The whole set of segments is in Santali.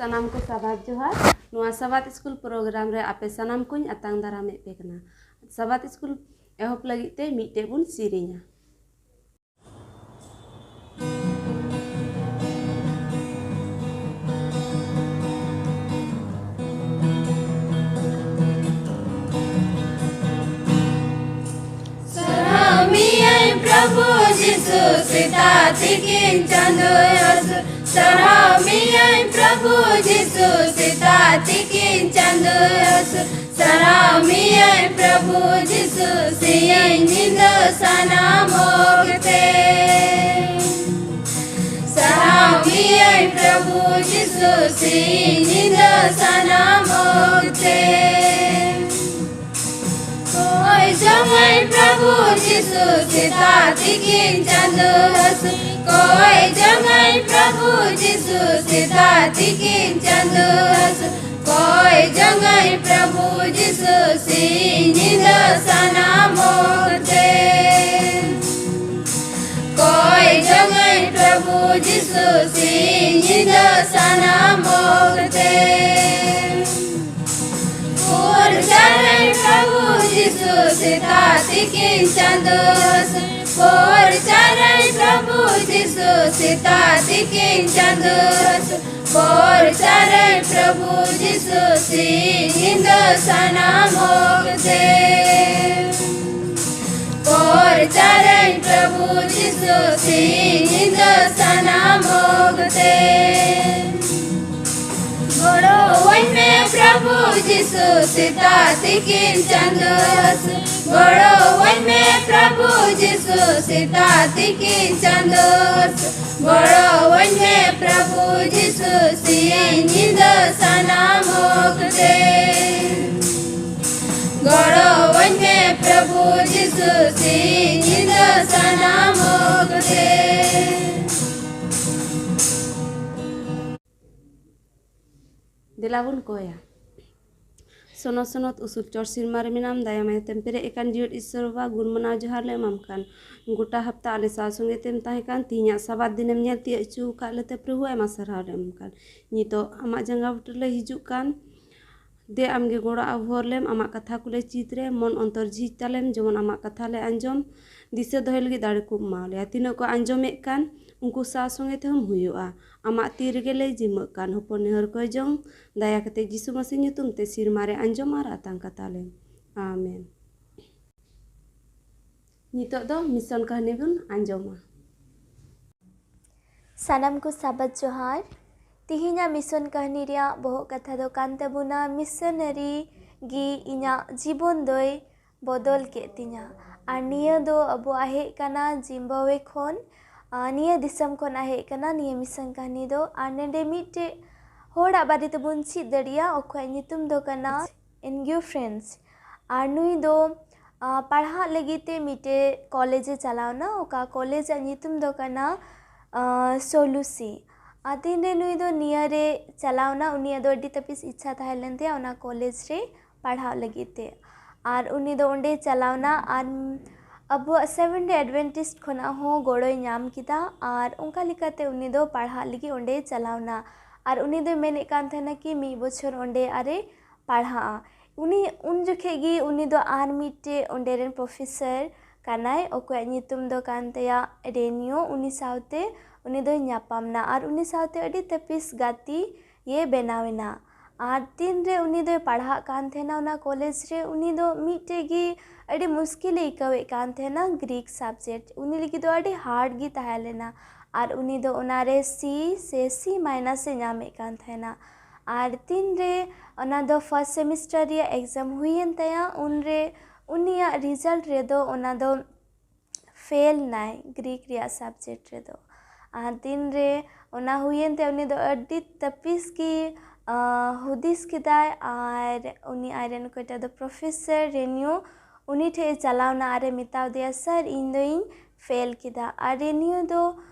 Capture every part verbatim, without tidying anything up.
ᱥᱟᱱᱟᱢ ᱠᱚ ᱥᱟᱵᱟᱫ ᱡᱚᱦᱟᱨ᱾ ᱱᱚᱣᱟ ᱥᱟᱵᱟᱫ ᱥᱠᱩᱞ ᱯᱨᱳᱜᱨᱟᱢ ᱨᱮ ᱟᱯᱮ ᱥᱟᱱᱟᱢ ᱠᱚᱧ ᱟᱛᱟᱝ ᱫᱟᱨᱟᱢᱮᱫ ᱯᱮ ᱠᱟᱱᱟ᱾ ᱥᱟᱵᱟᱫ ᱥᱠᱩᱞ ᱮᱦᱚᱵ ᱞᱟᱹᱜᱤᱫ ᱛᱮ ᱢᱤᱫᱴᱮᱡ ᱵᱚᱱ ᱥᱮᱨᱮᱧᱟ᱾ ᱥᱟᱨᱦᱟᱣ ᱢᱮᱭᱟᱹᱧ ᱯᱨᱚᱵᱷᱩ ᱡᱤᱥᱩ, ᱥᱮᱛᱟᱜ ᱛᱤᱠᱤᱱ ᱪᱟᱸᱫᱳ ᱦᱟᱹᱥᱩᱨ᱾ ᱥᱟᱨᱦᱟᱣ ᱢᱮᱭᱟᱹᱧ ᱯᱨᱚᱵᱷᱩ ᱡᱤᱥᱩ, ᱥᱮᱛᱟᱜ ᱛᱤᱠᱤᱱ ᱪᱟᱸᱫᱳ ᱦᱟᱹᱥᱩᱨ᱾ ᱥᱟᱨᱦᱟᱣ ᱢᱮᱭᱟᱹᱧ ᱯᱨᱚᱵᱷᱩ ᱡᱤᱥᱩ, ᱥᱤᱧ ᱧᱤᱫᱟᱹ ᱥᱟᱱᱟᱢ ᱚᱠᱛᱮ᱾ ᱥᱟᱨᱦᱟᱣ ᱢᱮᱭᱟᱹᱧ ᱯᱨᱚᱵᱷᱩ ᱡᱤᱥᱩ, ᱥᱤᱧ ᱧᱤᱫᱟᱹ ᱥᱟᱱᱟᱢ ᱚᱠᱛᱮ᱾ ᱠᱚᱭ ᱡᱚᱝᱟᱹᱧ ᱯᱨᱚᱵᱷᱩ ᱡᱤᱥᱩ, ᱥᱮᱛᱟᱜ ᱛᱤᱠᱤᱱ ᱪᱟᱸᱫᱳ ᱦᱟᱹᱥᱩᱨ᱾ ᱠᱚᱭ ᱡᱚᱝᱟᱹᱧ ᱯᱨᱚᱵᱷᱩ ᱡᱤᱥᱩ, ᱥᱮᱛᱟᱜ ᱛᱤᱠᱤᱱ ᱪᱟᱸᱫᱳ ᱦᱟᱹᱥᱩᱨ᱾ ᱠᱚᱭ ᱡᱚᱝᱟᱹᱧ ᱯᱨᱚᱵᱷᱩ ᱡᱤᱥᱩ, ᱥᱤᱧ ᱧᱤᱫᱟᱹ ᱥᱟᱱᱟᱢ ᱚᱠᱛᱮ᱾ ᱠᱚᱭ ᱡᱚᱝᱟᱹᱧ ᱯᱨᱚᱵᱷᱩ ᱡᱤᱥᱩ, ᱥᱤᱧ ᱧᱤᱫᱟᱹ ᱥᱟᱱᱟᱢ ᱚᱠᱛᱮ᱾ ᱯᱨᱚᱪᱟᱨᱟᱹᱧ ᱯᱨᱚᱵᱷᱩ ᱡᱤᱥᱩ, ᱥᱮᱛᱟᱜ ᱛᱤᱠᱤᱱ ᱪᱟᱸᱫᱳ ᱦᱟᱹᱥᱩᱨ᱾ ᱯᱨᱚᱪᱟᱨᱟᱹᱧ ᱯᱨᱚᱵᱷᱩ ᱡᱤᱥᱩ, ᱥᱮᱛᱟᱜ ᱛᱤᱠᱤᱱ ᱪᱟᱸᱫᱳ ᱦᱟᱹᱥᱩᱨ᱾ ᱯᱨᱚᱪᱟᱨᱟᱹᱧ ᱯᱨᱚᱵᱷᱩ ᱡᱤᱥᱩ, ᱥᱤᱧ ᱧᱤᱫᱟᱹ ᱥᱟᱱᱟᱢ ᱚᱠᱛᱮ᱾ ᱯᱨᱚᱪᱟᱨᱟᱹᱧ ᱯᱨᱚᱵᱷᱩ ᱡᱤᱥᱩ, ᱥᱤᱧ ᱧᱤᱫᱟᱹ ᱥᱟᱱᱟᱢ ᱚᱠᱛᱮ᱾ ᱜᱚᱲᱚᱣᱟᱹᱧ ᱢᱮ ᱯᱨᱚᱵᱷᱩ ᱡᱤᱥᱩ, ᱥᱮᱛᱟᱜ ᱛᱤᱠᱤᱱ ᱪᱟᱸᱫᱳ ᱦᱟᱹᱥᱩᱨ᱾ ᱜᱚᱲᱚᱣᱟᱹᱧ ᱢᱮ ᱯᱨᱚᱵᱷᱩ ᱡᱤᱥᱩ, ᱥᱮᱛᱟᱜ ᱛᱤᱠᱤᱱ ᱪᱟᱸᱫᱳ ᱦᱟᱹᱥᱩᱨ᱾ ᱜᱚᱲᱚᱣᱟᱹᱧ ᱢᱮ ᱯᱨᱚᱵᱷᱩ ᱡᱤᱥᱩ, ᱥᱤᱧ ᱧᱤᱫᱟᱹ ᱥᱟᱱᱟᱢ ᱚᱠᱛᱮ᱾ ᱜᱚᱲᱚᱣᱟᱹᱧ ᱢᱮ ᱯᱨᱚᱵᱷᱩ ᱡᱤᱥᱩ, ᱥᱤᱧ ᱧᱤᱫᱟᱹ ᱥᱟᱱᱟᱢ ᱚᱠᱛᱮ᱾ ᱫᱮᱞᱟ ᱵᱚᱱ ᱠᱚᱭᱟ᱾ ᱥᱚᱱᱚᱛ ᱥᱚᱱᱚᱛ ᱩᱥᱩᱞ ᱪᱚᱴ ᱥᱤᱨᱢᱟ ᱨᱮ ᱢᱮᱱᱟᱢ, ᱫᱟᱭᱟ ᱢᱟᱭᱟ ᱛᱮᱢ ᱯᱮᱨᱮᱡ ᱟᱠᱟᱱ, ᱡᱤᱭᱟᱹᱲ ᱤᱥᱥᱚᱨ ᱵᱟᱵᱟ, ᱜᱩᱱ ᱢᱟᱱᱟᱣ ᱡᱚᱦᱟᱨ ᱞᱮ ᱮᱢᱟᱢ ᱠᱟᱱ᱾ ᱜᱚᱴᱟ ᱦᱟᱯᱛᱟ ᱟᱞᱮ ᱥᱟᱶ ᱥᱚᱸᱜᱮ ᱛᱮᱢ ᱛᱟᱦᱮᱸ ᱠᱟᱱ, ᱛᱤᱦᱤᱧᱟᱜ ᱥᱟᱵᱟᱫ ᱫᱤᱱᱮᱢ ᱧᱮᱞ ᱛᱤᱭᱟᱹᱜ ᱦᱚᱪᱚ ᱟᱠᱟᱫ ᱞᱮᱛᱮ ᱯᱨᱚᱵᱷᱩ ᱟᱭᱢᱟ ᱥᱟᱨᱦᱟᱣ ᱞᱮ ᱮᱢ ᱠᱟᱱ᱾ ᱱᱤᱛᱚᱜ ᱟᱢᱟᱜ ᱡᱟᱸᱜᱟ ᱵᱩᱴᱟᱹ ᱞᱮ ᱦᱤᱡᱩᱜ ᱠᱟᱱ᱾ ᱫᱮ ᱟᱢᱜᱮ ᱜᱚᱲᱚ ᱟᱵᱷᱚᱨ ᱞᱮᱢ, ᱟᱢᱟᱜ ᱠᱟᱛᱷᱟ ᱠᱚᱞᱮ ᱪᱤᱛ ᱨᱮ, ᱢᱚᱱ ᱚᱱᱛᱚᱨ ᱡᱷᱤᱡ ᱛᱟᱞᱮᱢ, ᱡᱮᱢᱚᱱ ᱟᱢᱟᱜ ᱠᱟᱛᱷᱟ ᱞᱮ ᱟᱸᱡᱚᱢ, ᱫᱤᱥᱟᱹ ᱫᱚᱦᱚᱭ ᱞᱟᱹᱜᱤᱫ ᱫᱟᱲᱮ ᱠᱚ ᱮᱢᱟ ᱞᱮᱭᱟ᱾ ᱛᱤᱱᱟᱹᱜ ᱠᱚ ᱟᱸᱡᱚᱢᱮᱫ ᱠᱟᱱ, ᱩᱱᱠᱩ ᱥᱟᱶ ᱥᱚᱸᱜᱮ ᱛᱮᱦᱚᱸᱢ ᱦᱩᱭᱩᱜᱼᱟ᱾ ᱟᱢᱟᱜ ᱛᱤ ᱨᱮᱜᱮ ᱞᱮ ᱡᱤᱢᱟᱹᱜ ᱠᱟᱱ, ᱦᱚᱯᱚᱱ ᱱᱮᱦᱚᱨ ᱠᱚᱭ ᱡᱚᱝ, ᱫᱟᱭᱟ ᱠᱟᱛᱮ ᱡᱤᱥᱩ ᱢᱟᱹᱥᱤ ᱧᱩᱛᱩᱢ ᱛᱮ ᱥᱤᱨᱢᱟ ᱨᱮ ᱟᱸᱡᱚᱢ ᱟᱨ ᱟᱛᱟᱝ ᱠᱟᱛᱟ ᱞᱮᱢ᱾ ᱟᱢᱮᱱ᱾ ᱱᱤᱛᱚᱜ ᱫᱚ ᱢᱤᱥᱚᱱ ᱠᱟᱹᱦᱱᱤ ᱵᱚᱱ ᱟᱸᱡᱚᱢᱟ᱾ ᱥᱟᱱᱟᱢ ᱠᱚ ᱥᱟᱵᱟᱫ ᱡᱚᱦᱟᱨ᱾ ᱛᱤᱦᱤᱧᱟᱜ ᱢᱤᱥᱚᱱ ᱠᱟᱹᱦᱱᱤ ᱨᱮᱭᱟᱜ ᱵᱚᱦᱚᱜ ᱠᱟᱛᱷᱟ ᱫᱚ ᱠᱟᱱ ᱛᱟᱵᱚᱱᱟ, ᱢᱤᱥᱚᱱᱟᱨᱤ ᱜᱮ ᱤᱧᱟᱹᱜ ᱡᱤᱵᱚᱱ ᱫᱚᱭ ᱵᱚᱫᱚᱞ ᱠᱮᱫ ᱛᱤᱧᱟ᱾ ᱟᱨ ᱱᱤᱭᱟᱹ ᱫᱚ ᱟᱵᱚᱣᱟᱜ ᱦᱮᱡ ᱠᱟᱱᱟ ᱡᱤᱢᱵᱟᱵᱣᱮ ᱠᱷᱚᱱ, ᱟᱨ ᱱᱤᱭᱟᱹ ᱫᱤᱥᱚᱢ ᱠᱷᱚᱱᱟᱜ ᱦᱮᱡ ᱠᱟᱱᱟ ᱱᱤᱭᱟᱹ ᱢᱤᱥᱚᱱ ᱠᱟᱹᱦᱱᱤ ᱫᱚ᱾ ᱟᱨ ᱱᱚᱰᱮ ᱢᱤᱫᱴᱮᱡ ᱦᱚᱲᱟᱜ ᱵᱟᱨᱮ ᱛᱮᱵᱚᱱ ᱪᱮᱫ ᱫᱟᱲᱮᱭᱟᱜᱼᱟ, ᱚᱠᱚᱭᱟᱜ ᱧᱩᱛᱩᱢ ᱫᱚ ᱠᱟᱱᱟ ᱮᱱᱜᱤᱭᱳ ᱯᱷᱨᱮᱱᱥ᱾ ᱟᱨ ᱱᱩᱭ ᱫᱚ, ᱟᱨ, ᱯᱟᱲᱦᱟᱜ ᱞᱟᱹᱜᱤᱫ ᱛᱮ ᱢᱤᱫᱴᱮᱡ ᱠᱚᱞᱮᱡᱽ ᱮ ᱪᱟᱞᱟᱣ ᱮᱱᱟ᱾ ᱚᱠᱟ ᱠᱚᱞᱮᱡᱽ ᱟᱜ ᱧᱩᱛᱩᱢ ᱫᱚ ᱠᱟᱱᱟ, ᱟᱨ, ᱥᱳᱞᱩᱥᱤ᱾ ᱟᱨ ᱛᱤᱱᱨᱮ ᱱᱩᱭ ᱫᱚ ᱱᱤᱭᱟᱹ ᱨᱮ ᱪᱟᱞᱟᱣ ᱮᱱᱟ, ᱩᱱᱤᱭᱟᱜ ᱫᱚ ᱟᱹᱰᱤ ᱛᱟᱹᱯᱤᱥ ᱤᱪᱪᱷᱟ ᱛᱟᱦᱮᱸ ᱞᱮᱱ ᱛᱟᱭᱟ ᱚᱱᱟ ᱠᱚᱞᱮᱡᱽ ᱨᱮ ᱯᱟᱲᱦᱟᱜ ᱞᱟᱹᱜᱤᱫ ᱛᱮ᱾ ᱟᱨ ᱩᱱᱤ ᱫᱚ ᱚᱸᱰᱮᱭ ᱪᱟᱞᱟᱣ ᱮᱱᱟ᱾ ᱟᱨ ᱟᱵᱚᱣᱟᱜ ᱥᱮᱵᱷᱮᱱ ᱰᱮ ᱮᱰᱵᱷᱮᱱᱴᱤᱥᱴ ᱠᱷᱚᱱᱟᱜ ᱦᱚᱸ ᱜᱚᱲᱚᱭ ᱧᱟᱢ ᱠᱮᱫᱟ᱾ ᱟᱨ ᱚᱱᱠᱟ ᱞᱮᱠᱟᱛᱮ ᱩᱱᱤ ᱫᱚ ᱯᱟᱲᱦᱟᱜ ᱞᱟᱹᱜᱤᱫ ᱚᱸᱰᱮᱭ ᱪᱟᱞᱟᱣ ᱮᱱᱟ᱾ ᱟᱨ ᱩᱱᱤ ᱫᱚᱭ ᱢᱮᱱᱮᱫ ᱠᱟᱱ ᱛᱟᱦᱮᱱᱟ ᱠᱤ ᱢᱤᱫ ᱵᱚᱪᱷᱚᱨ ᱚᱸᱰᱮ ᱟᱨᱮ ᱯᱟᱲᱦᱟᱜᱼᱟ᱾ ᱩᱱᱤ ᱩᱱ ᱡᱚᱠᱷᱮᱡ ᱜᱮ ᱩᱱᱤ ᱫᱚ ᱟᱨ ᱢᱤᱫᱴᱮᱡ ᱚᱸᱰᱮ ᱨᱮᱱ ᱯᱨᱚᱯᱷᱮᱥᱚᱨ ᱠᱟᱱᱟᱭ, ᱚᱠᱚᱭᱟᱜ ᱧᱩᱛᱩᱢ ᱫᱚ ᱠᱟᱱ ᱛᱟᱭᱟ ᱨᱮᱱᱤᱭᱳ᱾ ᱩᱱᱤ ᱥᱟᱶᱛᱮ ᱩᱱᱤ ᱫᱚᱭ ᱧᱟᱯᱟᱢ ᱮᱱᱟ᱾ ᱟᱨ ᱩᱱᱤ ᱥᱟᱶᱛᱮ ᱟᱹᱰᱤ ᱛᱟᱹᱯᱤᱥ ᱜᱟᱛᱮ ᱭᱮ ᱵᱮᱱᱟᱣ ᱮᱱᱟ᱾ ᱟᱨ ᱛᱤᱱᱨᱮ ᱩᱱᱤ ᱫᱚᱭ ᱯᱟᱲᱦᱟᱜ ᱠᱟᱱ ᱛᱟᱦᱮᱱᱟ ᱚᱱᱟ ᱠᱚᱞᱮᱡᱽ ᱨᱮ, ᱩᱱᱤ ᱫᱚ ᱢᱤᱫᱴᱮᱡ ᱜᱮ ᱟᱹᱰᱤ ᱢᱩᱥᱠᱤᱞᱮ ᱟᱹᱭᱠᱟᱹᱣᱮᱫ ᱠᱟᱱ ᱛᱟᱦᱮᱱᱟ ᱜᱨᱤᱠ ᱥᱟᱵᱽᱡᱮᱠᱴ᱾ ᱩᱱᱤ ᱞᱟᱹᱜᱤᱫ ᱫᱚ ᱟᱹᱰᱤ ᱦᱟᱨᱰ ᱜᱮ ᱛᱟᱦᱮᱸ ᱞᱮᱱᱟ᱾ ᱟᱨ ᱩᱱᱤ ᱫᱚ ᱚᱱᱟᱨᱮ ᱥᱤ ᱥᱮ ᱥᱤ ᱢᱟᱭᱱᱟᱥ ᱮ ᱧᱟᱢᱮᱫ ᱠᱟᱱ ᱛᱟᱦᱮᱱᱟ᱾ ᱟᱨ ᱛᱤᱱᱨᱮ ᱚᱱᱟ ᱫᱚ ᱯᱷᱟᱥᱴ ᱥᱮᱢᱤᱥᱴᱟᱨ ᱨᱮᱭᱟᱜ ᱮᱠᱡᱟᱢ ᱦᱩᱭᱮᱱ ᱛᱟᱭᱟ, ᱩᱱᱨᱮ ᱩᱱᱤᱭᱟᱜ ᱨᱮᱡᱟᱞᱴ ᱨᱮᱫᱚ ᱚᱱᱟ ᱫᱚ ᱯᱷᱮᱞ ᱱᱟᱭ ᱜᱨᱤᱠ ᱨᱮᱭᱟᱜ ᱥᱟᱵᱽᱡᱮᱠᱴ ᱨᱮᱫᱚ᱾ ᱟᱨ ᱛᱤᱱᱨᱮ ᱚᱱᱟ ᱦᱩᱭᱮᱱ ᱛᱮ ᱩᱱᱤ ᱫᱚ ᱟᱹᱰᱤ ᱛᱟᱹᱯᱤᱥ ᱜᱮ, ᱟᱸ, ᱦᱩᱫᱤᱥ ᱠᱮᱫᱟᱭ᱾ ᱟᱨ ᱩᱱᱤ ᱟᱡᱨᱮᱱ ᱚᱠᱚᱭᱴᱟᱜ ᱫᱚ ᱯᱨᱚᱯᱷᱮᱥᱚᱨ ᱨᱮᱱᱤᱭᱳ, ᱩᱱᱤ ᱴᱷᱮᱡ ᱮ ᱪᱟᱞᱟᱣ ᱮᱱᱟ ᱟᱨ ᱮ ᱢᱮᱛᱟᱣ ᱫᱮᱭᱟ, "ᱥᱟᱨ, ᱤᱧ ᱫᱚᱧ ᱯᱷᱮᱞ ᱠᱮᱫᱟ᱾" ᱟᱨ ᱨᱮᱱᱤᱭᱳ ᱫᱚ,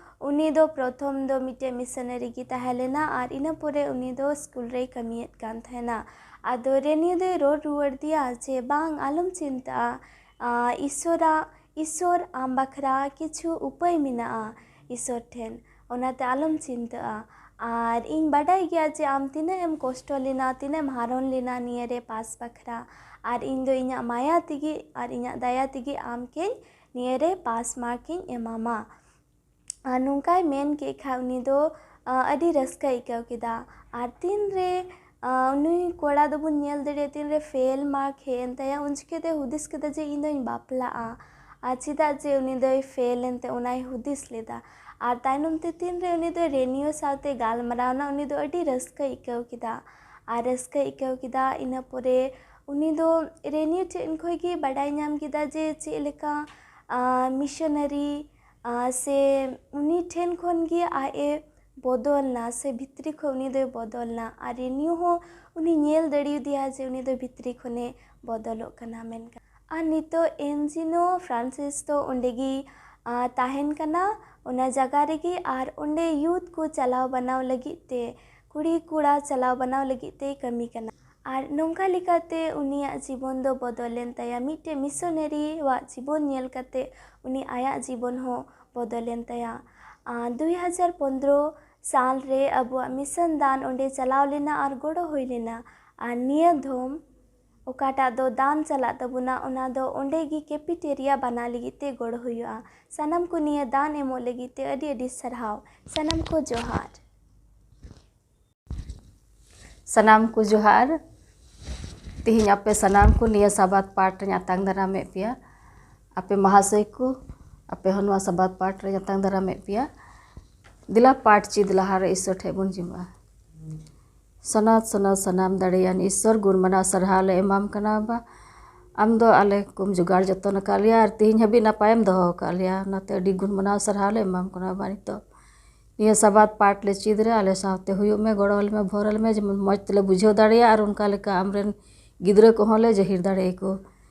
ᱩᱱᱤ ᱫᱚ ᱯᱨᱚᱛᱷᱚᱢ ᱫᱚ ᱢᱤᱫᱴᱮᱡ ᱢᱤᱥᱚᱱᱟᱨᱤ ᱜᱮ ᱛᱟᱦᱮᱸ ᱞᱮᱱᱟ ᱟᱨ ᱤᱱᱟᱹ ᱯᱚᱨᱮ ᱩᱱᱤ ᱫᱚ ᱥᱠᱩᱞ ᱨᱮᱭ ᱠᱟᱹᱢᱤᱭᱮᱫ ᱠᱟᱱ ᱛᱟᱦᱮᱱᱟ᱾ ᱟᱫᱚ ᱨᱮᱱᱤᱭᱩ ᱫᱚᱭ ᱨᱚᱲ ᱨᱩᱣᱟᱹᱲ ᱫᱮᱭᱟ ᱡᱮ, "ᱵᱟᱝ, ᱟᱞᱚᱢ ᱪᱤᱱᱛᱟᱹᱜᱼᱟ, ᱟᱸ, ᱤᱥᱥᱚᱨᱟᱜ, ᱤᱥᱥᱚᱨ ᱟᱢ ᱵᱟᱠᱷᱨᱟ ᱠᱤᱪᱷᱩ ᱩᱯᱟᱹᱭ ᱢᱮᱱᱟᱜᱼᱟ ᱤᱥᱥᱚᱨ ᱴᱷᱮᱱ, ᱚᱱᱟᱛᱮ ᱟᱞᱚᱢ ᱪᱤᱱᱛᱟᱹᱜᱼᱟ᱾ ᱟᱨ ᱤᱧ ᱵᱟᱰᱟᱭ ᱜᱮᱭᱟ ᱡᱮ ᱟᱢ ᱛᱤᱱᱟᱹᱜ ᱮᱢ ᱠᱚᱥᱴᱚ ᱞᱮᱱᱟ, ᱛᱤᱱᱟᱹᱜ ᱮᱢ ᱦᱟᱨᱚᱱ ᱞᱮᱱᱟ ᱱᱤᱭᱟᱹ ᱨᱮ ᱯᱟᱥ ᱵᱟᱠᱷᱨᱟ, ᱟᱨ ᱤᱧ ᱫᱚ ᱤᱧᱟᱹᱜ ᱢᱟᱭᱟ ᱛᱮᱜᱮ ᱟᱨ ᱤᱧᱟᱹᱜ ᱫᱟᱭᱟ ᱛᱮᱜᱮ ᱟᱢ ᱠᱮᱧ ᱱᱤᱭᱟᱹ ᱨᱮ ᱯᱟᱥ ᱢᱟᱨᱠ ᱤᱧ ᱮᱢᱟᱢᱟ᱾" ᱟᱨ ᱱᱚᱝᱠᱟᱭ ᱢᱮᱱ ᱠᱮᱫ ᱠᱷᱟᱱ ᱩᱱᱤ ᱫᱚ, ᱟ, ᱟᱹᱰᱤ ᱨᱟᱹᱥᱠᱟᱹᱭ ᱟᱹᱭᱠᱟᱹᱣ ᱠᱮᱫᱟ᱾ ᱟᱨ ᱛᱤᱱᱨᱮ, ᱟ, ᱱᱩᱭ ᱠᱚᱲᱟ ᱫᱚᱵᱚᱱ ᱧᱮᱞ ᱫᱟᱲᱮᱭᱟᱜᱼᱟ, ᱛᱤᱱᱨᱮ ᱯᱷᱮᱞ ᱢᱟᱨᱠ ᱦᱮᱡ ᱮᱱ ᱛᱟᱭᱟ, ᱩᱱ ᱡᱚᱠᱷᱮᱡ ᱫᱚᱭ ᱦᱩᱫᱤᱥ ᱠᱮᱫᱟ ᱡᱮ, "ᱤᱧ ᱫᱚᱧ ᱵᱟᱯᱞᱟᱜᱼᱟ᱾" ᱟᱨ ᱪᱮᱫᱟᱜ ᱡᱮ ᱩᱱᱤ ᱫᱚᱭ ᱯᱷᱮᱞ ᱮᱱᱛᱮ, ᱚᱱᱟᱭ ᱦᱩᱫᱤᱥ ᱞᱮᱫᱟ᱾ ᱟᱨ ᱛᱟᱭᱱᱚᱢ ᱛᱮ ᱛᱤᱱᱨᱮ ᱩᱱᱤ ᱫᱚ ᱨᱮᱱᱤᱭᱳ ᱥᱟᱶᱛᱮ ᱜᱟᱞᱢᱟᱨᱟᱣ ᱮᱱᱟ, ᱩᱱᱤ ᱫᱚ ᱟᱹᱰᱤ ᱨᱟᱹᱥᱠᱟᱹᱭ ᱟᱹᱭᱠᱟᱹᱣ ᱠᱮᱫᱟ᱾ ᱟᱨ ᱨᱟᱹᱥᱠᱟᱹᱭ ᱟᱹᱭᱠᱟᱹᱣ ᱠᱮᱫᱟ, ᱤᱱᱟᱹ ᱯᱚᱨᱮ ᱩᱱᱤ ᱫᱚ ᱨᱮᱱᱤᱭᱳ ᱴᱷᱮᱱ ᱠᱷᱚᱱ ᱜᱮ ᱵᱟᱰᱟᱭ ᱧᱟᱢ ᱠᱮᱫᱟ ᱡᱮ ᱪᱮᱫ ᱞᱮᱠᱟ, ᱟ, ᱢᱤᱥᱚᱱᱟᱨᱤ, ᱟ, ᱥᱮ ᱩᱱᱤ ᱴᱷᱮᱱ ᱠᱷᱚᱱ ᱜᱮ ᱟᱡ ᱮ ᱵᱚᱫᱚᱞ ᱮᱱᱟ, ᱥᱮ ᱵᱷᱤᱛᱨᱤ ᱠᱷᱚᱱ ᱩᱱᱤ ᱫᱚᱭ ᱵᱚᱫᱚᱞ ᱮᱱᱟ᱾ ᱟᱨ ᱨᱮᱱᱤᱭᱳ ᱦᱚᱸ ᱩᱱᱤ ᱧᱮᱞ ᱫᱟᱲᱮᱭᱟᱫᱮᱭᱟ ᱡᱮ ᱩᱱᱤ ᱫᱚ ᱵᱷᱤᱛᱨᱤ ᱠᱷᱚᱱᱮ ᱵᱚᱫᱚᱞᱚᱜ ᱠᱟᱱᱟ ᱢᱮᱱᱠᱷᱟᱱ᱾ ᱟᱨ ᱱᱤᱛᱚᱜ ᱮᱱᱡᱤᱱᱳ ᱯᱷᱨᱟᱱᱥᱤᱥ ᱫᱚ ᱚᱸᱰᱮ ᱜᱮ, ᱟ, ᱛᱟᱦᱮᱱ ᱠᱟᱱᱟ, ᱚᱱᱟ ᱡᱟᱭᱜᱟ ᱨᱮᱜᱮ, ᱟᱨ ᱚᱸᱰᱮ ᱭᱩᱛᱷ ᱠᱚ ᱪᱟᱞᱟᱣ ᱵᱟᱱᱟᱣ ᱞᱟᱹᱜᱤᱫ ᱛᱮ, ᱠᱩᱲᱤ ᱠᱚᱲᱟ ᱪᱟᱞᱟᱣ ᱵᱟᱱᱟᱣ ᱞᱟᱹᱜᱤᱫ ᱛᱮᱭ ᱠᱟᱹᱢᱤ ᱠᱟᱱᱟ᱾ ᱟᱨ ᱱᱚᱝᱠᱟ ᱞᱮᱠᱟᱛᱮ ᱩᱱᱤᱭᱟᱜ ᱡᱤᱵᱚᱱ ᱫᱚ ᱵᱚᱫᱚᱞ ᱞᱮᱱ ᱛᱟᱭᱟ᱾ ᱢᱤᱫᱴᱮᱱ ᱢᱤᱥᱚᱱᱟᱨᱤᱣᱟᱜ ᱡᱤᱵᱚᱱ ᱧᱮᱞ ᱠᱟᱛᱮ ᱩᱱᱤ ᱟᱭᱟᱜ ᱡᱤᱵᱚᱱ ᱦᱚᱸ ᱵᱚᱫᱚᱞ ᱞᱮᱱ ᱛᱟᱭᱟ᱾ ᱟᱨ ᱫᱩᱭ ᱦᱟᱡᱟᱨ ᱯᱚᱱᱫᱽᱨᱚ ᱥᱟᱞ ᱨᱮ ᱟᱵᱚᱣᱟᱜ ᱢᱤᱥᱚᱱ ᱫᱟᱱ ᱚᱸᱰᱮ ᱪᱟᱞᱟᱣ ᱞᱮᱱᱟ ᱟᱨ ᱜᱚᱲᱚ ᱦᱩᱭ ᱞᱮᱱᱟ᱾ ᱟᱨ ᱱᱤᱭᱟᱹ ᱫᱷᱚᱢ ᱚᱠᱟᱴᱟᱜ ᱫᱚ ᱫᱟᱱ ᱪᱟᱞᱟᱜ ᱛᱟᱵᱚᱱᱟ, ᱚᱱᱟ ᱫᱚ ᱚᱸᱰᱮ ᱜᱮ ᱠᱮᱯᱷᱮᱴᱮᱨᱤᱭᱟ ᱵᱟᱱᱟᱣ ᱞᱟᱹᱜᱤᱫ ᱛᱮ ᱜᱚᱲᱚ ᱦᱩᱭᱩᱜᱼᱟ᱾ ᱥᱟᱱᱟᱢ ᱠᱚ ᱱᱤᱭᱟᱹ ᱫᱟᱱ ᱮᱢᱚᱜ ᱞᱟᱹᱜᱤᱫ ᱛᱮ ᱟᱹᱰᱤ ᱟᱹᱰᱤ ᱥᱟᱨᱦᱟᱣ᱾ ᱥᱟᱱᱟᱢ ᱠᱚ ᱡᱚᱦᱟᱨ᱾ ᱥᱟᱱᱟᱢ ᱠᱚ ᱡᱚᱦᱟᱨ᱾ ᱛᱮᱦᱮᱧ ᱟᱯᱮ ᱥᱟᱱᱟᱢ ᱠᱚ ᱱᱤᱭᱟᱹ ᱥᱟᱵᱟᱫ ᱯᱟᱴ ᱨᱮᱧ ᱟᱛᱟᱝ ᱫᱟᱨᱟᱢᱮᱫ ᱯᱮᱭᱟ᱾ ᱟᱯᱮ ᱢᱟᱦᱟᱥᱚᱭ ᱠᱚ, ᱟᱯᱮ ᱦᱚᱸ ᱱᱚᱣᱟ ᱥᱟᱵᱟᱫ ᱯᱟᱴ ᱨᱮᱧ ᱟᱛᱟᱝ ᱫᱟᱨᱟᱢᱮᱫ ᱯᱮᱭᱟ᱾ ᱫᱮᱞᱟ ᱯᱟᱴ ᱪᱮᱫ ᱞᱟᱦᱟᱨᱮ ᱤᱥᱥᱚᱨ ᱴᱷᱮᱡ ᱵᱚᱱ ᱡᱚᱢᱟ᱾ ᱥᱟᱱᱟᱛ ᱥᱟᱱᱟᱛ ᱥᱟᱱᱟᱢ ᱫᱟᱲᱮᱭᱟᱱ ᱤᱥᱥᱚᱨ, ᱜᱩᱱ ᱢᱟᱱᱟᱣ ᱥᱟᱨᱦᱟᱣ ᱞᱮ ᱮᱢᱟᱢ ᱠᱟᱱᱟ ᱵᱟ᱾ ᱟᱢ ᱫᱚ ᱟᱞᱮ ᱠᱚᱢ ᱡᱚᱜᱟᱲ ᱡᱚᱛᱚᱱ ᱟᱠᱟᱫ ᱞᱮᱭᱟ ᱟᱨ ᱛᱮᱦᱮᱧ ᱦᱟᱹᱵᱤᱡ ᱱᱟᱯᱟᱭᱮᱢ ᱫᱚᱦᱚ ᱟᱠᱟᱫ ᱞᱮᱭᱟ, ᱚᱱᱟᱛᱮ ᱟᱹᱰᱤ ᱜᱩᱱ ᱢᱟᱱᱟᱣ ᱥᱟᱨᱦᱟᱣ ᱞᱮ ᱮᱢᱟᱢ ᱠᱟᱱᱟ ᱵᱟ᱾ ᱱᱤᱛᱚᱜ ᱱᱤᱭᱟᱹ ᱥᱟᱵᱟᱫ ᱯᱟᱴ ᱞᱮ ᱪᱮᱫ ᱨᱮ ᱟᱞᱮ ᱥᱟᱶᱛᱮ ᱦᱩᱭᱩᱜ ᱢᱮ, ᱜᱚᱲᱚ ᱟᱞᱮ ᱢᱮ, ᱵᱷᱚᱨ ᱟᱞᱮ ᱢᱮ, ᱡᱮᱢᱚᱱ ᱢᱚᱡᱽ ᱛᱮᱞᱮ ᱵᱩᱡᱷᱟᱹᱣ ᱫᱟᱲᱮᱭᱟᱜ ᱟᱨ ᱚᱱᱠᱟ ᱞᱮᱠᱟ ᱟᱢᱨᱮᱱ ᱜᱤᱫᱽᱨᱟᱹ ᱠᱚᱦᱚᱸ ᱞᱮ ᱡᱟᱹᱦᱤᱨ ᱫᱟᱲᱮᱭᱟᱠᱚ᱾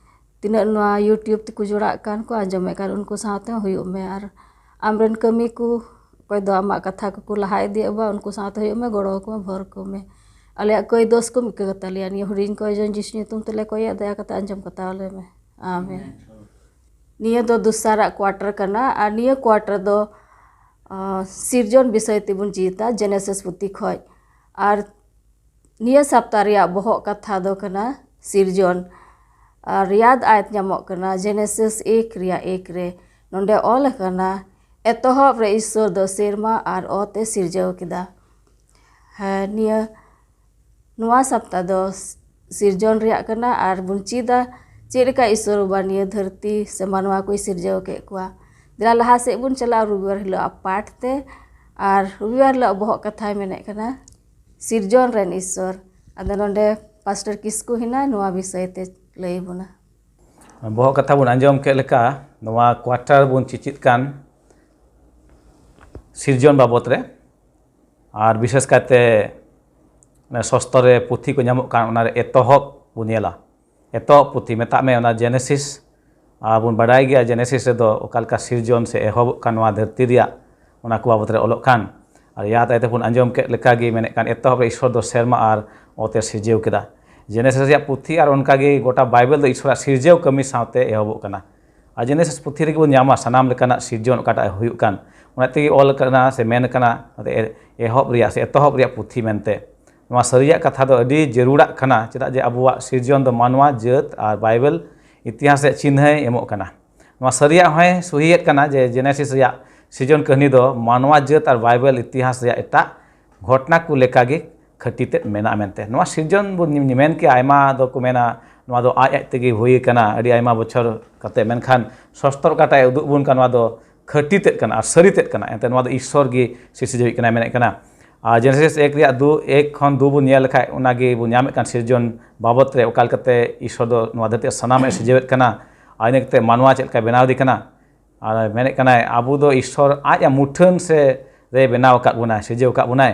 ᱛᱤᱱᱟᱹᱜ ᱱᱚᱣᱟ YouTube ᱛᱮᱠᱚ ᱡᱚᱲᱟᱜ ᱠᱟᱱ ᱠᱚ ᱟᱸᱡᱚᱢᱮᱫ ᱠᱟᱱ, ᱩᱱᱠᱩ ᱥᱟᱶᱛᱮ ᱦᱚᱸ ᱦᱩᱭᱩᱜ ᱢᱮ᱾ ᱟᱨ ᱟᱢᱨᱮᱱ ᱠᱟᱹᱢᱤ ᱠᱚ, ᱚᱠᱚᱭ ᱫᱚ ᱟᱢᱟᱜ ᱠᱟᱛᱷᱟ ᱠᱚᱠᱚ ᱞᱟᱦᱟ ᱤᱫᱤᱭᱮᱫ ᱵᱟ, ᱩᱱᱠᱩ ᱥᱟᱶᱛᱮ ᱦᱩᱭᱩᱜ ᱢᱮ, ᱜᱚᱲᱚ ᱟᱠᱚ ᱢᱮ, ᱵᱷᱚᱨ ᱠᱚ ᱢᱮ᱾ ᱟᱞᱮᱭᱟᱜ ᱠᱚᱭ ᱫᱳᱥ ᱠᱚᱢ ᱤᱠᱟᱹ ᱠᱟᱛᱟ ᱞᱮᱭᱟ᱾ ᱱᱤᱭᱟᱹ ᱦᱩᱰᱤᱧ ᱠᱚᱭ ᱡᱚᱱ ᱡᱤᱥᱩ ᱧᱩᱛᱩᱢ ᱛᱮᱞᱮ ᱠᱚᱭᱮᱫ, ᱫᱟᱭᱟ ᱠᱟᱛᱮ ᱟᱸᱡᱚᱢ ᱠᱟᱛᱟ ᱞᱮ ᱢᱮ᱾ ᱟᱢᱮᱱ᱾ ᱱᱤᱭᱟᱹ ᱫᱚ ᱫᱚᱥᱟᱨᱟᱜ ᱠᱩᱣᱟᱴᱟᱨ ᱠᱟᱱᱟ, ᱟᱨ ᱱᱤᱭᱟᱹ ᱠᱩᱣᱟᱴᱟᱨ ᱫᱚ, ᱟᱸ, ᱥᱤᱨᱡᱚᱱ ᱵᱤᱥᱚᱭ ᱛᱮᱵᱚᱱ ᱪᱮᱫᱟ, ᱡᱮᱱᱮᱥᱤᱥ ᱯᱩᱛᱷᱤ ᱠᱷᱚᱡ᱾ ᱟᱨ ᱱᱤᱭᱟᱹ ᱥᱟᱯᱛᱟ ᱨᱮᱭᱟᱜ ᱵᱚᱦᱚᱜ ᱠᱟᱛᱷᱟ ᱫᱚ ᱠᱟᱱᱟ ᱥᱤᱨᱡᱚᱱ᱾ ᱟᱨ ᱨᱮᱭᱟᱫ ᱟᱭᱟᱛ ᱧᱟᱢᱚᱜ ᱠᱟᱱᱟ ᱡᱮᱱᱮᱥᱤᱥ ᱮᱠ ᱨᱮᱭᱟᱜ ᱮᱠ ᱨᱮ᱾ ᱱᱚᱰᱮ ᱚᱞ ᱟᱠᱟᱱᱟ, "ᱮᱛᱚᱦᱚᱵ ᱨᱮ ᱤᱥᱥᱚᱨ ᱫᱚ ᱥᱮᱨᱢᱟ ᱟᱨ ᱚᱛ ᱮ ᱥᱤᱨᱡᱟᱹᱣ ᱠᱮᱫᱟ᱾" ᱦᱮᱸ, ᱱᱤᱭᱟᱹ, ᱱᱚᱣᱟ ᱥᱟᱯᱛᱟ ᱫᱚ ᱥᱤᱨᱡᱚᱱ ᱨᱮᱭᱟᱜ ᱠᱟᱱᱟ, ᱟᱨ ᱵᱚᱱ ᱪᱮᱫᱟ ᱪᱮᱫ ᱞᱮᱠᱟ ᱤᱥᱥᱚᱨ ᱵᱟᱵᱟ ᱱᱤᱭᱟᱹ ᱫᱷᱟᱹᱨᱛᱤ ᱥᱮ ᱢᱟᱱᱣᱟ ᱠᱚᱭ ᱥᱤᱨᱡᱟᱹᱣ ᱠᱮᱫ ᱠᱚᱣᱟ᱾ ᱫᱮᱞᱟ ᱞᱟᱦᱟ ᱥᱮᱫ ᱵᱚᱱ ᱪᱟᱞᱟᱜᱼᱟ, ᱨᱚᱵᱤᱵᱟᱨ ᱦᱤᱞᱳᱜ ᱟᱜ ᱯᱟᱴ ᱛᱮ, ᱟᱨ ᱨᱚᱵᱤᱵᱟᱨ ᱦᱤᱞᱳᱜ ᱵᱚᱦᱚᱜ ᱠᱟᱛᱷᱟᱭ ᱢᱮᱱᱮᱫ ᱠᱟᱱᱟ ᱥᱤᱨᱡᱚᱱ ᱨᱮᱱ ᱤᱥᱥᱚᱨ᱾ ᱟᱫᱚ ᱱᱚᱰᱮ ᱯᱟᱥᱴᱚᱨ ᱠᱤᱥᱠᱩ ᱦᱮᱱᱟᱭ, ᱱᱚᱣᱟ ᱵᱤᱥᱚᱭ ᱛᱮ ᱞᱟᱹᱭ ᱵᱚᱱᱟ᱾ ᱵᱚᱦᱚᱜ ᱠᱟᱛᱷᱟ ᱵᱚᱱ ᱟᱸᱡᱚᱢ ᱠᱮᱫ ᱞᱮᱠᱟ, ᱱᱚᱣᱟ ᱠᱩᱣᱟᱴᱟᱨ ᱵᱚᱱ ᱪᱮᱪᱮᱫ ᱠᱟᱱ ᱥᱤᱨᱡᱚᱱ ᱵᱟᱵᱚᱛ ᱨᱮ, ᱟᱨ ᱵᱤᱥᱮᱥ ᱠᱟᱭᱛᱮ ᱚᱱᱟ ᱥᱚᱥᱛᱚ ᱨᱮ ᱯᱩᱛᱷᱤ ᱠᱚ ᱧᱟᱢᱚᱜ ᱠᱟᱱ, ᱚᱱᱟ ᱨᱮ ᱮᱛᱚᱦᱚᱵ ᱵᱚᱱ ᱧᱮᱞᱟ᱾ ᱮᱛᱚᱦᱚᱵ ᱯᱩᱛᱷᱤ ᱢᱮᱛᱟᱜ ᱢᱮ, ᱚᱱᱟ ᱡᱮᱱᱮᱥᱤᱥ᱾ ᱟᱨ ᱵᱚᱱ ᱵᱟᱰᱟᱭ ᱜᱮᱭᱟ, ᱡᱮᱱᱮᱥᱤᱥ ᱨᱮᱫᱚ ᱚᱠᱟ ᱞᱮᱠᱟ ᱥᱤᱨᱡᱚᱱ ᱥᱮ ᱮᱦᱚᱵᱚᱜ ᱠᱟᱱ ᱱᱚᱣᱟ ᱫᱷᱟᱹᱨᱛᱤ ᱨᱮᱭᱟᱜ, ᱚᱱᱟ ᱠᱚ ᱵᱟᱵᱚᱛ ᱨᱮ ᱚᱞᱚᱜ ᱠᱟᱱ᱾ ᱟᱨ ᱭᱟᱫ ᱟᱭᱛᱮ ᱵᱚᱱ ᱟᱸᱡᱚᱢ ᱠᱮᱫ ᱞᱮᱠᱟ ᱜᱮ ᱢᱮᱱᱮᱫ ᱠᱟᱱ, ᱮᱛᱚᱦᱚᱵ ᱨᱮ ᱤᱥᱥᱚᱨ ᱫᱚ ᱥᱮᱨᱢᱟ ᱟᱨ ᱚᱛ ᱮ ᱥᱤᱨᱡᱟᱹᱣ ᱠᱮᱫᱟ᱾ ᱡᱮᱱᱮᱥᱤᱥ ᱨᱮᱭᱟᱜ ᱯᱩᱛᱷᱤ ᱟᱨ ᱚᱱᱠᱟ ᱜᱮ ᱜᱚᱴᱟ ᱵᱟᱭᱵᱮᱞ ᱫᱚ ᱤᱥᱥᱚᱨᱟᱜ ᱥᱤᱨᱡᱟᱹᱣ ᱠᱟᱹᱢᱤ ᱥᱟᱶᱛᱮ ᱮᱦᱚᱵᱚᱜ ᱠᱟᱱᱟ᱾ ᱟᱨ ᱡᱮᱱᱮᱥᱤᱥ ᱯᱩᱛᱷᱤ ᱨᱮᱜᱮ ᱵᱚᱱ ᱧᱟᱢᱟ ᱥᱟᱱᱟᱢ ᱞᱮᱠᱟᱱᱟᱜ ᱥᱤᱨᱡᱚᱱ ᱚᱠᱟᱴᱟᱜ ᱦᱩᱭᱩᱜ ᱠᱟᱱ, ᱚᱱᱟ ᱛᱮᱜᱮ ᱚᱞ ᱠᱟᱱᱟ ᱥᱮ ᱢᱮᱱ ᱠᱟᱱᱟ, ᱚᱱᱟᱛᱮ ᱮ-, ᱮᱦᱚᱵ ᱨᱮᱭᱟᱜ ᱥᱮ ᱮᱛᱚᱦᱚᱵ ᱨᱮᱭᱟᱜ ᱯᱩᱛᱷᱤ ᱢᱮᱱᱛᱮ᱾ ᱱᱚᱣᱟ ᱥᱟᱹᱨᱤᱭᱟᱜ ᱠᱟᱛᱷᱟ ᱫᱚ ᱟᱹᱰᱤ ᱡᱟᱹᱨᱩᱲᱟᱜ ᱠᱟᱱᱟ, ᱪᱮᱫᱟᱜ ᱡᱮ ᱟᱵᱚᱣᱟᱜ ᱥᱤᱨᱡᱚᱱ ᱫᱚ ᱢᱟᱱᱣᱟ ᱡᱟᱹᱛ ᱟᱨ ᱵᱟᱭᱵᱮᱞ ᱤᱛᱤᱦᱟᱥ ᱨᱮᱭᱟᱜ ᱪᱤᱱᱦᱟᱹᱭ ᱮᱢᱚᱜ ᱠᱟᱱᱟ᱾ ᱱᱚᱣᱟ ᱥᱟᱹᱨᱤᱭᱟᱜ ᱦᱚᱸᱭ ᱥᱚᱦᱤᱭᱮᱫ ᱠᱟᱱᱟ ᱡᱮ ᱡᱮᱱᱮᱥᱤᱥ ᱨᱮᱭᱟᱜ ᱥᱤᱨᱡᱚᱱ ᱠᱟᱹᱦᱱᱤ ᱫᱚ ᱢᱟᱱᱣᱟ ᱡᱟᱹᱛ ᱟᱨ ᱵᱟᱭᱵᱮᱞ ᱤᱛᱤᱦᱟᱥ ᱨᱮᱭᱟᱜ ᱮᱴᱟᱜ ᱜᱷᱚᱴᱱᱟ ᱠᱚ ᱞᱮᱠᱟᱜᱮ ᱠᱷᱟᱹᱴᱤ ᱛᱮᱫ ᱢᱮᱱᱟᱜᱼᱟ ᱢᱮᱱᱛᱮ᱾ ᱱᱚᱣᱟ ᱥᱤᱨᱡᱚᱱ ᱵᱚᱱ ᱢᱮᱱ ᱠᱮᱭᱟ, ᱟᱭᱢᱟ ᱫᱚᱠᱚ ᱢᱮᱱᱟ ᱱᱚᱣᱟ ᱫᱚ ᱟᱡ ᱟᱡ ᱛᱮᱜᱮ ᱦᱩᱭ ᱟᱠᱟᱱᱟ ᱟᱹᱰᱤ ᱟᱭᱢᱟ ᱵᱚᱪᱷᱚᱨ ᱠᱟᱛᱮ, ᱢᱮᱱᱠᱷᱟᱱ ᱥᱚᱥᱛᱚᱨ ᱚᱠᱟᱴᱟᱜ ᱮ ᱩᱫᱩᱜ ᱵᱚᱱ ᱠᱟᱱᱟ, ᱱᱚᱣᱟ ᱫᱚ ᱠᱷᱟᱹᱴᱤ ᱛᱮᱫ ᱠᱟᱱᱟ ᱟᱨ ᱥᱟᱹᱨᱤ ᱛᱮᱫ ᱠᱟᱱᱟ᱾ ᱮᱱᱛᱮ ᱱᱚᱣᱟ ᱫᱚ ᱤᱥᱥᱚᱨ ᱜᱮ ᱥᱤᱨᱡᱟᱹᱣᱤᱡ ᱠᱟᱱᱟᱭ ᱢᱮᱱᱮᱫ ᱠᱟᱱᱟ᱾ ᱟᱨ ᱡᱮᱱᱮᱥᱤᱥ ᱮᱠ ᱨᱮᱭᱟᱜ ᱫᱩ, ᱮᱠ ᱠᱷᱚᱱ ᱫᱩ ᱵᱚᱱ ᱧᱮᱞ ᱞᱮᱠᱷᱟᱡ, ᱚᱱᱟᱜᱮ ᱵᱚᱱ ᱧᱟᱢᱮᱫ ᱠᱟᱱ ᱥᱤᱨᱡᱚᱱ ᱵᱟᱵᱚᱛ ᱨᱮ, ᱚᱠᱟ ᱞᱮᱠᱟᱛᱮ ᱤᱥᱥᱚᱨ ᱫᱚ ᱱᱚᱣᱟ ᱫᱷᱟᱹᱨᱛᱤ ᱨᱮ ᱥᱟᱱᱟᱢᱮ ᱥᱤᱨᱡᱟᱹᱣᱮᱫ ᱠᱟᱱᱟ ᱟᱨ ᱤᱱᱟᱹ ᱠᱟᱛᱮ ᱢᱟᱱᱣᱟ ᱪᱮᱫ ᱞᱮᱠᱟᱭ ᱵᱮᱱᱟᱣ ᱮᱫᱮ ᱠᱟᱱᱟ᱾ ᱟᱨ ᱢᱮᱱᱮᱫ ᱠᱟᱱᱟᱭ, ᱟᱵᱚ ᱫᱚ ᱤᱥᱥᱚᱨ ᱟᱡ ᱟᱜ ᱢᱩᱴᱷᱟᱹᱱ ᱥᱮ ᱨᱮ ᱵᱮᱱᱟᱣ ᱟᱠᱟᱫ ᱵᱚᱱᱟᱭ, ᱥᱤᱨᱡᱟᱹᱣ ᱟᱠᱟᱫ ᱵᱚᱱᱟᱭ᱾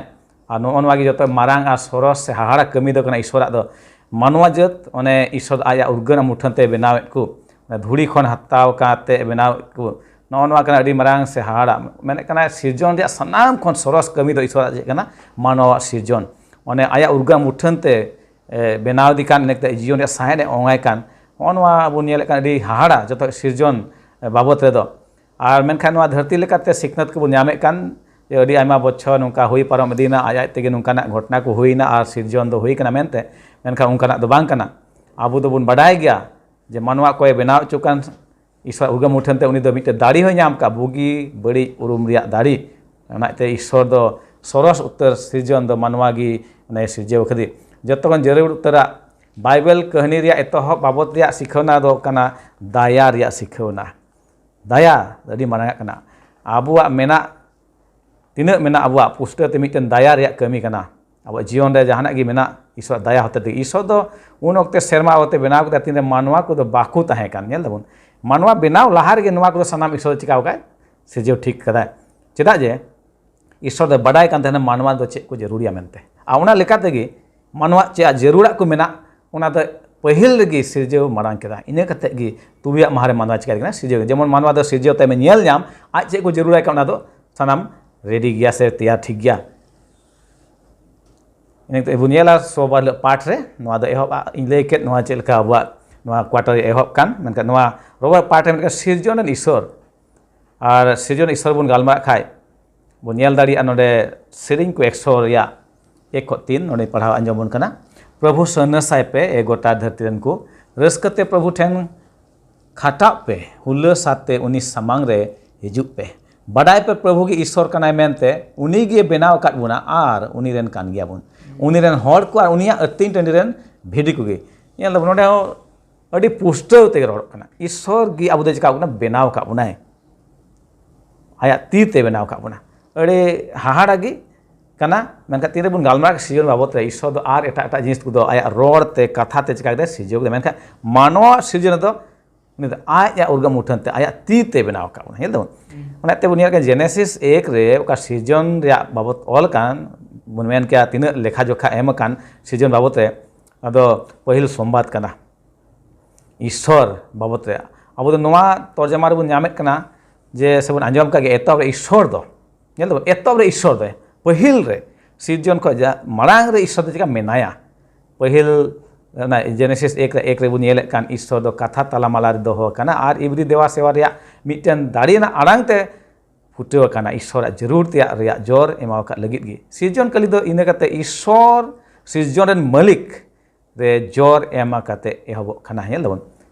ᱟᱨ ᱱᱚᱜᱼᱚ ᱱᱚᱣᱟ ᱜᱮ ᱡᱚᱛᱚ ᱢᱟᱨᱟᱝ ᱟᱨ ᱥᱚᱨᱚᱥ ᱥᱮ ᱦᱟᱦᱟᱲᱟ ᱠᱟᱹᱢᱤ ᱫᱚ ᱠᱟᱱᱟ ᱤᱥᱥᱚᱨᱟᱜ ᱫᱚ᱾ ᱢᱟᱱᱣᱟ ᱡᱟᱹᱛ ᱚᱱᱮ ᱤᱥᱥᱚᱨ ᱟᱡ ᱟᱜ ᱩᱨᱜᱟᱹᱱ ᱟᱨ ᱢᱩᱴᱷᱟᱹᱱ ᱛᱮ ᱵᱮᱱᱟᱣᱮᱫ ᱠᱚ, ᱚᱱᱟ ᱫᱷᱩᱲᱤ ᱠᱷᱚᱱ ᱦᱟᱛᱟᱣ ᱠᱟᱛᱮ ᱵᱮᱱᱟᱣᱮᱫ ᱠᱚ᱾ ᱱᱚᱜᱼᱚ ᱱᱚᱣᱟ ᱠᱟᱱᱟ ᱟᱹᱰᱤ ᱢᱟᱨᱟᱝ ᱥᱮ ᱦᱟᱦᱟᱲᱟ᱾ ᱢᱮᱱᱮᱫ ᱠᱟᱱᱟᱭ ᱥᱤᱨᱡᱚᱱ ᱨᱮᱭᱟᱜ ᱥᱟᱱᱟᱢ ᱠᱷᱚᱱ ᱥᱚᱨᱚᱥ ᱠᱟᱹᱢᱤ ᱫᱚ ᱤᱥᱥᱚᱨᱟᱜ ᱪᱮᱫ ᱠᱟᱱᱟ? ᱢᱟᱱᱣᱟᱣᱟᱜ ᱥᱤᱨᱡᱚᱱ᱾ ᱚᱱᱮ ᱟᱭᱟᱜ ᱩᱨᱜᱟᱹ ᱢᱩᱴᱷᱟᱹᱱ ᱛᱮ ᱮ, ᱵᱮᱱᱟᱣ ᱤᱫᱤ ᱠᱟᱱ, ᱤᱱᱟᱹ ᱠᱟᱛᱮ ᱡᱤᱭᱚᱱ ᱨᱮᱭᱟᱜ ᱥᱟᱦᱮᱫ ᱮ ᱚᱝᱟᱭ ᱠᱟᱱ᱾ ᱱᱚᱜᱼᱚ ᱱᱚᱣᱟ ᱵᱚᱱ ᱧᱮᱞᱮᱫ ᱠᱟᱱ ᱟᱹᱰᱤ ᱦᱟᱦᱟᱲᱟ ᱡᱚᱛᱚ ᱥᱤᱨᱡᱚᱱ ᱮ, ᱵᱟᱵᱚᱛ ᱨᱮᱫᱚ᱾ ᱟᱨ ᱢᱮᱱᱠᱷᱟᱱ ᱱᱚᱣᱟ ᱫᱷᱟᱹᱨᱛᱤ ᱞᱮᱠᱟᱛᱮ ᱥᱤᱠᱷᱱᱟᱹᱛ ᱠᱚᱵᱚᱱ ᱧᱟᱢᱮᱫ ᱠᱟᱱ ᱡᱮ ᱟᱹᱰᱤ ᱟᱭᱢᱟ ᱵᱚᱪᱷᱚᱨ ᱱᱚᱝᱠᱟ ᱦᱩᱭ ᱯᱟᱨᱚᱢ ᱤᱫᱤᱭᱮᱱᱟ, ᱟᱡ ᱟᱡ ᱛᱮᱜᱮ ᱱᱚᱝᱠᱟᱱᱟᱜ ᱜᱷᱚᱴᱚᱱᱟ ᱠᱚ ᱦᱩᱭᱮᱱᱟ ᱟᱨ ᱥᱤᱨᱡᱚᱱ ᱫᱚ ᱦᱩᱭ ᱠᱟᱱᱟ ᱢᱮᱱᱛᱮ, ᱢᱮᱱᱠᱷᱟᱱ ᱚᱱᱠᱟᱱᱟᱜ ᱫᱚ ᱵᱟᱝ ᱠᱟᱱᱟ᱾ ᱟᱵᱚ ᱫᱚᱵᱚᱱ ᱵᱟᱰᱟᱭ ᱜᱮᱭᱟ ᱡᱮ ᱢᱟᱱᱣᱟ ᱚᱠᱚᱭᱮ ᱵᱮᱱᱟᱣ ᱦᱚᱪᱚ ᱠᱟᱱ, ᱤᱥᱚᱨ ᱩᱨᱜᱟᱹ ᱢᱩᱴᱷᱟᱹᱱ ᱛᱮ ᱩᱱᱤ ᱫᱚ ᱢᱤᱫᱴᱮᱱ ᱫᱟᱲᱮ ᱦᱚᱸᱭ ᱧᱟᱢ ᱠᱟᱜᱼᱟ, ᱵᱩᱜᱤ ᱵᱟᱹᱲᱤᱡ ᱩᱨᱩᱢ ᱨᱮᱭᱟᱜ ᱫᱟᱲᱮ᱾ ᱚᱱᱟᱛᱮ ᱤᱥᱚᱨ ᱫᱚ ᱥᱚᱨᱚᱥ ᱩᱛᱟᱹᱨ ᱥᱤᱨᱡᱚᱱ ᱫᱚ ᱢᱟᱱᱣᱟ ᱜᱮ ᱚᱱᱮ ᱥᱤᱨᱡᱟᱹᱣ ᱠᱟᱫᱮ᱾ ᱡᱚᱛᱚ ᱠᱷᱚᱱ ᱡᱟᱹᱨᱩᱲ ᱩᱛᱟᱹᱨᱟᱜ ᱵᱟᱭᱵᱮᱞ ᱠᱟᱹᱦᱱᱤ ᱨᱮᱭᱟᱜ ᱮᱛᱚᱦᱚᱵ ᱵᱟᱵᱚᱛ ᱨᱮᱭᱟᱜ ᱥᱤᱠᱷᱟᱹᱣᱱᱟ ᱫᱚ ᱠᱟᱱᱟ ᱫᱟᱭᱟ ᱨᱮᱭᱟᱜ ᱥᱤᱠᱷᱟᱹᱣᱱᱟ᱾ ᱫᱟᱭᱟ ᱟᱹᱰᱤ ᱢᱟᱨᱟᱝ ᱟᱜ ᱠᱟᱱᱟ᱾ ᱟᱵᱚᱣᱟᱜ ᱢᱮᱱᱟᱜ ᱛᱤᱱᱟᱹᱜ ᱢᱮᱱᱟᱜ ᱟᱵᱚᱣᱟᱜ ᱯᱩᱥᱴᱟᱹᱣ ᱛᱮ ᱢᱤᱫᱴᱮᱱ ᱫᱟᱭᱟ ᱨᱮᱭᱟᱜ ᱠᱟᱹᱢᱤ ᱠᱟᱱᱟ᱾ ᱟᱵᱚᱣᱟᱜ ᱡᱤᱭᱚᱱ ᱨᱮ ᱡᱟᱦᱟᱱᱟᱜ ᱜᱮ ᱢᱮᱱᱟᱜ, ᱤᱥᱚᱨᱟᱜ ᱫᱟᱭᱟ ᱦᱚᱛᱮ ᱛᱮ᱾ ᱤᱥᱚᱨ ᱫᱚ ᱩᱱ ᱚᱠᱛᱮ ᱥᱮᱨᱢᱟ ᱚᱛᱮ ᱵᱮᱱᱟᱣ ᱠᱮᱫᱟ, ᱛᱤᱱᱨᱮ ᱢᱟᱱᱣᱟ ᱠᱚᱫᱚ ᱵᱟᱠᱚ ᱛᱟᱦᱮᱸ ᱠᱟᱱ᱾ ᱧᱮᱞ ᱫᱟᱵᱚᱱ, ᱢᱟᱱᱣᱟ ᱵᱮᱱᱟᱣ ᱞᱟᱦᱟ ᱨᱮᱜᱮ ᱱᱚᱣᱟ ᱠᱚᱫᱚ ᱥᱟᱱᱟᱢ ᱤᱥᱚᱨ ᱪᱤᱠᱟᱹᱣ ᱠᱟᱫᱟᱭ, ᱥᱤᱨᱡᱟᱹᱣ ᱴᱷᱤᱠ ᱠᱟᱫᱟᱭ᱾ ᱪᱮᱫᱟᱜ ᱡᱮ ᱤᱥᱚᱨ ᱫᱚ ᱵᱟᱰᱟᱭ ᱠᱟᱱ ᱛᱟᱦᱮᱱᱟ ᱢᱟᱱᱣᱟ ᱫᱚ ᱪᱮᱫ ᱠᱚ ᱡᱟᱹᱨᱩᱲᱤᱭᱟ ᱢᱮᱱᱛᱮ᱾ ᱟᱨ ᱚᱱᱟ ᱞᱮᱠᱟ ᱛᱮᱜᱮ ᱢᱟᱱᱣᱟ ᱪᱮᱫ ᱡᱟᱹᱨᱩᱲᱟᱜ ᱠᱚ ᱢᱮᱱᱟᱜ, ᱚᱱᱟ ᱫᱚ ᱯᱟᱹᱦᱤᱞ ᱨᱮᱜᱮ ᱥᱤᱨᱡᱟᱹᱣ ᱢᱟᱲᱟᱝ ᱠᱮᱫᱟ᱾ ᱤᱱᱟᱹ ᱠᱟᱛᱮ ᱜᱮ ᱛᱩᱨᱩᱭᱟᱜ ᱢᱟᱦᱟ ᱨᱮ ᱢᱟᱱᱣᱟ ᱪᱤᱠᱟᱹ ᱠᱟᱱᱟ, ᱥᱤᱨᱡᱟᱹᱣ᱾ ᱡᱮᱢᱚᱱ ᱢᱟᱱᱣᱟ ᱫᱚ ᱥᱤᱨᱡᱟᱹᱣ ᱛᱟᱭᱚᱢᱮ ᱧᱮᱞ ᱧᱟᱢ, ᱟᱡ ᱪᱮᱫ ᱠᱚ ᱡᱟᱹᱨᱩᱲᱟᱭ ᱠᱟᱱᱟ, ᱚᱱᱟ ᱫᱚ ᱥᱟᱱᱟᱢ ᱨᱮᱰᱤ ᱜᱮᱭᱟ ᱥᱮ ᱛᱮᱭᱟᱨ ᱴᱷᱤᱠ ᱜᱮᱭᱟ᱾ ᱤᱱᱟᱹ ᱠᱟᱛᱮ ᱵᱚᱱ ᱧᱮᱞᱟ ᱥᱳᱢᱵᱟᱨ ᱦᱤᱞᱳᱜ ᱯᱟᱴ ᱨᱮ, ᱱᱚᱣᱟ ᱫᱚ ᱮᱦᱚᱵ ᱤᱧ ᱞᱟᱹᱭ ᱠᱮᱫ, ᱱᱚᱣᱟ ᱪᱮᱫ ᱞᱮᱠᱟ ᱟᱵᱚᱣᱟᱜ ᱱᱚᱣᱟ ᱠᱚᱣᱟᱴᱟᱨ ᱨᱮ ᱮᱦᱚᱵ ᱠᱟᱱ, ᱢᱮᱱᱠᱷᱟᱱ ᱱᱚᱣᱟ ᱨᱚᱵᱟᱨ ᱯᱟᱴ ᱨᱮ ᱢᱮᱱᱠᱷᱟᱱ ᱥᱤᱨᱡᱚᱱ ᱨᱮᱱ ᱤᱥᱚᱨ ᱟᱨ ᱥᱤᱨᱡᱚᱱ ᱤᱥᱚᱨ ᱵᱚᱱ ᱜᱟᱞᱢᱟᱨᱟᱜ ᱠᱷᱟᱡ, ᱵᱚᱱ ᱧᱮᱞ ᱫᱟᱲᱮᱭᱟᱜᱼᱟ ᱱᱚᱰᱮ ᱥᱮᱨᱮᱧ ᱠᱚ ᱮᱠᱥᱚ ᱨᱮᱭᱟᱜ ᱮᱠ ᱠᱷᱚᱱ ᱛᱤᱱ, ᱱᱚᱰᱮ ᱯᱟᱲᱦᱟᱣ ᱟᱸᱡᱚᱢ ᱵᱚᱱ ᱠᱟᱱᱟ᱾ ᱯᱨᱚᱵᱷᱩ ᱥᱟᱹᱨᱱᱟᱹᱥᱟᱭ ᱯᱮ, ᱮ ᱜᱚᱴᱟ ᱫᱷᱟᱹᱨᱛᱤ ᱨᱮᱱ ᱠᱚ, ᱨᱟᱹᱥᱠᱟᱹ ᱛᱮ ᱯᱨᱚᱵᱷᱩ ᱴᱷᱮᱱ ᱠᱷᱟᱴᱟᱜ ᱯᱮ, ᱦᱩᱞᱟᱹᱥ ᱟᱛᱮ ᱩᱱᱤ ᱥᱟᱢᱟᱝ ᱨᱮ ᱦᱤᱡᱩᱜ ᱯᱮ᱾ ᱵᱟᱰᱟᱭ ᱯᱮ ᱯᱨᱚᱵᱷᱩ ᱜᱮ ᱤᱥᱚᱨ ᱠᱟᱱᱟᱭ ᱢᱮᱱᱛᱮ, ᱩᱱᱤ ᱜᱮ ᱵᱮᱱᱟᱣ ᱟᱠᱟᱫ ᱵᱚᱱᱟ ᱟᱨ ᱩᱱᱤ ᱨᱮᱱ ᱠᱟᱱ ᱜᱮᱭᱟᱵᱚᱱ᱾ ᱩᱱᱤ ᱨᱮᱱ ᱦᱚᱲ ᱠᱚ ᱟᱨ ᱩᱱᱤᱭᱟᱜ ᱟᱹᱛᱤᱧ ᱴᱟᱺᱰᱤ ᱨᱮᱱ ᱵᱷᱤᱰᱤ ᱠᱚᱜᱮ᱾ ᱧᱮᱞ ᱫᱟᱵᱚᱱ ᱱᱚᱰᱮ ᱦᱚᱸ ᱟᱹᱰᱤ ᱯᱩᱥᱴᱟᱹᱣ ᱛᱮᱜᱮ ᱨᱚᱲᱚᱜ ᱠᱟᱱᱟ, ᱤᱥᱚᱨ ᱜᱮ ᱟᱵᱚ ᱫᱚ ᱪᱤᱠᱟ ᱵᱚᱱᱟ, ᱵᱮᱱᱟᱣ ᱟᱠᱟᱫ ᱵᱚᱱᱟᱭ, ᱟᱭᱟᱜ ᱛᱤ ᱛᱮ ᱵᱮᱱᱟᱣ ᱟᱠᱟᱫ ᱵᱚᱱᱟ᱾ ᱟᱹᱰᱤ ᱦᱟᱦᱟᱲᱟ ᱜᱮ ᱠᱟᱱᱟ᱾ ᱢᱮᱱᱠᱷᱟᱱ ᱛᱤᱱ ᱨᱮᱵᱚᱱ ᱜᱟᱞᱢᱟᱨᱟᱜ ᱥᱤᱨᱡᱚᱱ ᱵᱟᱵᱚᱫ ᱨᱮ, ᱤᱥᱚᱨ ᱫᱚ ᱟᱨ ᱮᱴᱟᱜ ᱮᱴᱟᱜ ᱡᱤᱱᱤᱥ ᱠᱚᱫᱚ ᱟᱭᱟᱜ ᱨᱚᱲ ᱛᱮ, ᱠᱟᱛᱷᱟ ᱛᱮ ᱪᱤᱠᱟ ᱠᱮᱫᱟᱭ, ᱥᱤᱨᱡᱟᱹᱣ ᱠᱮᱫᱟᱭ᱾ ᱢᱮᱱᱠᱷᱟᱱ ᱢᱟᱱᱣᱟ ᱥᱤᱨᱡᱚᱱ ᱨᱮᱫᱚ ᱩᱱᱤ ᱫᱚ ᱟᱡᱟᱜ ᱩᱨᱜᱟᱹ ᱢᱩᱴᱷᱟᱹᱱ ᱛᱮ, ᱟᱭᱟᱜ ᱛᱤ ᱛᱮ ᱵᱮᱱᱟᱣ ᱟᱠᱟᱫ ᱵᱚᱱᱟ᱾ ᱧᱮᱞ ᱫᱟᱵᱚᱱ, ᱚᱱᱟᱛᱮ ᱵᱚᱱ ᱧᱮᱞ ᱠᱟᱱᱟ ᱡᱮᱱᱮᱥᱤᱥ ᱮᱠ ᱨᱮ ᱚᱠᱟ ᱥᱤᱨᱡᱚᱱ ᱨᱮᱭᱟᱜ ᱵᱟᱵᱚᱫ ᱚᱞ ᱠᱟᱱ, ᱵᱚᱱ ᱢᱮᱱ ᱠᱮᱭᱟ ᱛᱤᱱᱟᱹᱜ ᱞᱮᱠᱷᱟ ᱡᱚᱠᱷᱟ ᱮᱢ ᱟᱠᱟᱱ ᱥᱤᱨᱡᱚᱱ ᱵᱟᱵᱚᱫ ᱨᱮ, ᱟᱫᱚ ᱯᱟᱹᱦᱤᱞ ᱥᱚᱢᱵᱟᱫ ᱠᱟᱱᱟ᱾ ᱤᱥᱚᱨ ᱵᱟᱵᱚᱛ ᱨᱮ ᱟᱵᱚ ᱫᱚ ᱱᱚᱣᱟ ᱛᱚᱨᱡᱚᱢᱟ ᱨᱮᱵᱚᱱ ᱧᱟᱢᱮᱫ ᱠᱟᱱᱟ ᱡᱮ, ᱥᱮᱵᱚᱱ ᱟᱸᱡᱚᱢ ᱠᱟᱜ ᱜᱮ, ᱮᱛᱚᱦᱚᱵ ᱨᱮ ᱤᱥᱚᱨ ᱫᱚ, ᱧᱮᱞ ᱫᱟᱵᱚᱱ, ᱮᱛᱚᱦᱚᱵ ᱨᱮ ᱤᱥᱚᱨ ᱫᱚ, ᱯᱟᱹᱦᱤᱞ ᱨᱮ ᱥᱤᱨᱡᱚᱱ ᱠᱷᱚᱱ ᱡᱟ ᱢᱟᱲᱟᱝ ᱨᱮ ᱤᱥᱥᱚᱨ ᱫᱚ ᱪᱮᱠᱟ ᱢᱮᱱᱟᱭᱟ? ᱯᱟᱹᱦᱤᱞ ᱚᱱᱟ ᱡᱮᱱᱮᱥᱤᱥ ᱮᱠ ᱨᱮ ᱮᱠ ᱨᱮᱵᱚᱱ ᱧᱮᱞᱮᱫ ᱠᱟᱱ ᱤᱥᱥᱚᱨ ᱫᱚ ᱠᱟᱛᱷᱟ ᱛᱟᱞᱟᱢᱟᱞᱟ ᱨᱮ ᱫᱚᱦᱚ ᱟᱠᱟᱱᱟ ᱟᱨ ᱤᱵᱨᱤ ᱫᱮᱵᱟ ᱥᱮᱵᱟ ᱨᱮᱭᱟᱜ ᱢᱤᱫᱴᱮᱱ ᱫᱟᱲᱮ ᱨᱮᱱᱟᱜ ᱟᱲᱟᱝ ᱛᱮ ᱯᱷᱩᱴᱟᱹᱣ ᱟᱠᱟᱱᱟ ᱤᱥᱥᱚᱨᱟᱜ ᱡᱟᱹᱨᱩᱲ ᱛᱮᱭᱟᱜ ᱨᱮᱭᱟᱜ ᱡᱚᱨ ᱮᱢᱟᱣ ᱟᱠᱟᱫ ᱞᱟᱹᱜᱤᱫ ᱜᱮ᱾ ᱥᱤᱨᱡᱚᱱ ᱠᱟᱹᱞᱤ ᱫᱚ ᱤᱱᱟᱹ ᱠᱟᱛᱮ ᱤᱥᱥᱚᱨ ᱥᱤᱨᱡᱚᱱ ᱨᱮᱱ ᱢᱟᱹᱞᱤᱠ ᱨᱮ ᱡᱚᱨ ᱮᱢ ᱠᱟᱛᱮ ᱮᱦᱚᱵᱚᱜ ᱠᱟᱱᱟ᱾ ᱧᱮᱞ ᱫᱟᱵᱚᱱ,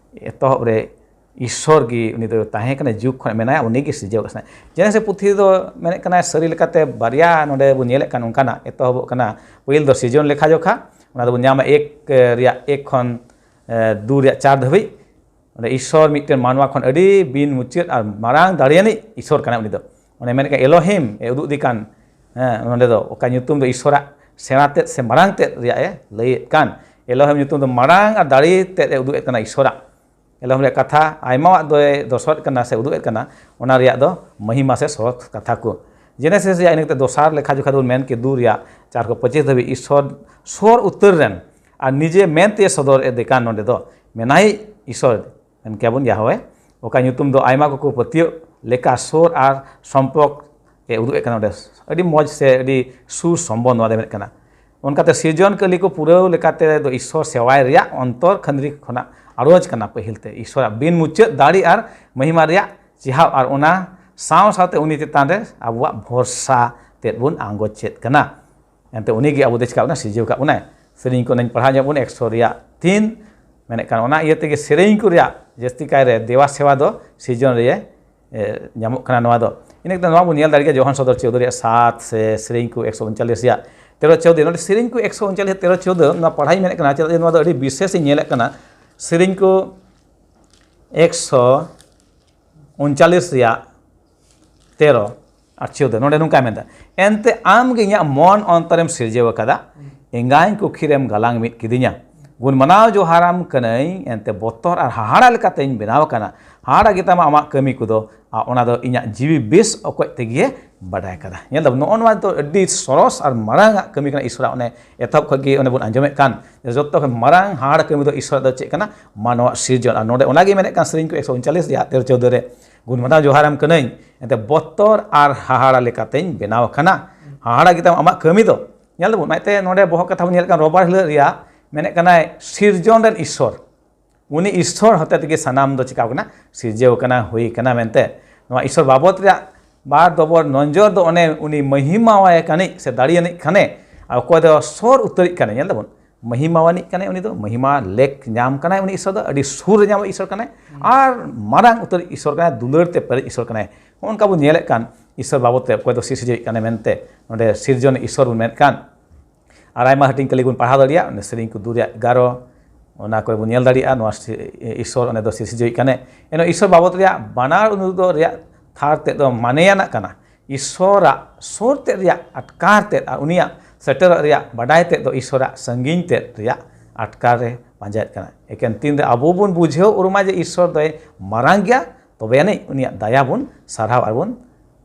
ᱮᱛᱚᱦᱚᱵ ᱨᱮ ᱤᱥᱥᱚᱨ ᱜᱮ ᱩᱱᱤ ᱫᱚ ᱛᱟᱦᱮᱸ ᱠᱟᱱᱟ, ᱡᱩᱜᱽ ᱠᱷᱚᱱ ᱢᱮᱱᱟᱭᱟ, ᱩᱱᱤ ᱜᱮ ᱥᱤᱨᱡᱟᱹᱣ ᱟᱠᱟᱫ ᱥᱟᱱᱟᱭᱟ᱾ ᱡᱮᱱᱮᱥᱤᱥ ᱯᱩᱛᱷᱤ ᱫᱚ ᱢᱮᱱᱮᱫ ᱠᱟᱱᱟᱭ, ᱥᱟᱹᱨᱤ ᱞᱮᱠᱟᱛᱮ ᱵᱟᱨᱭᱟ ᱱᱚᱰᱮ ᱵᱚᱱ ᱧᱮᱞᱮᱫ ᱠᱟᱱ ᱚᱱᱠᱟᱱᱟᱜ ᱮᱛᱚᱦᱚᱵᱚᱜ ᱠᱟᱱᱟ᱾ ᱯᱟᱹᱦᱤᱞ ᱫᱚ ᱥᱤᱨᱡᱚᱱ ᱞᱮᱠᱷᱟ ᱡᱚᱠᱷᱟ, ᱚᱱᱟ ᱫᱚᱵᱚᱱ ᱧᱟᱢᱟ ᱮᱠ ᱨᱮᱭᱟᱜ ᱮᱠ ᱠᱷᱚᱱ ᱮ, ᱫᱩ ᱨᱮᱭᱟᱜ ᱪᱟᱨ ᱫᱷᱟᱹᱵᱤᱡ᱾ ᱚᱸᱰᱮ ᱤᱥᱥᱚᱨ ᱢᱤᱫᱴᱮᱱ ᱢᱟᱱᱣᱟ ᱠᱷᱚᱱ ᱟᱹᱰᱤ ᱵᱤᱱ ᱢᱩᱪᱟᱹᱫ ᱟᱨ ᱢᱟᱨᱟᱝ ᱫᱟᱲᱮᱭᱟᱱᱤᱡ ᱤᱥᱥᱚᱨ ᱠᱟᱱᱟᱭ ᱩᱱᱤ ᱫᱚ᱾ ᱚᱸᱰᱮ ᱢᱮᱱᱮᱫ ᱠᱟᱱ ᱮᱞᱳᱦᱤᱢ ᱮ ᱩᱫᱩᱜ ᱤᱫᱤ ᱠᱟᱱ, ᱦᱮᱸ, ᱱᱚᱸᱰᱮ ᱫᱚ ᱚᱠᱟ ᱧᱩᱛᱩᱢ ᱫᱚ ᱤᱥᱥᱚᱨᱟᱜ ᱥᱮᱬᱟ ᱛᱮᱫ ᱥᱮ ᱢᱟᱨᱟᱝ ᱛᱮᱫ ᱨᱮᱭᱟᱜ ᱮ ᱞᱟᱹᱭᱮᱫ ᱠᱟᱱ᱾ ᱮᱞᱳᱦᱤᱢ ᱧᱩᱛᱩᱢ ᱫᱚ ᱢᱟᱨᱟᱝ ᱟᱨ ᱫᱟᱲᱮ ᱛᱮᱫ ᱮ ᱩᱫᱩᱜ ᱮᱫ ᱠᱟᱱᱟ ᱤᱥᱥᱚᱨᱟᱜ᱾ ᱮᱞᱳᱦᱤᱢ ᱨᱮᱭᱟᱜ ᱠᱟᱛᱷᱟ ᱟᱭᱢᱟᱣᱟᱜ ᱫᱚᱭ ᱫᱚᱥᱚᱨᱮᱫ ᱠᱟᱱᱟ ᱥᱮ ᱩᱫᱩᱜ ᱮᱫ ᱠᱟᱱᱟ, ᱚᱱᱟ ᱨᱮᱭᱟᱜ ᱫᱚ ᱢᱚᱦᱤᱢᱟ ᱥᱮ ᱥᱚᱨᱚᱛ ᱠᱟᱛᱷᱟ ᱠᱚ᱾ ᱡᱮᱱᱮᱥᱤᱥ ᱨᱮᱭᱟᱜ ᱤᱱᱟᱹ ᱠᱟᱛᱮ ᱫᱚᱥᱟᱨ ᱞᱮᱠᱷᱟ ᱡᱚᱠᱷᱟ ᱫᱚᱵᱚᱱ ᱢᱮᱱ ᱠᱮᱫ ᱫᱩ ᱨᱮᱭᱟᱜ ᱪᱟᱨ ᱠᱷᱚᱱ ᱯᱚᱸᱪᱤᱥ ᱫᱷᱟᱹᱵᱤᱡ ᱤᱥᱥᱚᱨ ᱥᱚᱨ ᱩᱛᱟᱹᱨ ᱨᱮᱱ ᱟᱨ ᱱᱤᱡᱮ ᱢᱮᱱ ᱛᱮ ᱥᱚᱫᱚᱨ ᱮ ᱫᱮᱠᱟᱱ ᱱᱚᱰᱮ ᱫᱚ ᱢᱮᱱᱟᱭ ᱤᱥᱥᱚᱨ, ᱢᱮᱱ ᱠᱮᱭᱟᱵᱚᱱ ᱭᱟᱦᱣᱮ, ᱚᱠᱟ ᱧᱩᱛᱩᱢ ᱫᱚ ᱟᱭᱢᱟ ᱠᱚᱠᱚ ᱯᱟᱹᱛᱭᱟᱹᱜ ᱞᱮᱠᱟ ᱥᱩᱨ ᱟᱨ ᱥᱚᱢᱯᱚᱨᱠ ᱮ ᱩᱫᱩᱜ ᱮᱫ ᱠᱟᱱᱟ᱾ ᱚᱸᱰᱮ ᱟᱹᱰᱤ ᱢᱚᱡᱽ ᱥᱮ ᱟᱹᱰᱤ ᱥᱩᱨ ᱥᱚᱢᱵᱚᱱᱫᱷ ᱱᱚᱣᱟ ᱫᱚ ᱢᱮᱱᱮᱫ ᱠᱟᱱᱟ᱾ ᱚᱱᱠᱟᱛᱮ ᱥᱤᱨᱡᱚᱱ ᱠᱟᱹᱞᱤ ᱠᱚ ᱯᱩᱨᱟᱹᱣ ᱞᱮᱠᱟᱛᱮ ᱫᱚ ᱤᱥᱥᱚᱨ ᱥᱮᱣᱟᱭ ᱨᱮᱭᱟᱜ ᱚᱱᱛᱚᱨ ᱠᱷᱟᱹᱱᱫᱽᱨᱤ ᱠᱷᱚᱱᱟᱜ ᱟᱲᱚᱡ ᱠᱟᱱᱟ᱾ ᱯᱟᱹᱦᱤᱞ ᱛᱮ ᱤᱥᱥᱚᱨᱟᱜ ᱵᱤᱱ ᱢᱩᱪᱟᱹᱫ ᱫᱟᱲᱮ ᱟᱨ ᱢᱚᱦᱤᱢᱟ ᱨᱮᱭᱟᱜ ᱪᱮᱦᱟᱣ ᱟᱨ ᱚᱱᱟ ᱥᱟᱶ ᱥᱟᱶᱛᱮ ᱩᱱᱤ ᱪᱮᱛᱟᱱ ᱨᱮ ᱟᱵᱚᱣᱟᱜ ᱵᱷᱚᱨᱥᱟ ᱛᱮᱫ ᱵᱚᱱ ᱟᱸᱜᱚᱪ ᱪᱮᱫ ᱠᱟᱱᱟ᱾ ᱮᱱᱛᱮ ᱩᱱᱤ ᱜᱮ ᱟᱵᱚ ᱫᱚ ᱪᱤᱠᱟ ᱵᱚᱱᱟ, ᱥᱤᱨᱡᱟᱹᱣ ᱠᱟᱜ ᱵᱚᱱᱟᱭ᱾ ᱥᱮᱨᱮᱧ ᱠᱚ ᱚᱱᱟᱧ ᱯᱟᱲᱦᱟᱣ ᱧᱚᱜ ᱵᱚᱱ ᱮᱠᱥᱚ ᱨᱮᱭᱟᱜ ᱛᱤᱱ ᱢᱮᱱᱮᱫ ᱠᱟᱱ, ᱚᱱᱟ ᱤᱭᱟᱹ ᱛᱮᱜᱮ ᱥᱮᱨᱮᱧ ᱠᱚ ᱨᱮᱭᱟᱜ ᱡᱟᱹᱥᱛᱤ ᱠᱟᱭ ᱨᱮ ᱫᱮᱵᱟ ᱥᱮᱵᱟ ᱫᱚ ᱥᱤᱨᱡᱚᱱ ᱨᱮ ᱮ, ᱧᱟᱢᱚᱜ ᱠᱟᱱᱟ ᱱᱚᱣᱟ ᱫᱚ᱾ ᱤᱱᱟᱹ ᱠᱟᱛᱮ ᱱᱚᱣᱟ ᱵᱚᱱ ᱧᱮᱞ ᱫᱟᱲᱮᱭᱟᱜ ᱜᱮᱭᱟ ᱡᱚᱦᱚᱱ ᱥᱚᱫᱚᱨ ᱪᱳᱣᱫᱚ ᱨᱮᱭᱟᱜ ᱥᱟᱛ ᱥᱮ ᱥᱮᱨᱮᱧ ᱠᱚ ᱮᱠᱥᱚ ᱩᱱᱪᱟᱞᱤᱥ ᱨᱮᱭᱟᱜ ᱛᱮᱨᱚ ᱪᱳᱣᱫᱚ᱾ ᱱᱚᱰᱮ ᱥᱮᱨᱮᱧ ᱠᱚ ᱮᱠᱥᱚ ᱩᱱᱪᱟᱞᱤᱥ ᱛᱮᱨᱚ ᱪᱳᱣᱫᱚ ᱱᱚᱣᱟ ᱯᱟᱲᱦᱟᱣ ᱤᱧ ᱢᱮᱱᱮᱫ ᱠᱟᱱᱟ, ᱪᱮᱫᱟᱜ ᱡᱮ ᱱᱚᱣᱟ ᱫᱚ ᱟᱹᱰᱤ ᱵᱤᱥᱮᱥ ᱤᱧ ᱧᱮᱞᱮᱫ ᱠᱟᱱᱟ᱾ ᱥᱮᱨᱮᱧ ᱠᱚ ᱮᱠᱥᱚ ᱩᱱᱪᱟᱞᱤᱥ ᱨᱮᱭᱟᱜ ᱛᱮᱨᱚ ᱟᱨ ᱪᱳᱣᱫᱚ, ᱱᱚᱰᱮ ᱱᱚᱝᱠᱟᱭ ᱢᱮᱱᱫᱟ, "ᱮᱱᱛᱮ ᱟᱢ ᱜᱮ ᱤᱧᱟᱹᱜ ᱢᱚᱱ ᱚᱱᱛᱚᱨᱮᱢ ᱥᱤᱨᱡᱟᱹᱣ ᱟᱠᱟᱫᱟ, ᱮᱸᱜᱟᱧ ᱠᱩᱠᱷᱤ ᱨᱮᱢ ᱜᱟᱞᱟᱝ ᱢᱤᱫ ᱠᱤᱫᱤᱧᱟ᱾ ᱜᱩᱱ ᱢᱟᱱᱟᱣ ᱡᱚᱦᱟᱨᱟᱢ ᱠᱟᱹᱱᱟᱹᱧ, ᱮᱱᱛᱮ ᱵᱚᱛᱚᱨ ᱟᱨ ᱦᱟᱦᱟᱲᱟ ᱞᱮᱠᱟᱛᱮᱧ ᱵᱮᱱᱟᱣ ᱟᱠᱟᱱᱟ᱾ ᱦᱟᱦᱟᱲᱟ ᱜᱮᱛᱟᱢᱟ ᱟᱢᱟᱜ ᱠᱟᱹᱢᱤ ᱠᱚᱫᱚ, ᱟᱨ ᱚᱱᱟ ᱫᱚ ᱤᱧᱟᱹᱜ ᱡᱤᱣᱤ ᱵᱮᱥ ᱚᱠᱚᱡ ᱛᱮᱜᱮ ᱵᱟᱰᱟᱭ ᱠᱟᱫᱟ᱾" ᱧᱮᱞ ᱫᱟᱵᱚᱱ, ᱱᱚᱜᱼᱚ ᱱᱚᱣᱟ ᱫᱚ ᱟᱹᱰᱤ ᱥᱚᱨᱚᱥ ᱟᱨ ᱢᱟᱨᱟᱝ ᱟᱜ ᱠᱟᱹᱢᱤ ᱠᱟᱱᱟ ᱤᱥᱚᱨᱟᱜ᱾ ᱚᱱᱮ ᱮᱛᱚᱦᱚᱵ ᱠᱷᱚᱱ ᱜᱮ ᱚᱱᱮ ᱵᱚᱱ ᱟᱸᱡᱚᱢᱮᱫ ᱠᱟᱱ, ᱡᱚᱛᱚ ᱠᱷᱚᱱ ᱢᱟᱨᱟᱝ ᱦᱟᱦᱟᱲᱟ ᱠᱟᱹᱢᱤ ᱫᱚ ᱤᱥᱚᱨᱟᱜ ᱫᱚ ᱪᱮᱫ ᱠᱟᱱᱟ? ᱢᱟᱱᱣᱟ ᱥᱤᱨᱡᱚᱱ᱾ ᱟᱨ ᱱᱚᱰᱮ ᱚᱱᱟᱜᱮ ᱢᱮᱱᱮᱫ ᱠᱟᱱ ᱥᱮᱨᱮᱧ ᱠᱚ ᱮᱠᱥᱚ ᱩᱱᱪᱟᱞᱤᱥ ᱨᱮᱭᱟᱜ ᱛᱮᱨᱚ ᱪᱳᱣᱫᱚ ᱨᱮ, "ᱜᱩᱱ ᱢᱟᱱᱟᱣ ᱡᱚᱦᱟᱨᱟᱢ ᱠᱟᱹᱱᱟᱹᱧ, ᱮᱱᱛᱮ ᱵᱚᱛᱚᱨ ᱟᱨ ᱦᱟᱦᱟᱲᱟ ᱞᱮᱠᱟᱛᱮᱧ ᱵᱮᱱᱟᱣ ᱟᱠᱟᱱᱟ, ᱦᱟᱦᱟᱲᱟ ᱜᱮᱛᱟᱢ ᱟᱢᱟᱜ ᱠᱟᱹᱢᱤ ᱫᱚ᱾ ᱧᱮᱞ ᱫᱟᱵᱚᱱ, ᱚᱱᱟᱛᱮ ᱱᱚᱰᱮ ᱵᱚᱦᱚᱜ ᱠᱟᱛᱷᱟ ᱵᱚᱱ ᱧᱮᱞᱮᱫ ᱠᱟᱱ ᱨᱚᱵᱟᱨ ᱦᱤᱞᱳᱜ ᱨᱮᱭᱟᱜ ᱢᱮᱱᱮᱫ ᱠᱟᱱᱟᱭ ᱥᱤᱨᱡᱚᱱ ᱨᱮᱱ ᱤᱥᱥᱚᱨ᱾ ᱩᱱᱤ ᱤᱥᱥᱚᱨ ᱦᱚᱛᱮ ᱛᱮᱜᱮ ᱥᱟᱱᱟᱢ ᱫᱚ ᱪᱤᱠᱟᱣ ᱠᱟᱱᱟ, ᱥᱤᱨᱡᱟᱹᱣ ᱠᱟᱱᱟ, ᱦᱩᱭ ᱠᱟᱱᱟ ᱢᱮᱱᱛᱮ᱾ ᱱᱚᱣᱟ ᱤᱥᱥᱚᱨ ᱵᱟᱵᱚᱛ ᱨᱮᱭᱟᱜ ᱵᱟᱨ ᱫᱚᱵᱚᱨ ᱱᱚᱡᱚᱨ ᱫᱚ ᱚᱱᱮ ᱩᱱᱤ ᱢᱚᱦᱤᱢᱟᱣᱟᱭ ᱠᱟᱱᱤᱡ ᱥᱮ ᱫᱟᱲᱮᱭᱟᱱᱤᱡ ᱠᱟᱱᱮ, ᱟᱨ ᱚᱠᱚᱭ ᱫᱚ ᱥᱚᱨ ᱩᱛᱟᱹᱨᱤᱡ ᱠᱟᱱᱮ᱾ ᱧᱮᱞ ᱫᱟᱵᱚᱱ, ᱢᱚᱦᱤᱢᱟᱣᱟᱱᱤᱡ ᱠᱟᱱᱟᱭ ᱩᱱᱤ ᱫᱚ, ᱢᱚᱦᱤᱢᱟ ᱞᱮᱠ ᱧᱟᱢ ᱠᱟᱱᱟᱭ ᱩᱱᱤ ᱤᱥᱥᱚᱨ ᱫᱚ, ᱟᱹᱰᱤ ᱥᱩᱨ ᱨᱮ ᱧᱟᱢᱚᱜ ᱤᱥᱥᱚᱨ ᱠᱟᱱᱟᱭ, ᱟᱨ ᱢᱟᱨᱟᱝ ᱩᱛᱟᱹᱨᱤᱡ ᱤᱥᱥᱚᱨ ᱠᱟᱱᱟᱭ, ᱫᱩᱞᱟᱹᱲ ᱛᱮ ᱯᱮᱨᱮᱡ ᱤᱥᱥᱚᱨ ᱠᱟᱱᱟᱭ᱾ ᱱᱚᱜᱼᱚ ᱱᱚᱝᱠᱟ ᱵᱚᱱ ᱧᱮᱞᱮᱫ ᱠᱟᱱ ᱤᱥᱥᱚᱨ ᱵᱟᱵᱚᱛ ᱛᱮ ᱚᱠᱚᱭ ᱫᱚ ᱥᱤᱨᱡᱟᱹᱣᱤᱡ ᱠᱟᱱᱟᱭ ᱢᱮᱱᱛᱮ ᱱᱚᱰᱮ ᱥᱤᱨᱡᱚᱱ ᱤᱥᱥᱚᱨ ᱵᱚᱱ ᱢᱮᱱᱮᱫ ᱠᱟᱱ᱾ ᱟᱨ ᱟᱭᱢᱟ ᱦᱟᱹᱴᱤᱧ ᱠᱟᱹᱞᱤ ᱵᱚᱱ ᱯᱟᱲᱦᱟᱣ ᱫᱟᱲᱮᱭᱟᱜᱼᱟ, ᱚᱱᱟ ᱥᱮᱨᱮᱧ ᱠᱚ ᱫᱩ ᱨᱮᱭᱟᱜ ᱮᱜᱟᱨᱚ, ᱚᱱᱟ ᱠᱚᱨᱮ ᱵᱚᱱ ᱧᱮᱞ ᱫᱟᱲᱮᱭᱟᱜᱼᱟ, ᱱᱚᱣᱟ ᱥᱤ-, ᱤᱥᱥᱚᱨ ᱚᱸᱰᱮ ᱫᱚ ᱥᱤᱨᱡᱟᱹᱣᱤᱡ ᱠᱟᱱᱟᱭ᱾ ᱮᱱᱦᱚᱸ ᱤᱥᱥᱚᱨ ᱵᱟᱵᱚᱛ ᱨᱮᱭᱟᱜ ᱵᱟᱱᱟᱨ ᱚᱱᱩᱨᱳᱫᱷ ᱨᱮᱭᱟᱜ ᱛᱷᱟᱨ ᱛᱮᱫ ᱫᱚ ᱢᱟᱱᱮᱭᱟᱱᱟᱜ ᱠᱟᱱᱟ᱾ ᱤᱥᱥᱚᱨᱟᱜ ᱥᱩᱨ ᱛᱮᱫ ᱨᱮᱭᱟᱜ ᱟᱴᱠᱟᱨ ᱛᱮᱫ ᱟᱨ ᱩᱱᱤᱭᱟᱜ ᱥᱮᱴᱮᱨᱚᱜ ᱨᱮᱭᱟᱜ ᱵᱟᱰᱟᱭ ᱛᱮᱫ ᱫᱚ ᱤᱥᱥᱚᱨᱟᱜ ᱥᱟᱺᱜᱤᱧ ᱛᱮᱫ ᱨᱮᱭᱟᱜ ᱟᱴᱠᱟᱨ ᱨᱮ ᱯᱟᱸᱡᱟᱭᱮᱫ ᱠᱟᱱᱟ᱾ ᱮᱠᱮᱱ ᱛᱤᱱᱨᱮ ᱟᱵᱚ ᱵᱚᱱ ᱵᱩᱡᱷᱟᱹᱣ ᱩᱨᱩᱢᱟ ᱡᱮ ᱤᱥᱥᱚᱨ ᱫᱚᱭ ᱢᱟᱨᱟᱝ ᱜᱮᱭᱟ, ᱛᱚᱵᱮ ᱟᱹᱱᱤᱡ ᱩᱱᱤᱭᱟᱜ ᱫᱟᱭᱟ ᱵᱚᱱ ᱥᱟᱨᱦᱟᱣ ᱟᱨ ᱵᱚᱱ,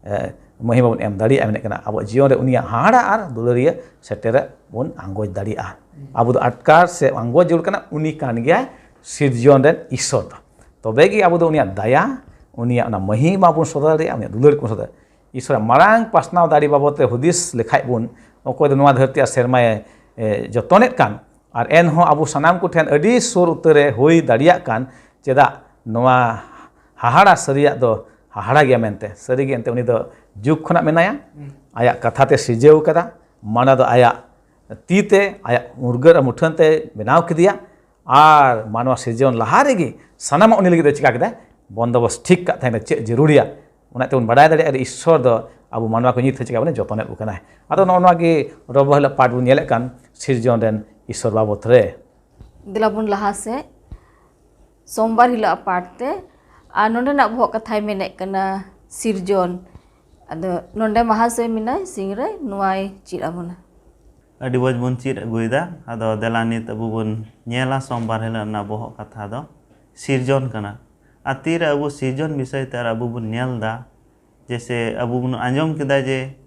ᱮ, ᱢᱚᱦᱤᱢᱟ ᱵᱚᱱ ᱮᱢ ᱫᱟᱲᱮᱭᱟᱜᱼᱟ᱾ ᱢᱮᱱᱮᱫ ᱠᱟᱱᱟ, ᱟᱵᱚᱣᱟᱜ ᱡᱤᱭᱚᱱ ᱨᱮ ᱩᱱᱤᱭᱟᱜ ᱦᱟᱦᱟᱲᱟ ᱟᱨ ᱫᱩᱞᱟᱹᱲᱤᱭᱟᱹ ᱥᱮᱴᱮᱨ ᱵᱚᱱ ᱟᱸᱜᱚᱪ ᱫᱟᱲᱮᱭᱟᱜᱼᱟ᱾ ᱟᱵᱚ ᱫᱚ ᱟᱴᱠᱟᱨ ᱥᱮ ᱟᱸᱜᱚᱪ ᱡᱟᱹᱨᱩᱲ ᱠᱟᱱᱟ, ᱩᱱᱤ ᱠᱟᱱ ᱜᱮᱭᱟᱭ ᱥᱤᱨᱡᱚᱱ ᱨᱮᱱ ᱤᱥᱥᱚᱨ ᱫᱚ᱾ ᱛᱚᱵᱮ ᱜᱮ ᱟᱵᱚ ᱫᱚ ᱩᱱᱤᱭᱟᱜ ᱫᱟᱭᱟ, ᱩᱱᱤᱭᱟᱜ ᱚᱱᱟ ᱢᱚᱦᱤᱢᱟ ᱵᱚᱱ ᱥᱚᱫᱚᱨ ᱫᱟᱲᱮᱭᱟᱜᱼᱟ, ᱩᱱᱤᱭᱟᱜ ᱫᱩᱞᱟᱹᱲ ᱵᱚᱱ ᱥᱚᱫᱚᱨ ᱫᱟᱲᱮᱭᱟᱜᱼᱟ᱾ ᱤᱥᱥᱚᱨᱟᱜ ᱢᱟᱨᱟᱝ ᱯᱟᱥᱱᱟᱣ ᱫᱟᱲᱮ ᱵᱟᱵᱚᱫ ᱛᱮ ᱦᱩᱫᱤᱥ ᱞᱮᱠᱷᱟᱡ ᱵᱚᱱ, ᱚᱠᱚᱭ ᱫᱚ ᱱᱚᱣᱟ ᱫᱷᱟᱹᱨᱛᱤ ᱟᱨ ᱥᱮᱨᱢᱟᱭ, ᱮ, ᱡᱚᱛᱚᱱᱮᱫ ᱠᱟᱱ, ᱟᱨ ᱮᱱᱦᱚᱸ ᱟᱵᱚ ᱥᱟᱱᱟᱢ ᱠᱚᱴᱷᱮᱱ ᱟᱹᱰᱤ ᱥᱩᱨ ᱩᱛᱟᱹᱨᱮ ᱦᱩᱭ ᱫᱟᱲᱮᱭᱟᱜ ᱠᱟᱱ, ᱪᱮᱫᱟᱜ ᱱᱚᱣᱟ ᱦᱟᱦᱟᱲᱟ ᱥᱟᱹᱨᱤᱭᱟᱜ ᱫᱚ ᱦᱟᱦᱟᱲᱟ ᱜᱮᱭᱟ ᱢᱮᱱᱛᱮ? ᱥᱟᱹᱨᱤᱜᱮ ᱮᱱᱛᱮ ᱩᱱᱤ ᱫᱚ ᱡᱩᱜᱽ ᱠᱷᱚᱱᱟᱜ ᱢᱮᱱᱟᱭᱟ, ᱟᱭᱟᱜ ᱠᱟᱛᱷᱟ ᱛᱮ ᱥᱤᱨᱡᱟᱹᱣ ᱠᱟᱫᱟ, ᱢᱟᱱᱣᱟ ᱫᱚ ᱟᱭᱟᱜ ᱛᱤ ᱛᱮ, ᱟᱭᱟᱜ ᱢᱩᱨᱜᱟᱹ ᱟᱨ ᱢᱩᱴᱷᱟᱹᱱ ᱛᱮ ᱵᱮᱱᱟᱣ ᱠᱮᱫᱮᱭᱟ, ᱟᱨ ᱢᱟᱱᱣᱟ ᱥᱤᱨᱡᱚᱱ ᱞᱟᱦᱟ ᱨᱮᱜᱮ ᱥᱟᱱᱟᱢᱟᱜ ᱩᱱᱤ ᱞᱟᱹᱜᱤᱫ ᱫᱚ ᱪᱤᱠᱟ ᱠᱮᱫᱟᱭ? ᱵᱚᱱᱫᱚᱵᱚᱥ ᱴᱷᱤᱠ ᱠᱟᱜ ᱛᱟᱦᱮᱱᱟ, ᱪᱮᱫ ᱡᱟᱹᱨᱩᱲᱤᱭᱟ᱾ ᱚᱱᱟᱛᱮ ᱵᱚᱱ ᱵᱟᱰᱟᱭ ᱫᱟᱲᱮᱭᱟᱜᱼᱟ ᱡᱮ ᱤᱥᱥᱚᱨ ᱫᱚ ᱟᱵᱚ ᱢᱟᱱᱣᱟ ᱠᱚ ᱱᱤᱛ ᱦᱚᱸ ᱪᱤᱠᱟ ᱵᱚᱱ ᱡᱚᱛᱚᱱᱮᱫ ᱵᱚ ᱠᱟᱱᱟᱭ᱾ ᱟᱫᱚ ᱱᱚᱜᱼᱚ ᱱᱚᱣᱟ ᱜᱮ ᱨᱚᱵᱚ ᱦᱤᱞᱳᱜ ᱯᱟᱴ ᱵᱚᱱ ᱧᱮᱞᱮᱫ ᱠᱟᱱ ᱥᱤᱨᱡᱚᱱ ᱨᱮᱱ ᱤᱥᱥᱚᱨ ᱵᱟᱵᱚᱛ ᱨᱮ᱾ ᱫᱮᱞᱟ ᱵᱚᱱ ᱞᱟᱦᱟ ᱥᱮᱫ ᱥᱳᱢᱵᱟᱨ ᱦᱤᱞᱳᱜ ᱯᱟᱴ ᱛᱮ᱾ ᱟᱨ ᱱᱚᱰᱮᱱᱟᱜ ᱵᱚᱦᱚᱜ ᱠᱟᱛᱷᱟᱭ ᱢᱮᱱᱮᱫ ᱠᱟᱱᱟ ᱥᱤᱨᱡᱚᱱ᱾ ᱟᱫᱚ ᱱᱚᱰᱮ ᱢᱟᱦᱟᱥᱚᱭ ᱢᱮᱱᱟᱭ ᱥᱤᱝ ᱨᱮ, ᱱᱚᱣᱟᱭ ᱪᱮᱫ ᱟᱵᱚᱱᱟ᱾ ᱟᱹᱰᱤ ᱢᱚᱡᱽ ᱵᱚᱱ ᱪᱮᱫ ᱟᱹᱜᱩᱭᱮᱫᱟ᱾ ᱟᱫᱚ ᱫᱮᱞᱟ ᱱᱤᱛ ᱟᱵᱚ ᱵᱚᱱ ᱧᱮᱞᱟ ᱥᱳᱢᱵᱟᱨ ᱦᱤᱞᱳᱜ ᱨᱮᱱᱟᱜ ᱵᱚᱦᱚᱜ ᱠᱟᱛᱷᱟ ᱫᱚ ᱥᱤᱨᱡᱚᱱ ᱠᱟᱱᱟ᱾ ᱟᱨ ᱛᱤᱨᱮ ᱟᱵᱚ ᱥᱤᱨᱡᱚᱱ ᱵᱤᱥᱚᱭ ᱛᱮ ᱟᱨ ᱟᱵᱚ ᱵᱚᱱ ᱧᱮᱞ ᱮᱫᱟ, ᱡᱮᱥᱮ ᱟᱵᱚ ᱵᱚᱱ ᱟᱸᱡᱚᱢ ᱠᱮᱫᱟ ᱡᱮ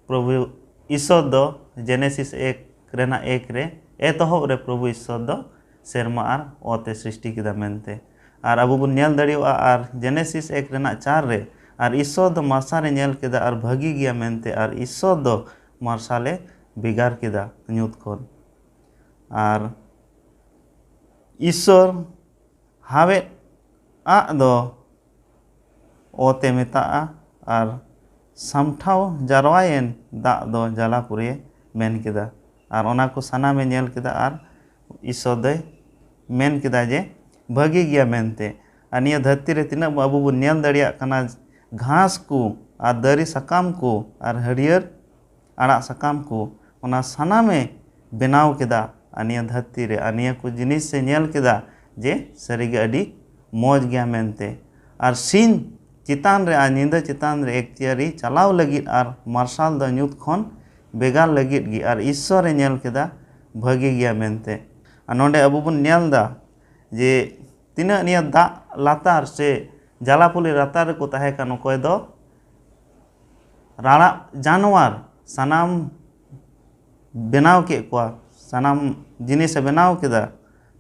ᱯᱨᱚᱵᱷᱩ ᱤᱥᱥᱚᱨ ᱫᱚ ᱡᱮᱱᱮᱥᱤᱥ ᱮᱠ ᱨᱮᱱᱟᱜ ᱮᱠ ᱨᱮ ᱮᱛᱚᱦᱚᱵ ᱨᱮ ᱯᱨᱚᱵᱷᱩ ᱤᱥᱥᱚᱨ ᱫᱚ ᱥᱮᱨᱢᱟ ᱟᱨ ᱚᱛ ᱮ ᱥᱨᱤᱥᱴᱤ ᱠᱮᱫᱟ ᱢᱮᱱᱛᱮ᱾ ᱟᱨ ᱟᱵᱚ ᱵᱚᱱ ᱧᱮᱞ ᱫᱟᱲᱮᱭᱟᱜᱼᱟ, ᱟᱨ ᱡᱮᱱᱮᱥᱤᱥ ᱮᱠ ᱨᱮᱱᱟᱜ ᱪᱟᱨ ᱨᱮ ᱟᱨ ᱤᱥᱥᱚᱨ ᱫᱚ ᱢᱟᱨᱥᱟᱞᱮ ᱧᱮᱞ ᱠᱮᱫᱟ ᱟᱨ ᱵᱷᱟᱹᱜᱤ ᱜᱮᱭᱟ ᱢᱮᱱᱛᱮ, ᱟᱨ ᱤᱥᱥᱚᱨ ᱫᱚ ᱢᱟᱨᱥᱟᱞᱮ ᱵᱷᱮᱜᱟᱨ ᱠᱮᱫᱟ ᱧᱩᱛ ᱠᱷᱚᱱ᱾ ᱟᱨ ᱤᱥᱥᱚᱨ ᱦᱟᱣᱮᱫ ᱟᱜ ᱫᱚ ᱚᱛᱮ ᱢᱮᱛᱟᱜᱼᱟ, ᱟᱨ ᱥᱟᱢᱴᱷᱟᱣ ᱡᱟᱨᱣᱟᱭᱮᱱ ᱫᱟᱜ ᱫᱚ ᱡᱟᱞᱟᱯᱩᱨᱤᱭᱮ ᱢᱮᱱ ᱠᱮᱫᱟ᱾ ᱟᱨ ᱚᱱᱟ ᱠᱚ ᱥᱟᱱᱟᱢᱮ ᱧᱮᱞ ᱠᱮᱫᱟ ᱟᱨ ᱤᱥᱥᱚᱨ ᱫᱚᱭ ᱢᱮᱱ ᱠᱮᱫᱟ ᱡᱮ ᱵᱷᱟᱹᱜᱤ ᱜᱮᱭᱟ ᱢᱮᱱᱛᱮ᱾ ᱟᱨ ᱱᱤᱭᱟᱹ ᱫᱷᱟᱹᱨᱛᱤ ᱨᱮ ᱛᱤᱱᱟᱹᱜ ᱟᱵᱚ ᱵᱚᱱ ᱧᱮᱞ ᱫᱟᱲᱮᱭᱟᱜ ᱠᱟᱱᱟ, ᱜᱷᱟᱥ ᱠᱚ ᱟᱨ ᱫᱟᱨᱮ ᱥᱟᱠᱟᱢ ᱠᱚ ᱟᱨ ᱦᱟᱹᱨᱭᱟᱹᱲ ᱟᱲᱟᱜ ᱥᱟᱠᱟᱢ ᱠᱚ, ᱚᱱᱟ ᱥᱟᱱᱟᱢᱮ ᱵᱮᱱᱟᱣ ᱠᱮᱫᱟ᱾ ᱟᱨ ᱱᱤᱭᱟᱹ ᱫᱷᱟᱹᱨᱛᱤ ᱨᱮ ᱟᱨ ᱱᱤᱭᱟᱹ ᱠᱚ ᱡᱤᱱᱤᱥᱮ ᱧᱮᱞ ᱠᱮᱫᱟ ᱡᱮ ᱥᱟᱹᱨᱤᱜᱮ ᱟᱹᱰᱤ ᱢᱚᱡᱽ ᱜᱮᱭᱟ ᱢᱮᱱᱛᱮ᱾ ᱟᱨ ᱥᱤᱧ ᱪᱮᱛᱟᱱ ᱨᱮ ᱟᱨ ᱧᱤᱫᱟᱹ ᱪᱮᱛᱟᱱ ᱨᱮ ᱮᱠᱛᱤᱭᱟᱨᱤ ᱪᱟᱞᱟᱣ ᱞᱟᱹᱜᱤᱫ ᱟᱨ ᱢᱟᱨᱥᱟᱞ ᱫᱚ ᱧᱩᱛ ᱠᱷᱚᱱ ᱵᱷᱮᱜᱟᱨ ᱞᱟᱹᱜᱤᱫ ᱜᱮ, ᱟᱨ ᱤᱥᱥᱚᱨᱮ ᱧᱮᱞ ᱠᱮᱫᱟ ᱵᱷᱟᱹᱜᱤ ᱜᱮᱭᱟ ᱢᱮᱱᱛᱮ᱾ ᱟᱨ ᱱᱚᱰᱮ ᱟᱵᱚ ᱵᱚᱱ ᱧᱮᱞ ᱮᱫᱟ ᱡᱮ ᱛᱤᱱᱟᱹᱜ ᱱᱤᱭᱟᱹ ᱫᱟᱜ ᱞᱟᱛᱟᱨ ᱥᱮ ᱡᱟᱞᱟᱯᱩᱞᱤ ᱞᱟᱛᱟᱨ ᱨᱮᱠᱚ ᱛᱟᱦᱮᱸ ᱠᱟᱱ, ᱚᱠᱚᱭ ᱫᱚ ᱨᱟᱲᱟᱜ ᱡᱟᱱᱣᱟᱨ ᱥᱟᱱᱟᱢ ᱵᱮᱱᱟᱣ ᱠᱮᱫ ᱠᱚᱣᱟ, ᱥᱟᱱᱟᱢ ᱡᱤᱱᱤᱥᱮ ᱵᱮᱱᱟᱣ ᱠᱮᱫᱟ᱾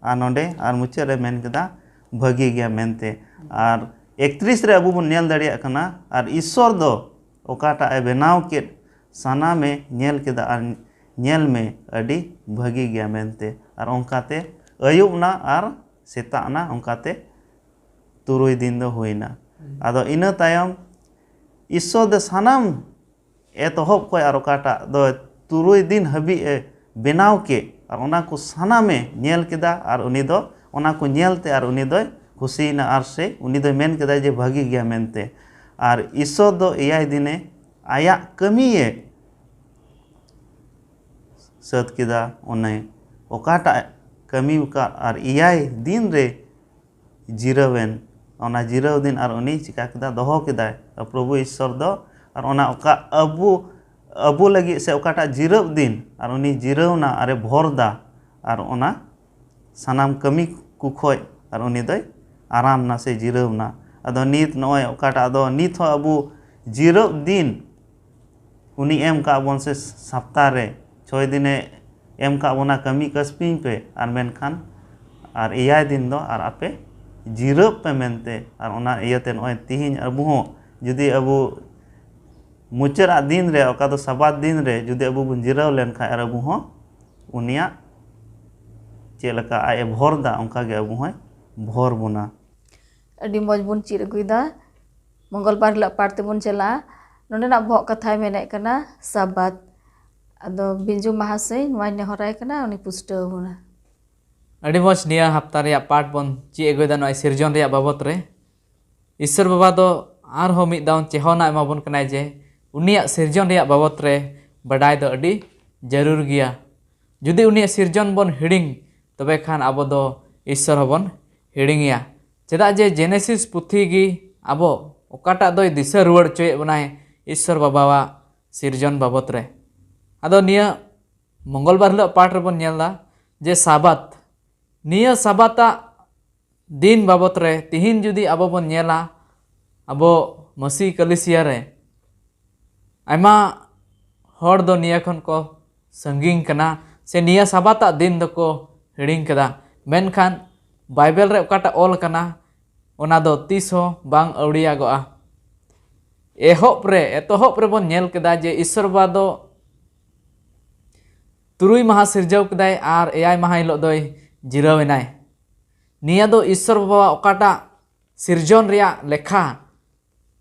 ᱟᱨ ᱱᱚᱰᱮ ᱟᱨ ᱢᱩᱪᱟᱹᱫ ᱨᱮ ᱢᱮᱱ ᱠᱮᱫᱟ ᱵᱷᱟᱹᱜᱤ ᱜᱮᱭᱟ ᱢᱮᱱᱛᱮ᱾ ᱟᱨ ᱮᱠᱛᱨᱤᱥ ᱨᱮ ᱟᱵᱚ ᱵᱚᱱ ᱧᱮᱞ ᱫᱟᱲᱮᱭᱟᱜ ᱠᱟᱱᱟ, ᱟᱨ ᱤᱥᱥᱚᱨ ᱫᱚ ᱚᱠᱟᱴᱟᱜ ᱮ ᱵᱮᱱᱟᱣ ᱠᱮᱫ ᱥᱟᱱᱟᱢᱮ ᱧᱮᱞ ᱠᱮᱫᱟ ᱟᱨ ᱧᱮᱞ ᱢᱮ ᱟᱹᱰᱤ ᱵᱷᱟᱹᱜᱤ ᱜᱮᱭᱟ ᱢᱮᱱᱛᱮ᱾ ᱟᱨ ᱚᱱᱠᱟᱛᱮ ᱟᱹᱭᱩᱵ ᱮᱱᱟ ᱟᱨ ᱥᱮᱛᱟᱜ ᱮᱱᱟ, ᱚᱱᱠᱟᱛᱮ ᱛᱩᱨᱩᱭ ᱫᱤᱱ ᱫᱚ ᱦᱩᱭᱱᱟ᱾ ᱟᱫᱚ ᱤᱱᱟᱹ ᱛᱟᱭᱚᱢ ᱤᱥᱥᱚᱨ ᱫᱚ ᱥᱟᱱᱟᱢ ᱮᱛᱚᱦᱚᱵ ᱠᱷᱚᱱ ᱟᱨ ᱚᱠᱟᱴᱟᱜ ᱫᱚ ᱛᱩᱨᱩᱭ ᱫᱤᱱ ᱦᱟᱹᱵᱤᱡ ᱮ ᱵᱮᱱᱟᱣ ᱠᱮᱫ, ᱟᱨ ᱚᱱᱟ ᱠᱚ ᱥᱟᱱᱟᱢᱮ ᱧᱮᱞ ᱠᱮᱫᱟ, ᱟᱨ ᱩᱱᱤ ᱫᱚ ᱚᱱᱟ ᱠᱚ ᱧᱮᱞ ᱛᱮ ᱟᱨ ᱩᱱᱤ ᱫᱚᱭ ᱠᱩᱥᱤᱭᱮᱱᱟ, ᱟᱨ ᱥᱮ ᱩᱱᱤ ᱫᱚᱭ ᱢᱮᱱ ᱠᱮᱫᱟ ᱡᱮ ᱵᱷᱟᱹᱜᱤ ᱜᱮᱭᱟ ᱢᱮᱱᱛᱮ᱾ ᱟᱨ ᱤᱥᱥᱚᱨ ᱫᱚ ᱮᱭᱟᱭ ᱫᱤᱱᱮ ᱟᱭᱟᱜ ᱠᱟᱹᱢᱤᱭᱮ ᱥᱟᱹᱛ ᱠᱮᱫᱟ, ᱚᱱᱮ ᱚᱠᱟᱴᱟᱜ ᱠᱟᱹᱢᱤ ᱟᱠᱟᱫ ᱟᱨ ᱮᱭᱟᱭ ᱫᱤᱱ ᱨᱮ ᱡᱤᱨᱟᱹᱣᱮᱱ, ᱚᱱᱟ ᱡᱤᱨᱟᱹᱣ ᱫᱤᱱ ᱟᱨ ᱩᱱᱤ ᱪᱤᱠᱟ ᱠᱮᱫᱟ, ᱫᱚᱦᱚ ᱠᱮᱫᱟᱭ ᱯᱨᱚᱵᱷᱩ ᱤᱥᱥᱚᱨ ᱫᱚ᱾ ᱟᱨ ᱚᱱᱟ ᱚᱠᱟ ᱟᱵᱚ, ᱟᱵᱚ ᱞᱟᱹᱜᱤᱫ ᱥᱮ ᱚᱠᱟᱴᱟᱜ ᱡᱤᱨᱟᱹᱣ ᱫᱤᱱ ᱟᱨ ᱩᱱᱤ ᱡᱤᱨᱟᱹᱣ ᱮᱱᱟ ᱟᱨᱮ ᱵᱷᱚᱨ ᱫᱟ, ᱟᱨ ᱚᱱᱟ ᱥᱟᱱᱟᱢ ᱠᱟᱹᱢᱤ ᱠᱚ ᱠᱷᱚᱡ ᱟᱨ ᱩᱱᱤ ᱫᱚᱭ ᱟᱨᱟᱢ ᱮᱱᱟ ᱥᱮ ᱡᱤᱨᱟᱹᱣ ᱮᱱᱟ᱾ ᱟᱫᱚ ᱱᱤᱛ ᱱᱚᱜᱼᱚᱭ ᱚᱠᱟᱴᱟᱜ ᱫᱚ ᱱᱤᱛ ᱦᱚᱸ ᱟᱵᱚ ᱡᱤᱨᱟᱹᱣ ᱫᱤᱱ ᱩᱱᱤ ᱮᱢ ᱠᱟᱜ ᱵᱚᱱ ᱥᱮ ᱥᱟᱯᱛᱟ ᱨᱮ ᱪᱷᱚᱭ ᱫᱤᱱᱮ ᱮᱢ ᱠᱟᱜ ᱵᱚᱱᱟ, ᱠᱟᱹᱢᱤ ᱠᱟᱹᱥᱯᱤᱧ ᱯᱮ, ᱟᱨ ᱢᱮᱱᱠᱷᱟᱱ ᱟᱨ ᱮᱭᱟᱭ ᱫᱤᱱ ᱫᱚ ᱟᱨ ᱟᱯᱮ ᱡᱤᱨᱟᱹᱜ ᱯᱮ ᱢᱮᱱᱛᱮ᱾ ᱟᱨ ᱚᱱᱟ ᱤᱭᱟᱹᱛᱮ ᱱᱚᱜᱼᱚᱭ ᱛᱤᱦᱤᱧ ᱟᱵᱚ ᱦᱚᱸ ᱡᱩᱫᱤ ᱟᱵᱚ ᱢᱩᱪᱟᱹᱫ ᱟᱜ ᱫᱤᱱ ᱨᱮ, ᱚᱠᱟ ᱫᱚ ᱥᱟᱵᱟᱛ ᱫᱤᱱ ᱨᱮ ᱡᱩᱫᱤ ᱟᱵᱚ ᱵᱚᱱ ᱡᱤᱨᱟᱹᱣ ᱞᱮᱱᱠᱷᱟᱱ, ᱟᱨ ᱟᱵᱚ ᱦᱚᱸ ᱩᱱᱤᱭᱟᱜ ᱪᱮᱫ ᱞᱮᱠᱟ ᱟᱡ ᱮ ᱵᱷᱚᱨ ᱫᱟ, ᱚᱱᱠᱟ ᱜᱮ ᱟᱵᱚ ᱦᱚᱸᱭ ᱵᱷᱚᱨ ᱵᱚᱱᱟ᱾ ᱟᱹᱰᱤ ᱢᱚᱡᱽ ᱵᱚᱱ ᱪᱮᱫ ᱟᱹᱜᱩᱭᱮᱫᱟ᱾ ᱢᱚᱝᱜᱚᱞ ᱵᱟᱨ ᱦᱤᱞᱳᱜ ᱯᱟᱴ ᱛᱮᱵᱚᱱ ᱪᱟᱞᱟᱜᱼᱟ᱾ ᱱᱚᱰᱮᱱᱟᱜ ᱵᱚᱦᱚᱜ ᱠᱟᱛᱷᱟᱭ ᱢᱮᱱᱮᱫ ᱠᱟᱱᱟ ᱥᱟᱵᱟᱛ᱾ ᱟᱫᱚ ᱵᱤᱧᱡᱩ ᱢᱟᱦᱟᱥᱚᱭ ᱱᱚᱣᱟᱧ ᱱᱮᱦᱚᱨᱟᱭ ᱠᱟᱱᱟ, ᱩᱱᱤ ᱯᱩᱥᱴᱟᱹᱣ ᱟᱵᱚᱱᱟ᱾ ᱟᱹᱰᱤ ᱢᱚᱡᱽ᱾ ᱱᱤᱭᱟᱹ ᱦᱟᱯᱛᱟ ᱨᱮᱭᱟᱜ ᱯᱟᱴ ᱵᱚᱱ ᱪᱮᱫ ᱟᱹᱜᱩᱭᱮᱫᱟ ᱱᱚᱜᱼᱚᱭ ᱥᱤᱨᱡᱚᱱ ᱨᱮᱭᱟᱜ ᱵᱟᱵᱚᱛ ᱨᱮ᱾ ᱤᱥᱥᱚᱨ ᱵᱟᱵᱟ ᱫᱚ ᱟᱨᱦᱚᱸ ᱢᱤᱫ ᱫᱷᱟᱣ ᱪᱮᱦᱚᱱᱟ ᱮᱢᱟ ᱵᱚᱱ ᱠᱟᱱᱟᱭ ᱡᱮ ᱩᱱᱤᱭᱟᱜ ᱥᱤᱨᱡᱚᱱ ᱨᱮᱭᱟᱜ ᱵᱟᱵᱚᱛ ᱨᱮ ᱵᱟᱰᱟᱭ ᱫᱚ ᱟᱹᱰᱤ ᱡᱟᱹᱨᱩᱲ ᱜᱮᱭᱟ᱾ ᱡᱩᱫᱤ ᱩᱱᱤᱭᱟᱜ ᱥᱤᱨᱡᱚᱱ ᱵᱚᱱ ᱦᱤᱲᱤᱧ, ᱛᱚᱵᱮ ᱠᱷᱟᱱ ᱟᱵᱚ ᱫᱚ ᱤᱥᱥᱚᱨ ᱦᱚᱸᱵᱚᱱ ᱦᱤᱲᱤᱧᱮᱭᱟ᱾ ᱪᱮᱫᱟᱜ ᱡᱮ ᱡᱮᱱᱮᱥᱤᱥ ᱯᱩᱛᱷᱤ ᱜᱮ ᱟᱵᱚ ᱚᱠᱟᱴᱟᱜ ᱫᱚᱭ ᱫᱤᱥᱟᱹ ᱨᱩᱣᱟᱹᱲ ᱦᱚᱪᱚᱭᱮᱫ ᱵᱚᱱᱟᱭ ᱤᱥᱥᱚᱨ ᱵᱟᱵᱟᱣᱟᱜ ᱥᱤᱨᱡᱚᱱ ᱵᱟᱵᱚᱛ ᱨᱮ᱾ ᱟᱫᱚ ᱱᱤᱭᱟᱹ ᱢᱚᱝᱜᱚᱞ ᱵᱟᱨ ᱦᱤᱞᱳᱜ ᱯᱟᱴ ᱨᱮᱵᱚᱱ ᱧᱮᱞ ᱮᱫᱟ ᱡᱮ ᱥᱟᱵᱟᱛ, ᱱᱤᱭᱟᱹ ᱥᱟᱵᱟᱛᱟᱜ ᱫᱤᱱ ᱵᱟᱵᱚᱛ ᱨᱮ ᱛᱤᱦᱤᱧ ᱡᱩᱫᱤ ᱟᱵᱚ ᱵᱚᱱ ᱧᱮᱞᱟ, ᱟᱵᱚ ᱢᱟᱹᱥᱤ ᱠᱟᱹᱞᱤᱥᱤᱭᱟ ᱨᱮ ᱟᱭᱢᱟ ᱦᱚᱲ ᱫᱚ ᱱᱤᱭᱟᱹ ᱠᱷᱚᱱ ᱠᱚ ᱥᱟᱺᱜᱤᱧ ᱠᱟᱱᱟ, ᱥᱮ ᱱᱤᱭᱟᱹ ᱥᱟᱵᱟᱛᱟᱜ ᱫᱤᱱ ᱫᱚᱠᱚ ᱦᱤᱲᱤᱧ ᱠᱮᱫᱟ᱾ ᱢᱮᱱᱠᱷᱟᱱ ᱵᱟᱭᱵᱮᱞ ᱨᱮ ᱚᱠᱟᱴᱟᱜ ᱚᱞ ᱟᱠᱟᱱᱟ, ᱚᱱᱟ ᱫᱚ ᱛᱤᱥ ᱦᱚᱸ ᱵᱟᱝ ᱟᱹᱣᱲᱤᱭᱟᱜᱚᱜᱼᱟ᱾ ᱮᱦᱚᱵ ᱨᱮ, ᱮᱛᱚᱦᱚᱵ ᱨᱮᱵᱚᱱ ᱧᱮᱞ ᱠᱮᱫᱟ ᱡᱮ ᱤᱥᱥᱚᱨ ᱵᱟᱵᱟ ᱫᱚ ᱛᱩᱨᱩᱭ ᱢᱟᱦᱟ ᱥᱤᱨᱡᱟᱹᱣ ᱠᱮᱫᱟᱭ ᱟᱨ ᱮᱭᱟᱭ ᱢᱟᱦᱟ ᱦᱤᱞᱳᱜ ᱫᱚᱭ ᱡᱤᱨᱟᱹᱣ ᱮᱱᱟᱭ᱾ ᱱᱤᱭᱟᱹ ᱫᱚ ᱤᱥᱥᱚᱨ ᱵᱟᱵᱟᱣᱟᱜ ᱚᱠᱟᱴᱟᱜ ᱥᱤᱨᱡᱚᱱ ᱨᱮᱭᱟᱜ ᱞᱮᱠᱷᱟ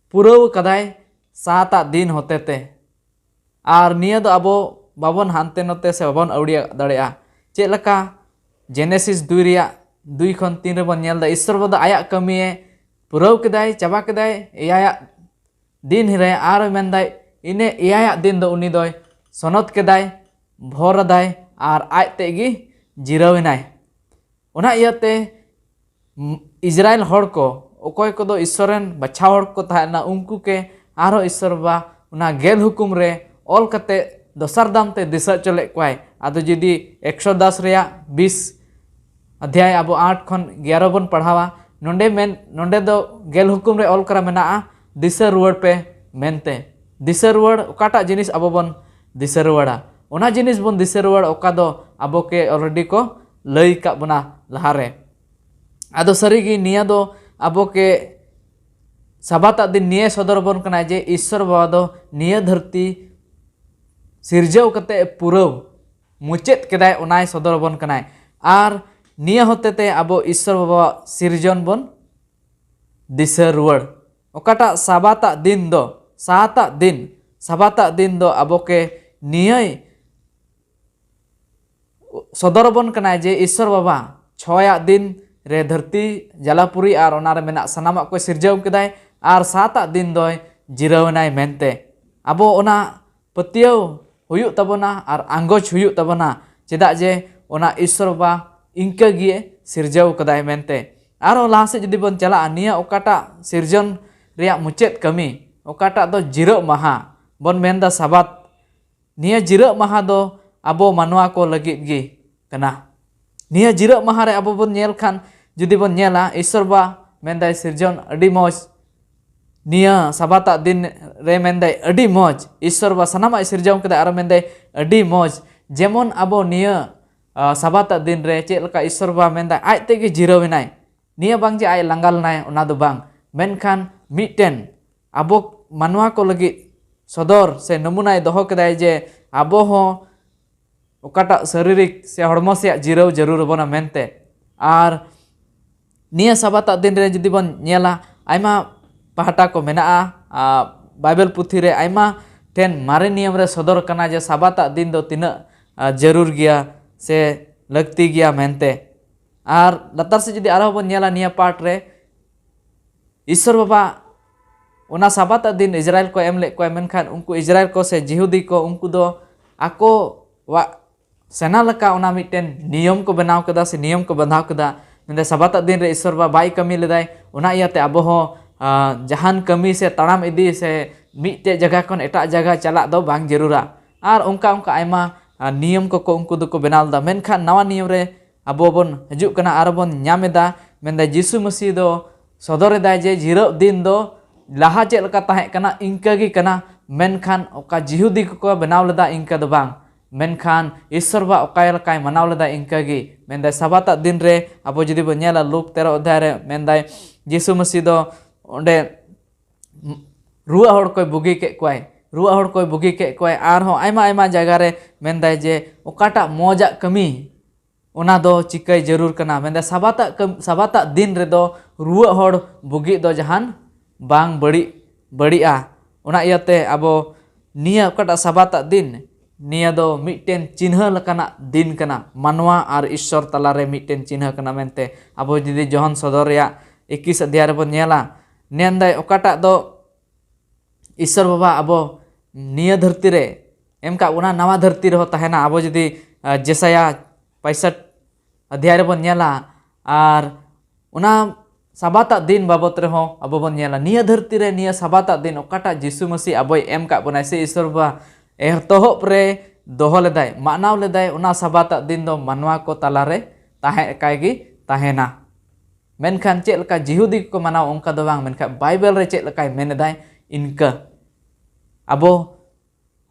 ᱯᱩᱨᱟᱹᱣ ᱠᱟᱫᱟᱭ ᱥᱟᱛᱟᱜ ᱫᱤᱱ ᱦᱚᱛᱮᱛᱮ᱾ ᱟᱨ ᱱᱤᱭᱟᱹ ᱫᱚ ᱟᱵᱚ ᱵᱟᱵᱚᱱ ᱦᱟᱱᱛᱮ ᱱᱚᱛᱮ ᱥᱮ ᱵᱟᱵᱚᱱ ᱟᱹᱣᱲᱤᱭᱟᱜ ᱫᱟᱲᱮᱭᱟᱜᱼᱟ᱾ ᱪᱮᱫ ᱞᱮᱠᱟ ᱡᱮᱱᱮᱥᱤᱥ ᱫᱩᱭ ᱨᱮᱭᱟᱜ ᱫᱩᱭ ᱠᱷᱚᱱ ᱛᱤᱱ ᱨᱮᱵᱚᱱ ᱧᱮᱞ ᱮᱫᱟ, ᱤᱥᱥᱚᱨ ᱵᱟᱵᱟ ᱫᱚ ᱟᱭᱟᱜ ᱠᱟᱹᱢᱤᱭᱮ ᱯᱩᱨᱟᱹᱣ ᱠᱮᱫᱟᱭ, ᱪᱟᱵᱟ ᱠᱮᱫᱟᱭ ᱮᱭᱟᱭᱟᱜ ᱫᱤᱱ ᱨᱮ᱾ ᱟᱨ ᱢᱮᱱᱫᱟᱭ, ᱤᱱᱟᱹ ᱮᱭᱟᱭᱟᱜ ᱫᱤᱱ ᱫᱚ ᱩᱱᱤ ᱫᱚᱭ ᱥᱚᱱᱚᱛ ᱠᱮᱫᱟᱭ, ᱵᱷᱚᱨ ᱟᱫᱟᱭ ᱟᱨ ᱟᱡ ᱛᱮᱫ ᱜᱮ ᱡᱤᱨᱟᱹᱣ ᱮᱱᱟᱭ᱾ ᱚᱱᱟ ᱤᱭᱟᱹᱛᱮ ᱤᱥᱨᱟᱭᱮᱞ ᱦᱚᱲ ᱠᱚ, ᱚᱠᱚᱭ ᱠᱚᱫᱚ ᱤᱥᱥᱚᱨ ᱨᱮᱱ ᱵᱟᱪᱷᱟᱣ ᱦᱚᱲ ᱠᱚ ᱛᱟᱦᱮᱸ ᱞᱮᱱᱟ, ᱩᱱᱠᱩ ᱜᱮ ᱟᱨᱦᱚᱸ ᱤᱥᱥᱚᱨ ᱵᱟᱵᱟ ᱚᱱᱟ ᱜᱮᱞ ᱦᱩᱠᱩᱢ ᱨᱮ ᱚᱞ ᱠᱟᱛᱮ ᱫᱚᱥᱟᱨ ᱫᱟᱢ ᱛᱮ ᱫᱤᱥᱟᱹ ᱦᱚᱪᱚ ᱞᱮᱫ ᱠᱚᱣᱟᱭ᱾ ᱟᱫᱚ ᱡᱩᱫᱤ ᱮᱠᱥᱚᱫᱟᱥ ᱨᱮᱭᱟᱜ ᱵᱤᱥ ᱚᱫᱷᱭᱟᱭ ᱟᱵᱚ ᱟᱴ ᱠᱷᱚᱱ ᱮᱜᱟᱨᱚ ᱵᱚᱱ ᱯᱟᱲᱦᱟᱣᱟ, ᱱᱚᱰᱮ ᱢᱮᱱ ᱱᱚᱰᱮ ᱫᱚ ᱜᱮᱞ ᱦᱩᱠᱩᱢ ᱨᱮ ᱚᱞ ᱠᱟᱨᱟ ᱢᱮᱱᱟᱜᱼᱟ, ᱫᱤᱥᱟᱹ ᱨᱩᱣᱟᱹᱲ ᱯᱮ ᱢᱮᱱᱛᱮ᱾ ᱫᱤᱥᱟᱹ ᱨᱩᱣᱟᱹᱲ ᱚᱠᱟᱴᱟᱜ ᱡᱤᱱᱤᱥ ᱟᱵᱚ ᱵᱚᱱ ᱫᱤᱥᱟᱹ ᱨᱩᱣᱟᱹᱲᱟ? ᱚᱱᱟ ᱡᱤᱱᱤᱥ ᱵᱚᱱ ᱫᱤᱥᱟᱹ ᱨᱩᱣᱟᱹᱲ ᱚᱠᱟ ᱫᱚ ᱟᱵᱚ ᱠᱮ ᱚᱞᱨᱮᱰᱤ ᱠᱚ ᱞᱟᱹᱭ ᱟᱠᱟᱫ ᱵᱚᱱᱟ ᱞᱟᱦᱟᱨᱮ᱾ ᱟᱫᱚ ᱥᱟᱹᱨᱤᱜᱮ ᱱᱤᱭᱟᱹ ᱫᱚ ᱟᱵᱚ ᱠᱮ ᱥᱟᱵᱟᱛᱟᱜ ᱫᱤᱱ ᱱᱤᱭᱟᱹ ᱥᱚᱫᱚᱨ ᱟᱵᱚᱱ ᱠᱟᱱᱟᱭ ᱡᱮ ᱤᱥᱥᱚᱨ ᱵᱟᱵᱟ ᱫᱚ ᱱᱤᱭᱟᱹ ᱫᱷᱟᱹᱨᱛᱤ ᱥᱤᱨᱡᱟᱹᱣ ᱠᱟᱛᱮ ᱯᱩᱨᱟᱹᱣ ᱢᱩᱪᱟᱹᱫ ᱠᱮᱫᱟᱭ, ᱚᱱᱟᱭ ᱥᱚᱫᱚᱨ ᱟᱵᱚᱱ ᱠᱟᱱᱟᱭ᱾ ᱟᱨ ᱱᱤᱭᱟᱹ ᱦᱚᱛᱮᱛᱮ ᱟᱵᱚ ᱤᱥᱥᱚᱨ ᱵᱟᱵᱟᱣᱟᱜ ᱥᱤᱨᱡᱚᱱ ᱵᱚᱱ ᱫᱤᱥᱟᱹ ᱨᱩᱣᱟᱹᱲ᱾ ᱚᱠᱟᱴᱟᱜ ᱥᱟᱵᱟᱛᱟᱜ ᱫᱤᱱ ᱫᱚ, ᱥᱟᱛᱟᱜ ᱫᱤᱱ, ᱥᱟᱵᱟᱛᱟᱜ ᱫᱤᱱ ᱫᱚ ᱟᱵᱚ ᱠᱮ ᱱᱤᱭᱟᱹᱭ ᱥᱚᱫᱚᱨ ᱟᱵᱚᱱ ᱠᱟᱱᱟᱭ ᱡᱮ ᱤᱥᱥᱚᱨ ᱵᱟᱵᱟ ᱪᱷᱚᱭᱟᱜ ᱫᱤᱱ ᱨᱮ ᱫᱷᱟᱹᱨᱛᱤ ᱡᱟᱞᱟᱯᱩᱨᱤ ᱟᱨ ᱚᱱᱟᱨᱮ ᱢᱮᱱᱟᱜ ᱥᱟᱱᱟᱢᱟᱜ ᱠᱚᱭ ᱥᱤᱨᱡᱟᱹᱣ ᱠᱮᱫᱟᱭ ᱟᱨ ᱥᱟᱛᱟᱜ ᱫᱤᱱ ᱫᱚᱭ ᱡᱤᱨᱟᱹᱣ ᱮᱱᱟᱭ ᱢᱮᱱᱛᱮ᱾ ᱟᱵᱚ ᱚᱱᱟ ᱯᱟᱹᱛᱭᱟᱹᱣ ᱦᱩᱭᱩᱜ ᱛᱟᱵᱚᱱᱟ ᱟᱨ ᱟᱸᱜᱚᱪ ᱦᱩᱭᱩᱜ ᱛᱟᱵᱚᱱᱟ, ᱪᱮᱫᱟᱜ ᱡᱮ ᱚᱱᱟ ᱤᱥᱥᱚᱨ ᱵᱟᱵᱟ ᱤᱱᱠᱟᱹ ᱜᱮ ᱥᱤᱨᱡᱟᱹᱣ ᱠᱟᱫᱟᱭ ᱢᱮᱱᱛᱮ᱾ ᱟᱨᱦᱚᱸ ᱞᱟᱦᱟ ᱥᱮᱫ ᱡᱩᱫᱤ ᱵᱚᱱ ᱪᱟᱞᱟᱜᱼᱟ, ᱱᱤᱭᱟᱹ ᱚᱠᱟᱴᱟᱜ ᱥᱤᱨᱡᱚᱱ ᱨᱮᱭᱟᱜ ᱢᱩᱪᱟᱹᱫ ᱠᱟᱹᱢᱤ, ᱚᱠᱟᱴᱟᱜ ᱫᱚ ᱡᱤᱨᱟᱹᱜ ᱢᱟᱦᱟ ᱵᱚᱱ ᱢᱮᱱᱫᱟ ᱥᱟᱵᱟᱛ, ᱱᱤᱭᱟᱹ ᱡᱤᱨᱟᱹᱜ ᱢᱟᱦᱟ ᱫᱚ ᱟᱵᱚ ᱢᱟᱱᱣᱟ ᱠᱚ ᱞᱟᱹᱜᱤᱫ ᱜᱮ ᱠᱟᱱᱟ᱾ ᱱᱤᱭᱟᱹ ᱡᱤᱨᱟᱹᱜ ᱢᱟᱦᱟ ᱨᱮ ᱟᱵᱚ ᱵᱚᱱ ᱧᱮᱞ ᱠᱷᱟᱱ, ᱡᱩᱫᱤ ᱵᱚᱱ ᱧᱮᱞᱟ, ᱤᱥᱥᱚᱨ ᱵᱟ ᱢᱮᱱᱫᱟᱭ ᱥᱤᱨᱡᱚᱱ ᱟᱹᱰᱤ ᱢᱚᱡᱽ, ᱱᱤᱭᱟᱹ ᱥᱟᱵᱟᱛᱟᱜ ᱫᱤᱱ ᱨᱮ ᱢᱮᱱᱫᱟᱭ ᱟᱹᱰᱤ ᱢᱚᱡᱽ, ᱤᱥᱥᱚᱨ ᱵᱟ ᱥᱟᱱᱟᱢᱟᱜ ᱮ ᱥᱤᱨᱡᱟᱹᱣ ᱠᱮᱫᱟ ᱟᱨ ᱢᱮᱱᱫᱟᱭ ᱟᱹᱰᱤ ᱢᱚᱡᱽ᱾ ᱡᱮᱢᱚᱱ ᱟᱵᱚ ᱱᱤᱭᱟᱹ ᱟᱸ, ᱥᱟᱵᱟᱛᱟᱜ ᱫᱤᱱ ᱨᱮ ᱪᱮᱫ ᱞᱮᱠᱟ ᱤᱥᱥᱚᱨ ᱵᱟ ᱢᱮᱱᱫᱟᱭ ᱟᱡ ᱛᱮᱜᱮ ᱡᱤᱨᱟᱹᱣ ᱮᱱᱟᱭ, ᱱᱤᱭᱟᱹ ᱵᱟᱝ ᱡᱮ ᱟᱡ ᱞᱟᱸᱜᱟ ᱞᱮᱱᱟᱭ, ᱚᱱᱟ ᱫᱚ ᱵᱟᱝ, ᱢᱮᱱᱠᱷᱟᱱ ᱢᱤᱫᱴᱮᱱ ᱟᱵᱚ ᱢᱟᱱᱣᱟ ᱠᱚ ᱞᱟᱹᱜᱤᱫ ᱥᱚᱫᱚᱨ ᱥᱮ ᱱᱚᱢᱩᱱᱟᱭ ᱫᱚᱦᱚ ᱠᱮᱫᱟᱭ ᱡᱮ ᱟᱵᱚ ᱦᱚᱸ ᱚᱠᱟᱴᱟᱜ ᱥᱟᱨᱤᱨᱤᱠ ᱥᱮ ᱦᱚᱲᱢᱚ ᱥᱮᱭᱟᱜ ᱡᱤᱨᱟᱹᱣ ᱡᱟᱹᱨᱩᱲ ᱟᱵᱚᱱᱟ ᱢᱮᱱᱛᱮ᱾ ᱟᱨ ᱱᱤᱭᱟᱹ ᱥᱟᱵᱟᱛᱟᱜ ᱫᱤᱱ ᱨᱮ ᱡᱩᱫᱤ ᱵᱚᱱ ᱧᱮᱞᱟ, ᱟᱭᱢᱟ ᱯᱟᱦᱴᱟ ᱠᱚ ᱢᱮᱱᱟᱜᱼᱟ, ᱟᱨ ᱵᱟᱭᱵᱮᱞ ᱯᱩᱛᱷᱤ ᱨᱮ ᱟᱭᱢᱟ ᱴᱷᱮᱱ ᱢᱟᱨᱮ ᱱᱤᱭᱚᱢ ᱨᱮ ᱥᱚᱫᱚᱨ ᱠᱟᱱᱟ ᱡᱮ ᱥᱟᱵᱟᱛᱟᱜ ᱫᱤᱱ ᱫᱚ ᱛᱤᱱᱟᱹᱜ, ᱟᱨ, ᱡᱟᱹᱨᱩᱲ ᱜᱮᱭᱟ ᱥᱮ ᱞᱟᱹᱠᱛᱤ ᱜᱮᱭᱟ ᱢᱮᱱᱛᱮ᱾ ᱟᱨ ᱞᱟᱛᱟᱨ ᱥᱮᱫ ᱡᱩᱫᱤ ᱟᱨᱦᱚᱸ ᱵᱚᱱ ᱧᱮᱞᱟ ᱱᱤᱭᱟᱹ ᱯᱟᱴ ᱨᱮ, ᱤᱥᱥᱚᱨ ᱵᱟᱵᱟ ᱚᱱᱟ ᱥᱟᱵᱟᱛᱟᱜ ᱫᱤᱱ ᱤᱥᱨᱟᱭᱮᱞ ᱠᱚ ᱮᱢ ᱞᱮᱫ ᱠᱚᱣᱟ, ᱢᱮᱱᱠᱷᱟᱱ ᱩᱱᱠᱩ ᱤᱥᱨᱟᱭᱮᱞ ᱠᱚ ᱥᱮ ᱡᱤᱦᱩᱫᱤ ᱠᱚ, ᱩᱱᱠᱩ ᱫᱚ ᱟᱠᱚᱣᱟᱜ ᱥᱮᱱᱟ ᱞᱮᱠᱟ ᱚᱱᱟ ᱢᱤᱫᱴᱮᱱ ᱱᱤᱭᱚᱢ ᱠᱚ ᱵᱮᱱᱟᱣ ᱠᱮᱫᱟ ᱥᱮ ᱱᱤᱭᱚᱢ ᱠᱚ ᱵᱟᱸᱫᱷᱟᱣ ᱠᱮᱫᱟ᱾ ᱢᱮᱱᱫᱟᱭ ᱥᱟᱵᱟᱛᱟᱜ ᱫᱤᱱ ᱨᱮ ᱤᱥᱥᱚᱨ ᱵᱟᱵᱟ ᱵᱟᱭ ᱠᱟᱹᱢᱤ ᱞᱮᱫᱟᱭ, ᱚᱱᱟ ᱤᱭᱟᱹᱛᱮ ᱟᱵᱚ ᱦᱚᱸ, ᱟᱸ, ᱡᱟᱦᱟᱱ ᱠᱟᱹᱢᱤ ᱥᱮ ᱛᱟᱲᱟᱢ ᱤᱫᱤ ᱥᱮ ᱢᱤᱫᱴᱮᱡ ᱡᱟᱭᱜᱟ ᱠᱷᱚᱱ ᱮᱴᱟᱜ ᱡᱟᱭᱜᱟ ᱪᱟᱞᱟᱜ ᱫᱚ ᱵᱟᱝ ᱡᱟᱹᱨᱩᱲᱟ᱾ ᱟᱨ ᱚᱱᱠᱟ ᱚᱱᱠᱟ ᱟᱭᱢᱟ, ᱟᱸ, ᱱᱤᱭᱚᱢ ᱠᱚᱠᱚ ᱩᱱᱠᱩ ᱫᱚᱠᱚ ᱵᱮᱱᱟᱣ ᱞᱮᱫᱟ᱾ ᱢᱮᱱᱠᱷᱟᱱ ᱱᱟᱣᱟ ᱱᱤᱭᱚᱢ ᱨᱮ ᱟᱵᱚ ᱵᱚᱱ ᱦᱤᱡᱩᱜ ᱠᱟᱱᱟ ᱟᱨ ᱵᱚᱱ ᱧᱟᱢ ᱮᱫᱟ, ᱢᱮᱱᱫᱟᱭ ᱡᱤᱥᱩ ᱢᱟᱹᱥᱤ ᱫᱚ ᱥᱚᱫᱚᱨ ᱮᱫᱟᱭ ᱡᱮ ᱡᱤᱨᱟᱹᱜ ᱫᱤᱱ ᱫᱚ ᱞᱟᱦᱟ ᱪᱮᱫ ᱞᱮᱠᱟ ᱛᱟᱦᱮᱸ ᱠᱟᱱᱟ, ᱤᱱᱠᱟᱹ ᱜᱮ ᱠᱟᱱᱟ, ᱢᱮᱱᱠᱷᱟᱱ ᱚᱠᱟ ᱡᱤᱦᱩᱫᱤ ᱠᱚᱠᱚ ᱵᱮᱱᱟᱣ ᱞᱮᱫᱟ, ᱤᱱᱠᱟᱹ ᱫᱚ ᱵᱟᱝ, ᱢᱮᱱᱠᱷᱟᱱ ᱤᱥᱥᱚᱨ ᱵᱟ ᱚᱠᱟ ᱞᱮᱠᱟᱭ ᱢᱟᱱᱟᱣ ᱞᱮᱫᱟ, ᱤᱱᱠᱟᱹ ᱜᱮ᱾ ᱢᱮᱱᱫᱟᱭ ᱥᱟᱵᱟᱛᱟᱜ ᱫᱤᱱ ᱨᱮ ᱟᱵᱚ ᱡᱩᱫᱤ ᱵᱚᱱ ᱧᱮᱞᱟ, ᱞᱩᱠ ᱛᱮᱨᱚ ᱚᱫᱷᱭᱟᱭ ᱨᱮ ᱢᱮᱱᱫᱟᱭ ᱡᱤᱥᱩ ᱢᱟᱹᱥᱤ ᱫᱚ ᱚᱸᱰᱮ ᱨᱩᱣᱟᱹᱜ ᱦᱚᱲ ᱠᱚᱭ ᱵᱩᱜᱤ ᱠᱮᱫ ᱠᱚᱣᱟᱭ, ᱨᱩᱣᱟᱹᱜ ᱦᱚᱲ ᱠᱚᱭ ᱵᱩᱜᱤ ᱠᱮᱫ ᱠᱚᱣᱟᱭ, ᱟᱨᱦᱚᱸ ᱟᱭᱢᱟ ᱟᱭᱢᱟ ᱡᱟᱭᱜᱟ ᱨᱮ ᱢᱮᱱᱫᱟᱭ ᱡᱮ ᱚᱠᱟᱴᱟᱜ ᱢᱚᱡᱟᱜ ᱠᱟᱹᱢᱤ ᱚᱱᱟ ᱫᱚ ᱪᱤᱠᱟᱹᱭ ᱡᱟᱹᱨᱩᱲ ᱠᱟᱱᱟ᱾ ᱢᱮᱱᱫᱟᱭ ᱥᱟᱵᱟᱛᱟᱜ ᱠᱟᱹᱢ-, ᱥᱟᱵᱟᱛᱟᱜ ᱫᱤᱱ ᱨᱮᱫᱚ ᱨᱩᱣᱟᱹᱜ ᱦᱚᱲ ᱵᱩᱜᱤᱜ ᱫᱚ ᱡᱟᱦᱟᱱ ᱵᱟᱝ ᱵᱟᱹᱲᱤᱡ, ᱵᱟᱹᱲᱤᱡᱼᱟ᱾ ᱚᱱᱟ ᱤᱭᱟᱹᱛᱮ ᱟᱵᱚ ᱱᱤᱭᱟᱹ ᱚᱠᱟᱴᱟᱜ ᱥᱟᱵᱟᱛᱟᱜ ᱫᱤᱱ, ᱱᱤᱭᱟᱹ ᱫᱚ ᱢᱤᱫᱴᱮᱱ ᱪᱤᱱᱦᱟᱹ ᱞᱮᱠᱟᱱᱟᱜ ᱫᱤᱱ ᱠᱟᱱᱟ, ᱢᱟᱱᱣᱟ ᱟᱨ ᱤᱥᱥᱚᱨ ᱛᱟᱞᱟᱨᱮ ᱢᱤᱫᱴᱮᱱ ᱪᱤᱱᱦᱟᱹ ᱠᱟᱱᱟ ᱢᱮᱱᱛᱮ᱾ ᱟᱵᱚ ᱡᱩᱫᱤ ᱡᱚᱦᱚᱱ ᱥᱚᱫᱚᱨ ᱨᱮᱭᱟᱜ ᱮᱠᱤᱥ ᱚᱫᱷᱭᱟᱭ ᱨᱮᱵᱚᱱ ᱧᱮᱞᱟ, ᱢᱮᱱᱫᱟᱭ ᱚᱠᱟᱴᱟᱜ ᱫᱚ ᱤᱥᱥᱚᱨ ᱵᱟᱵᱟ ᱟᱵᱚ ᱱᱤᱭᱟᱹ ᱫᱷᱟᱹᱨᱛᱤ ᱨᱮ ᱮᱢ ᱠᱟᱜ ᱵᱚᱱᱟ, ᱱᱟᱣᱟ ᱫᱷᱟᱹᱨᱛᱤ ᱨᱮᱦᱚᱸ ᱛᱟᱦᱮᱱᱟ᱾ ᱟᱵᱚ ᱡᱩᱫᱤ, ᱟᱸ, ᱡᱮᱥᱟᱭᱟ ᱯᱚᱸᱭᱥᱚᱴ ᱚᱫᱷᱭᱟᱭ ᱨᱮᱵᱚᱱ ᱧᱮᱞᱟ, ᱟᱨ ᱚᱱᱟ ᱥᱟᱵᱟᱛᱟᱜ ᱫᱤᱱ ᱵᱟᱵᱚᱛ ᱨᱮᱦᱚᱸ ᱟᱵᱚ ᱵᱚᱱ ᱧᱮᱞᱟ᱾ ᱱᱤᱭᱟᱹ ᱫᱷᱟᱹᱨᱛᱤ ᱨᱮ ᱱᱤᱭᱟᱹ ᱥᱟᱵᱟᱛᱟᱜ ᱫᱤᱱ ᱚᱠᱟᱴᱟᱜ ᱡᱤᱥᱩ ᱢᱟᱹᱥᱤ ᱟᱵᱚᱭ ᱮᱢ ᱠᱟᱜ ᱵᱚᱱᱟᱭ, ᱥᱮ ᱤᱥᱥᱚᱨ ᱵᱟᱵᱟ ᱮᱛᱚᱦᱚᱵ ᱨᱮ ᱫᱚᱦᱚ ᱞᱮᱫᱟᱭ, ᱢᱟᱱᱟᱣ ᱞᱮᱫᱟᱭ, ᱚᱱᱟ ᱥᱟᱵᱟᱛᱟᱜ ᱫᱤᱱ ᱫᱚ ᱢᱟᱱᱣᱟ ᱠᱚ ᱛᱟᱞᱟᱨᱮ ᱛᱟᱦᱮᱸ ᱮᱠᱟᱭ ᱜᱮ ᱛᱟᱦᱮᱱᱟ᱾ ᱢᱮᱱᱠᱷᱟᱱ ᱪᱮᱫ ᱞᱮᱠᱟ ᱡᱤᱦᱩᱫᱤ ᱠᱚᱠᱚ ᱢᱟᱱᱟᱣᱟ ᱚᱱᱠᱟ ᱫᱚ ᱵᱟᱝ, ᱢᱮᱱᱠᱷᱟᱱ ᱵᱟᱭᱵᱮᱞ ᱨᱮ ᱪᱮᱫ ᱞᱮᱠᱟᱭ ᱢᱮᱱ ᱮᱫᱟᱭ ᱤᱱᱠᱟᱹ᱾ ᱟᱵᱚ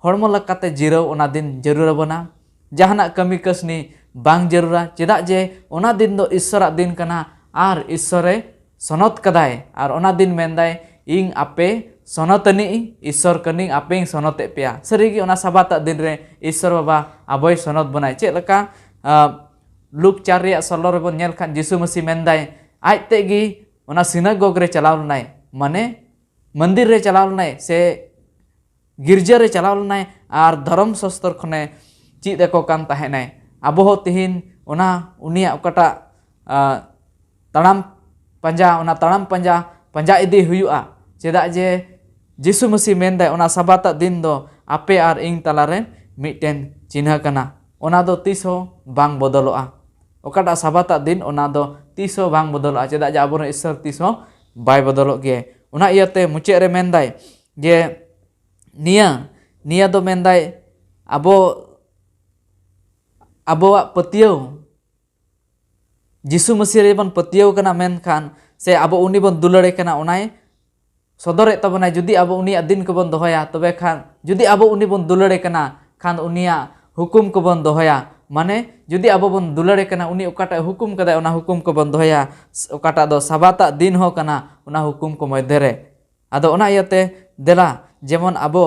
ᱦᱚᱲᱢᱚ ᱞᱮᱠᱟᱛᱮ ᱡᱤᱨᱟᱹᱣ ᱚᱱᱟ ᱫᱤᱱ ᱡᱟᱹᱨᱩᱲ ᱟᱵᱚᱱᱟ᱾ ᱡᱟᱦᱟᱱᱟᱜ ᱠᱟᱹᱢᱤ ᱠᱟᱹᱥᱱᱤ ᱵᱟᱝ ᱡᱟᱹᱨᱩᱲᱟ, ᱪᱮᱫᱟᱜ ᱡᱮ ᱚᱱᱟ ᱫᱤᱱ ᱫᱚ ᱤᱥᱥᱚᱨᱟᱜ ᱫᱤᱱ ᱠᱟᱱᱟ ᱟᱨ ᱤᱥᱥᱚᱨᱮ ᱥᱚᱱᱚᱛ ᱠᱟᱫᱟᱭ᱾ ᱟᱨ ᱚᱱᱟ ᱫᱤᱱ ᱢᱮᱱᱫᱟᱭ, "ᱤᱧ ᱟᱯᱮ ᱥᱚᱱᱚᱛ ᱟᱹᱱᱤᱡ ᱤᱧ, ᱤᱥᱥᱚᱨ ᱠᱟᱹᱱᱟᱹᱧ, ᱟᱯᱮᱧ ᱥᱚᱱᱚᱛᱮᱫ ᱯᱮᱭᱟ᱾" ᱥᱟᱹᱨᱤᱜᱮ ᱚᱱᱟ ᱥᱟᱵᱟᱛᱟᱜ ᱫᱤᱱ ᱨᱮ ᱤᱥᱥᱚᱨ ᱵᱟᱵᱟ ᱟᱵᱚᱭ ᱥᱚᱱᱚᱛ ᱵᱚᱱᱟᱭ᱾ ᱪᱮᱫ ᱞᱮᱠᱟ? ᱟᱸ, ᱞᱩᱠ ᱪᱟᱨ ᱨᱮᱭᱟᱜ ᱥᱳᱞᱞᱳ ᱨᱮᱵᱚᱱ ᱧᱮᱞ ᱠᱷᱟᱱ ᱡᱤᱥᱩ ᱢᱟᱹᱥᱤ ᱢᱮᱱᱫᱟᱭ, ᱟᱡ ᱛᱮᱫ ᱜᱮ ᱚᱱᱟ ᱥᱤᱱᱟᱜᱚᱜᱽ ᱨᱮ ᱪᱟᱞᱟᱣ ᱞᱮᱱᱟᱭ, ᱢᱟᱱᱮ ᱢᱚᱱᱫᱤᱨ ᱨᱮ ᱪᱟᱞᱟᱣ ᱞᱮᱱᱟᱭ ᱥᱮ ᱜᱤᱨᱡᱟᱹ ᱨᱮ ᱪᱟᱞᱟᱣ ᱞᱮᱱᱟᱭ ᱟᱨ ᱫᱷᱚᱨᱚᱢ ᱥᱟᱥᱛᱚᱨ ᱠᱷᱚᱱᱮ ᱪᱮᱫ ᱟᱠᱚ ᱠᱟᱱ ᱛᱟᱦᱮᱱᱟᱭ᱾ ᱟᱵᱚ ᱦᱚᱸ ᱛᱤᱦᱤᱧ ᱚᱱᱟ ᱩᱱᱤᱭᱟᱜ ᱚᱠᱟᱴᱟᱜ, ᱟ, ᱛᱟᱲᱟᱢ ᱯᱟᱸᱡᱟ, ᱚᱱᱟ ᱛᱟᱲᱟᱢ ᱯᱟᱸᱡᱟ, ᱯᱟᱸᱡᱟ ᱤᱫᱤ ᱦᱩᱭᱩᱜᱼᱟ᱾ ᱪᱮᱫᱟᱜ ᱡᱮ ᱡᱤᱥᱩ ᱢᱟᱹᱥᱤ ᱢᱮᱱᱫᱟᱭ, "ᱚᱱᱟ ᱥᱟᱵᱟᱛᱟᱜ ᱫᱤᱱ ᱫᱚ ᱟᱯᱮ ᱟᱨ ᱤᱧ ᱛᱟᱞᱟᱨᱮ ᱢᱤᱫᱴᱮᱱ ᱪᱤᱱᱦᱟᱹ ᱠᱟᱱᱟ, ᱚᱱᱟ ᱫᱚ ᱛᱤᱥ ᱦᱚᱸ ᱵᱟᱝ ᱵᱚᱫᱚᱞᱚᱜᱼᱟ᱾" ᱚᱠᱟᱴᱟᱜ ᱥᱟᱵᱟᱛᱟᱜ ᱫᱤᱱ, ᱚᱱᱟ ᱫᱚ ᱛᱤᱥ ᱦᱚᱸ ᱵᱟᱝ ᱵᱚᱫᱚᱞᱚᱜᱼᱟ, ᱪᱮᱫᱟᱜ ᱡᱮ ᱟᱵᱚᱨᱮᱱ ᱤᱥᱥᱚᱨ ᱛᱤᱥ ᱦᱚᱸ ᱵᱟᱭ ᱵᱚᱫᱚᱞᱚᱜ ᱜᱮᱭᱟ᱾ ᱚᱱᱟ ᱤᱭᱟᱹᱛᱮ ᱢᱩᱪᱟᱹᱫ ᱨᱮ ᱢᱮᱱᱫᱟᱭ ᱡᱮ ᱱᱤᱭᱟᱹ, ᱱᱤᱭᱟᱹ ᱫᱚ ᱢᱮᱱᱫᱟᱭ ᱟᱵᱚ, ᱟᱵᱚᱣᱟᱜ ᱯᱟᱹᱛᱭᱟᱹᱣ ᱡᱤᱥᱩ ᱢᱟᱹᱥᱤ ᱨᱮᱵᱚᱱ ᱯᱟᱹᱛᱭᱟᱹᱣ ᱠᱟᱱᱟ ᱢᱮᱱᱠᱷᱟᱱ, ᱥᱮ ᱟᱵᱚ ᱩᱱᱤ ᱵᱚᱱ ᱫᱩᱞᱟᱹᱲᱮ ᱠᱟᱱᱟ, ᱚᱱᱟᱭ ᱥᱚᱫᱚᱨᱮᱫ ᱛᱟᱵᱚᱱᱟᱭ᱾ ᱡᱩᱫᱤ ᱟᱵᱚ ᱩᱱᱤᱭᱟᱜ ᱫᱤᱱ ᱠᱚᱵᱚᱱ ᱫᱚᱦᱚᱭᱟ, ᱛᱚᱵᱮ ᱠᱷᱟᱱ ᱡᱩᱫᱤ ᱟᱵᱚ ᱩᱱᱤ ᱵᱚᱱ ᱫᱩᱞᱟᱹᱲᱮ ᱠᱟᱱᱟ ᱠᱷᱟᱱ ᱩᱱᱤᱭᱟᱜ ᱦᱩᱠᱩᱢ ᱠᱚᱵᱚᱱ ᱫᱚᱦᱚᱭᱟ, ᱢᱟᱱᱮ ᱡᱩᱫᱤ ᱟᱵᱚ ᱵᱚᱱ ᱫᱩᱞᱟᱹᱲᱮ ᱠᱟᱱᱟ, ᱩᱱᱤ ᱚᱠᱟᱴᱟᱜ ᱦᱩᱠᱩᱢ ᱠᱟᱫᱟᱭ ᱚᱱᱟ ᱦᱩᱠᱩᱢ ᱠᱚᱵᱚᱱ ᱫᱚᱦᱚᱭᱟ, ᱚᱠᱟᱴᱟᱜ ᱫᱚ ᱥᱟᱵᱟᱛᱟᱜ ᱫᱤᱱ ᱦᱚᱸ ᱠᱟᱱᱟ ᱚᱱᱟ ᱦᱩᱠᱩᱢ ᱠᱚ ᱢᱚᱫᱽᱫᱷᱮ ᱨᱮ᱾ ᱟᱫᱚ ᱚᱱᱟ ᱤᱭᱟᱹᱛᱮ ᱫᱮᱞᱟ ᱡᱮᱢᱚᱱ ᱟᱵᱚ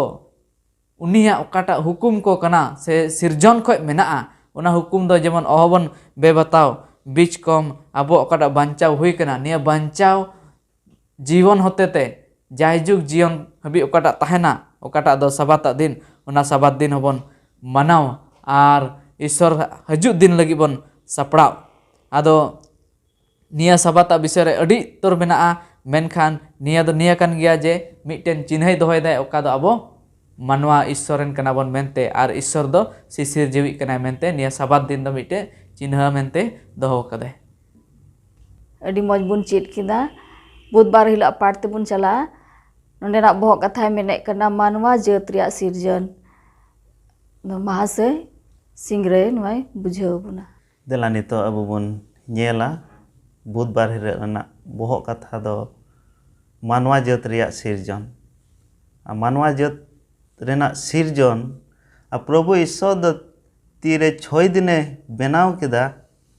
ᱩᱱᱤᱭᱟᱜ ᱚᱠᱟᱴᱟᱜ ᱦᱩᱠᱩᱢ ᱠᱚ ᱠᱟᱱᱟ ᱥᱮ ᱥᱤᱨᱡᱚᱱ ᱠᱷᱚᱡ ᱢᱮᱱᱟᱜᱼᱟ, ᱚᱱᱟ ᱦᱩᱠᱩᱢ ᱫᱚ ᱡᱮᱢᱚᱱ ᱚᱦᱚᱵᱚᱱ ᱵᱮᱵᱟᱛᱟᱣ, ᱵᱤᱪ ᱠᱚᱢ ᱟᱵᱚ ᱚᱠᱟᱴᱟᱜ ᱵᱟᱧᱪᱟᱣ ᱦᱩᱭ ᱠᱟᱱᱟ, ᱱᱤᱭᱟᱹ ᱵᱟᱧᱪᱟᱣ ᱡᱤᱭᱚᱱ ᱦᱚᱛᱮᱛᱮ ᱡᱟᱭᱡᱩᱜᱽ ᱡᱤᱭᱚᱱ ᱦᱟᱹᱵᱤᱡ ᱚᱠᱟᱴᱟᱜ ᱛᱟᱦᱮᱱᱟ, ᱚᱠᱟᱴᱟᱜ ᱫᱚ ᱥᱟᱵᱟᱛᱟᱜ ᱫᱤᱱ, ᱚᱱᱟ ᱥᱟᱵᱟᱛ ᱫᱤᱱ ᱦᱚᱸᱵᱚᱱ ᱢᱟᱱᱟᱣ ᱟᱨ ᱤᱥᱥᱚᱨ ᱦᱤᱡᱩᱜ ᱫᱤᱱ ᱞᱟᱹᱜᱤᱫ ᱵᱚᱱ ᱥᱟᱯᱲᱟᱣ᱾ ᱟᱫᱚ ᱱᱤᱭᱟᱹ ᱥᱟᱵᱟᱛᱟᱜ ᱵᱤᱥᱚᱭ ᱨᱮ ᱟᱹᱰᱤ ᱩᱛᱟᱹᱨ ᱢᱮᱱᱟᱜᱼᱟ, ᱢᱮᱱᱠᱷᱟᱱ ᱱᱤᱭᱟᱹ ᱫᱚ ᱱᱤᱭᱟᱹ ᱠᱟᱱ ᱜᱮᱭᱟ ᱡᱮ ᱢᱤᱫᱴᱮᱱ ᱪᱤᱱᱦᱟᱹᱭ ᱫᱚᱦᱚᱭᱮᱫᱟᱭ, ᱚᱠᱟ ᱫᱚ ᱟᱵᱚ ᱢᱟᱱᱣᱟ ᱤᱥᱥᱚᱨ ᱨᱮᱱ ᱠᱟᱱᱟ ᱵᱚᱱ ᱢᱮᱱᱛᱮ, ᱟᱨ ᱤᱥᱥᱚᱨ ᱫᱚ ᱥᱤᱥᱤᱨ ᱡᱤᱣᱤᱜ ᱠᱟᱱᱟᱭ ᱢᱮᱱᱛᱮ ᱱᱤᱭᱟᱹ ᱥᱟᱵᱟᱛ ᱫᱤᱱ ᱫᱚ ᱢᱤᱫᱴᱮᱱ ᱪᱤᱱᱦᱟᱹ ᱢᱮᱱᱛᱮ ᱫᱚᱦᱚ ᱠᱟᱫᱟᱭ᱾ ᱟᱹᱰᱤ ᱢᱚᱡᱽ ᱵᱚᱱ ᱪᱮᱫ ᱠᱮᱫᱟ᱾ ᱵᱩᱫᱷᱵᱟᱨ ᱦᱤᱞᱳᱜ ᱯᱟᱴ ᱛᱮᱵᱚᱱ ᱪᱟᱞᱟᱜᱼᱟ᱾ ᱱᱚᱸᱰᱮᱱᱟᱜ ᱵᱚᱦᱚᱜ ᱠᱟᱛᱷᱟᱭ ᱢᱮᱱᱮᱫ ᱠᱟᱱᱟ ᱢᱟᱱᱣᱟ ᱡᱟᱹᱛ ᱨᱮᱭᱟᱜ ᱥᱤᱨᱡᱚᱱ᱾ ᱢᱟᱦᱟᱥᱚᱭ ᱥᱤᱝᱨᱟᱹᱭ ᱱᱚᱣᱟᱭ ᱵᱩᱡᱷᱟᱹᱣ ᱵᱚᱱᱟ᱾ ᱫᱮᱞᱟ ᱱᱤᱛᱚᱜ ᱟᱵᱚ ᱵᱚᱱ ᱧᱮᱞᱟ ᱵᱩᱫᱷᱵᱟᱨ ᱦᱤᱞᱳᱜ ᱨᱮᱱᱟᱜ ᱵᱚᱦᱚᱜ ᱠᱟᱛᱷᱟ ᱫᱚ ᱢᱟᱱᱣᱟ ᱡᱟᱹᱛ ᱨᱮᱭᱟᱜ ᱥᱤᱨᱡᱚᱱ᱾ ᱟᱨ ᱢᱟᱱᱣᱟ ᱡᱟᱹᱛ ᱨᱮᱱᱟᱜ ᱥᱤᱨᱡᱚᱱ ᱟᱨ ᱯᱨᱚᱵᱷᱩ ᱤᱥᱥᱚᱨ ᱫᱚ ᱛᱤᱨᱮ ᱪᱷᱚᱭ ᱫᱤᱱᱮ ᱵᱮᱱᱟᱣ ᱠᱮᱫᱟ,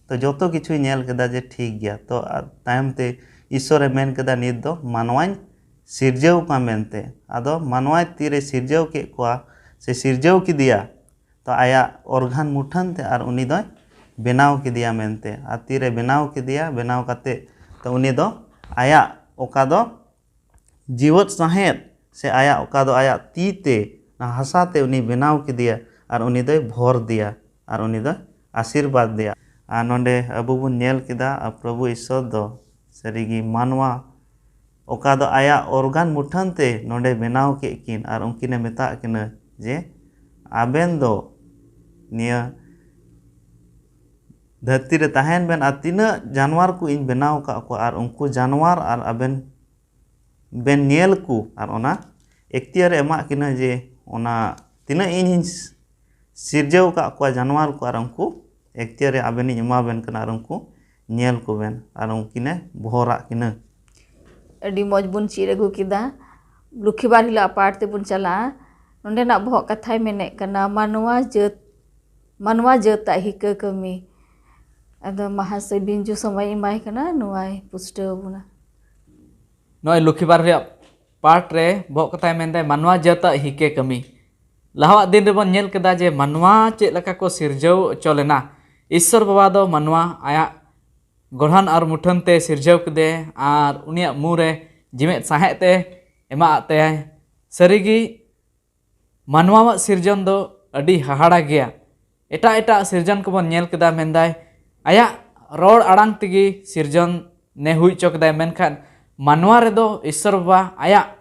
ᱛᱚ ᱡᱚᱛᱚ ᱠᱤᱪᱷᱩᱭ ᱧᱮᱞ ᱠᱮᱫᱟ ᱡᱮ ᱴᱷᱤᱠ ᱜᱮᱭᱟ᱾ ᱛᱚ ᱟᱨ ᱛᱟᱭᱚᱢ ᱛᱮ ᱤᱥᱥᱚᱨᱮ ᱢᱮᱱ ᱠᱮᱫᱟ, ᱱᱤᱛ ᱫᱚ ᱢᱟᱱᱣᱟᱧ ᱥᱤᱨᱡᱟᱹᱣ ᱠᱚᱣᱟ ᱢᱮᱱᱛᱮ᱾ ᱟᱫᱚ ᱢᱟᱱᱣᱟ ᱛᱤᱨᱮ ᱥᱤᱨᱡᱟᱹᱣ ᱠᱮᱫ ᱠᱚᱣᱟ ᱥᱮ ᱥᱤᱨᱡᱟᱹᱣ ᱠᱮᱫᱮᱭᱟ, ᱛᱚ ᱟᱭᱟᱜ ᱚᱨᱜᱟᱱ ᱢᱩᱴᱷᱟᱹᱱ ᱛᱮ ᱟᱨ ᱩᱱᱤ ᱫᱚᱭ ᱵᱮᱱᱟᱣ ᱠᱮᱫᱮᱭᱟ ᱢᱮᱱᱛᱮ᱾ ᱟᱨ ᱛᱤᱨᱮ ᱵᱮᱱᱟᱣ ᱠᱮᱫᱮᱭᱟ, ᱵᱮᱱᱟᱣ ᱠᱟᱛᱮ ᱛᱚ ᱩᱱᱤ ᱫᱚ ᱟᱭᱟᱜ ᱚᱠᱟ ᱫᱚ ᱡᱤᱣᱮᱫ ᱥᱟᱦᱮᱸᱫ ᱥᱮ ᱟᱭᱟᱜ ᱚᱠᱟ ᱫᱚ ᱟᱭᱟᱜ ᱛᱤ ᱛᱮ ᱚᱱᱟ ᱦᱟᱥᱟ ᱛᱮ ᱩᱱᱤ ᱵᱮᱱᱟᱣ ᱠᱮᱫᱮᱭᱟ ᱟᱨ ᱩᱱᱤ ᱫᱚᱭ ᱵᱷᱚᱨ ᱫᱮᱭᱟ ᱟᱨ ᱩᱱᱤ ᱫᱚᱭ ᱟᱥᱤᱨᱵᱟᱫᱽ ᱫᱮᱭᱟ᱾ ᱟᱨ ᱱᱚᱰᱮ ᱟᱵᱚ ᱵᱚᱱ ᱧᱮᱞ ᱠᱮᱫᱟ ᱟᱨ ᱯᱨᱚᱵᱷᱩ ᱤᱥᱥᱚᱨ ᱫᱚ ᱥᱟᱹᱨᱤᱜᱮ ᱢᱟᱱᱣᱟ ᱚᱠᱟ ᱫᱚ ᱟᱭᱟᱜ ᱚᱨᱜᱟᱱ ᱢᱩᱴᱷᱟᱹᱱ ᱛᱮ ᱱᱚᱰᱮ ᱵᱮᱱᱟᱣ ᱠᱮᱫ ᱠᱤᱱ ᱟᱨ ᱩᱱᱠᱤᱱᱮ ᱢᱮᱛᱟᱜ ᱠᱤᱱᱟᱹ ᱡᱮ ᱟᱵᱮᱱ ᱫᱚ ᱱᱤᱭᱟᱹ ᱫᱷᱟᱹᱨᱛᱤ ᱨᱮ ᱛᱟᱦᱮᱱ ᱵᱮᱱ ᱟᱨ ᱛᱤᱱᱟᱹᱜ ᱡᱟᱱᱣᱟᱨ ᱠᱚ ᱤᱧ ᱵᱮᱱᱟᱣ ᱟᱠᱟᱫ ᱠᱚᱣᱟ ᱟᱨ ᱩᱱᱠᱩ ᱡᱟᱱᱣᱟᱨ ᱟᱨ ᱟᱵᱮᱱ ᱵᱮᱱ ᱧᱮᱞ ᱠᱚ ᱟᱨ ᱚᱱᱟ ᱮᱠᱛᱤᱭᱟᱨᱮ ᱮᱢᱟᱜ ᱠᱤᱱᱟᱹ ᱡᱮ ᱚᱱᱟ ᱛᱤᱱᱟᱹᱜ ᱤᱧ ᱥᱤᱨᱡᱟᱹᱣ ᱟᱠᱟᱫ ᱠᱚᱣᱟ ᱡᱟᱱᱣᱟᱨ ᱠᱚ ᱟᱨ ᱩᱱᱠᱩ ᱮᱠᱛᱤᱭᱟᱨᱮ ᱟᱵᱮᱱᱤᱧ ᱮᱢᱟ ᱵᱮᱱ ᱠᱟᱱᱟ ᱟᱨ ᱩᱱᱠᱩ ᱧᱮᱞ ᱠᱚᱵᱮᱱ ᱟᱨ ᱩᱱᱠᱤᱱᱮ ᱵᱷᱚᱨᱟᱜ ᱠᱤᱱᱟᱹ᱾ ᱟᱹᱰᱤ ᱢᱚᱡᱽ ᱵᱚᱱ ᱪᱮᱫ ᱟᱹᱜᱩ ᱠᱮᱫᱟ᱾ ᱞᱩᱠᱷᱤᱵᱟᱨ ᱦᱤᱞᱳᱜ ᱯᱟᱴ ᱛᱮᱵᱚᱱ ᱪᱟᱞᱟᱜᱼᱟ᱾ ᱱᱚᱸᱰᱮᱱᱟᱜ ᱵᱚᱦᱚᱜ ᱠᱟᱛᱷᱟᱭ ᱢᱮᱱᱮᱫ ᱠᱟᱱᱟ ᱢᱟᱱᱣᱟ ᱡᱟᱹᱛ ᱢᱟᱱᱣᱟ ᱡᱟᱹᱛᱟᱜ ᱦᱤᱠᱟᱹ ᱠᱟᱹᱢᱤ᱾ ᱟᱫᱚ ᱢᱟᱦᱟᱥᱚᱭ ᱵᱤᱧᱡᱩ ᱥᱚᱢᱚᱭ ᱮᱢᱟᱭ ᱠᱟᱱᱟ, ᱱᱚᱣᱟᱭ ᱯᱩᱥᱴᱟᱹᱣ ᱟᱵᱚᱱᱟ᱾ ᱱᱚᱜᱼᱚᱭ ᱞᱩᱠᱷᱤᱵᱟᱨ ᱨᱮᱭᱟᱜ ᱯᱟᱴ ᱨᱮ ᱵᱚᱦᱚᱜ ᱠᱟᱛᱷᱟᱭ ᱢᱮᱱᱫᱟᱭ ᱢᱟᱱᱣᱟ ᱡᱟᱹᱛᱟᱜ ᱦᱤᱠᱮ ᱠᱟᱹᱢᱤ᱾ ᱞᱟᱦᱟᱣᱟᱜ ᱫᱤᱱ ᱨᱮᱵᱚᱱ ᱧᱮᱞ ᱠᱮᱫᱟ ᱡᱮ ᱢᱟᱱᱣᱟ ᱪᱮᱫ ᱞᱮᱠᱟ ᱠᱚ ᱥᱤᱨᱡᱟᱹᱣ ᱦᱚᱪᱚ ᱞᱮᱱᱟ᱾ ᱤᱥᱥᱚᱨ ᱵᱟᱵᱟ ᱫᱚ ᱢᱟᱱᱣᱟ ᱟᱭᱟᱜ ᱜᱚᱲᱦᱚᱱ ᱟᱨ ᱢᱩᱴᱷᱟᱹᱱ ᱛᱮ ᱥᱤᱨᱡᱟᱹᱣ ᱠᱮᱫᱮ ᱟᱨ ᱩᱱᱤᱭᱟᱜ ᱢᱩ ᱨᱮ ᱡᱤᱣᱮᱫ ᱥᱟᱦᱮᱫ ᱛᱮ ᱮᱢᱟᱜ ᱛᱟᱭᱟᱭ᱾ ᱥᱟᱹᱨᱤᱜᱮ ᱢᱟᱱᱣᱟᱣᱟᱜ ᱥᱤᱨᱡᱚᱱ ᱫᱚ ᱟᱹᱰᱤ ᱦᱟᱦᱟᱲᱟ ᱜᱮᱭᱟ᱾ ᱮᱴᱟᱜ ᱮᱴᱟᱜ ᱥᱤᱨᱡᱚᱱ ᱠᱚᱵᱚᱱ ᱧᱮᱞ ᱠᱮᱫᱟ, ᱢᱮᱱᱫᱟᱭ ᱟᱭᱟᱜ ᱨᱚᱲ ᱟᱲᱟᱝ ᱛᱮᱜᱮ ᱥᱤᱨᱡᱚᱱ ᱮ ᱦᱩᱭ ᱦᱚᱪᱚ ᱠᱮᱫᱟᱭ, ᱢᱮᱱᱠᱷᱟᱱ ᱢᱟᱱᱣᱟ ᱨᱮᱫᱚ ᱤᱥᱥᱚᱨ ᱵᱟᱵᱟ ᱟᱭᱟᱜ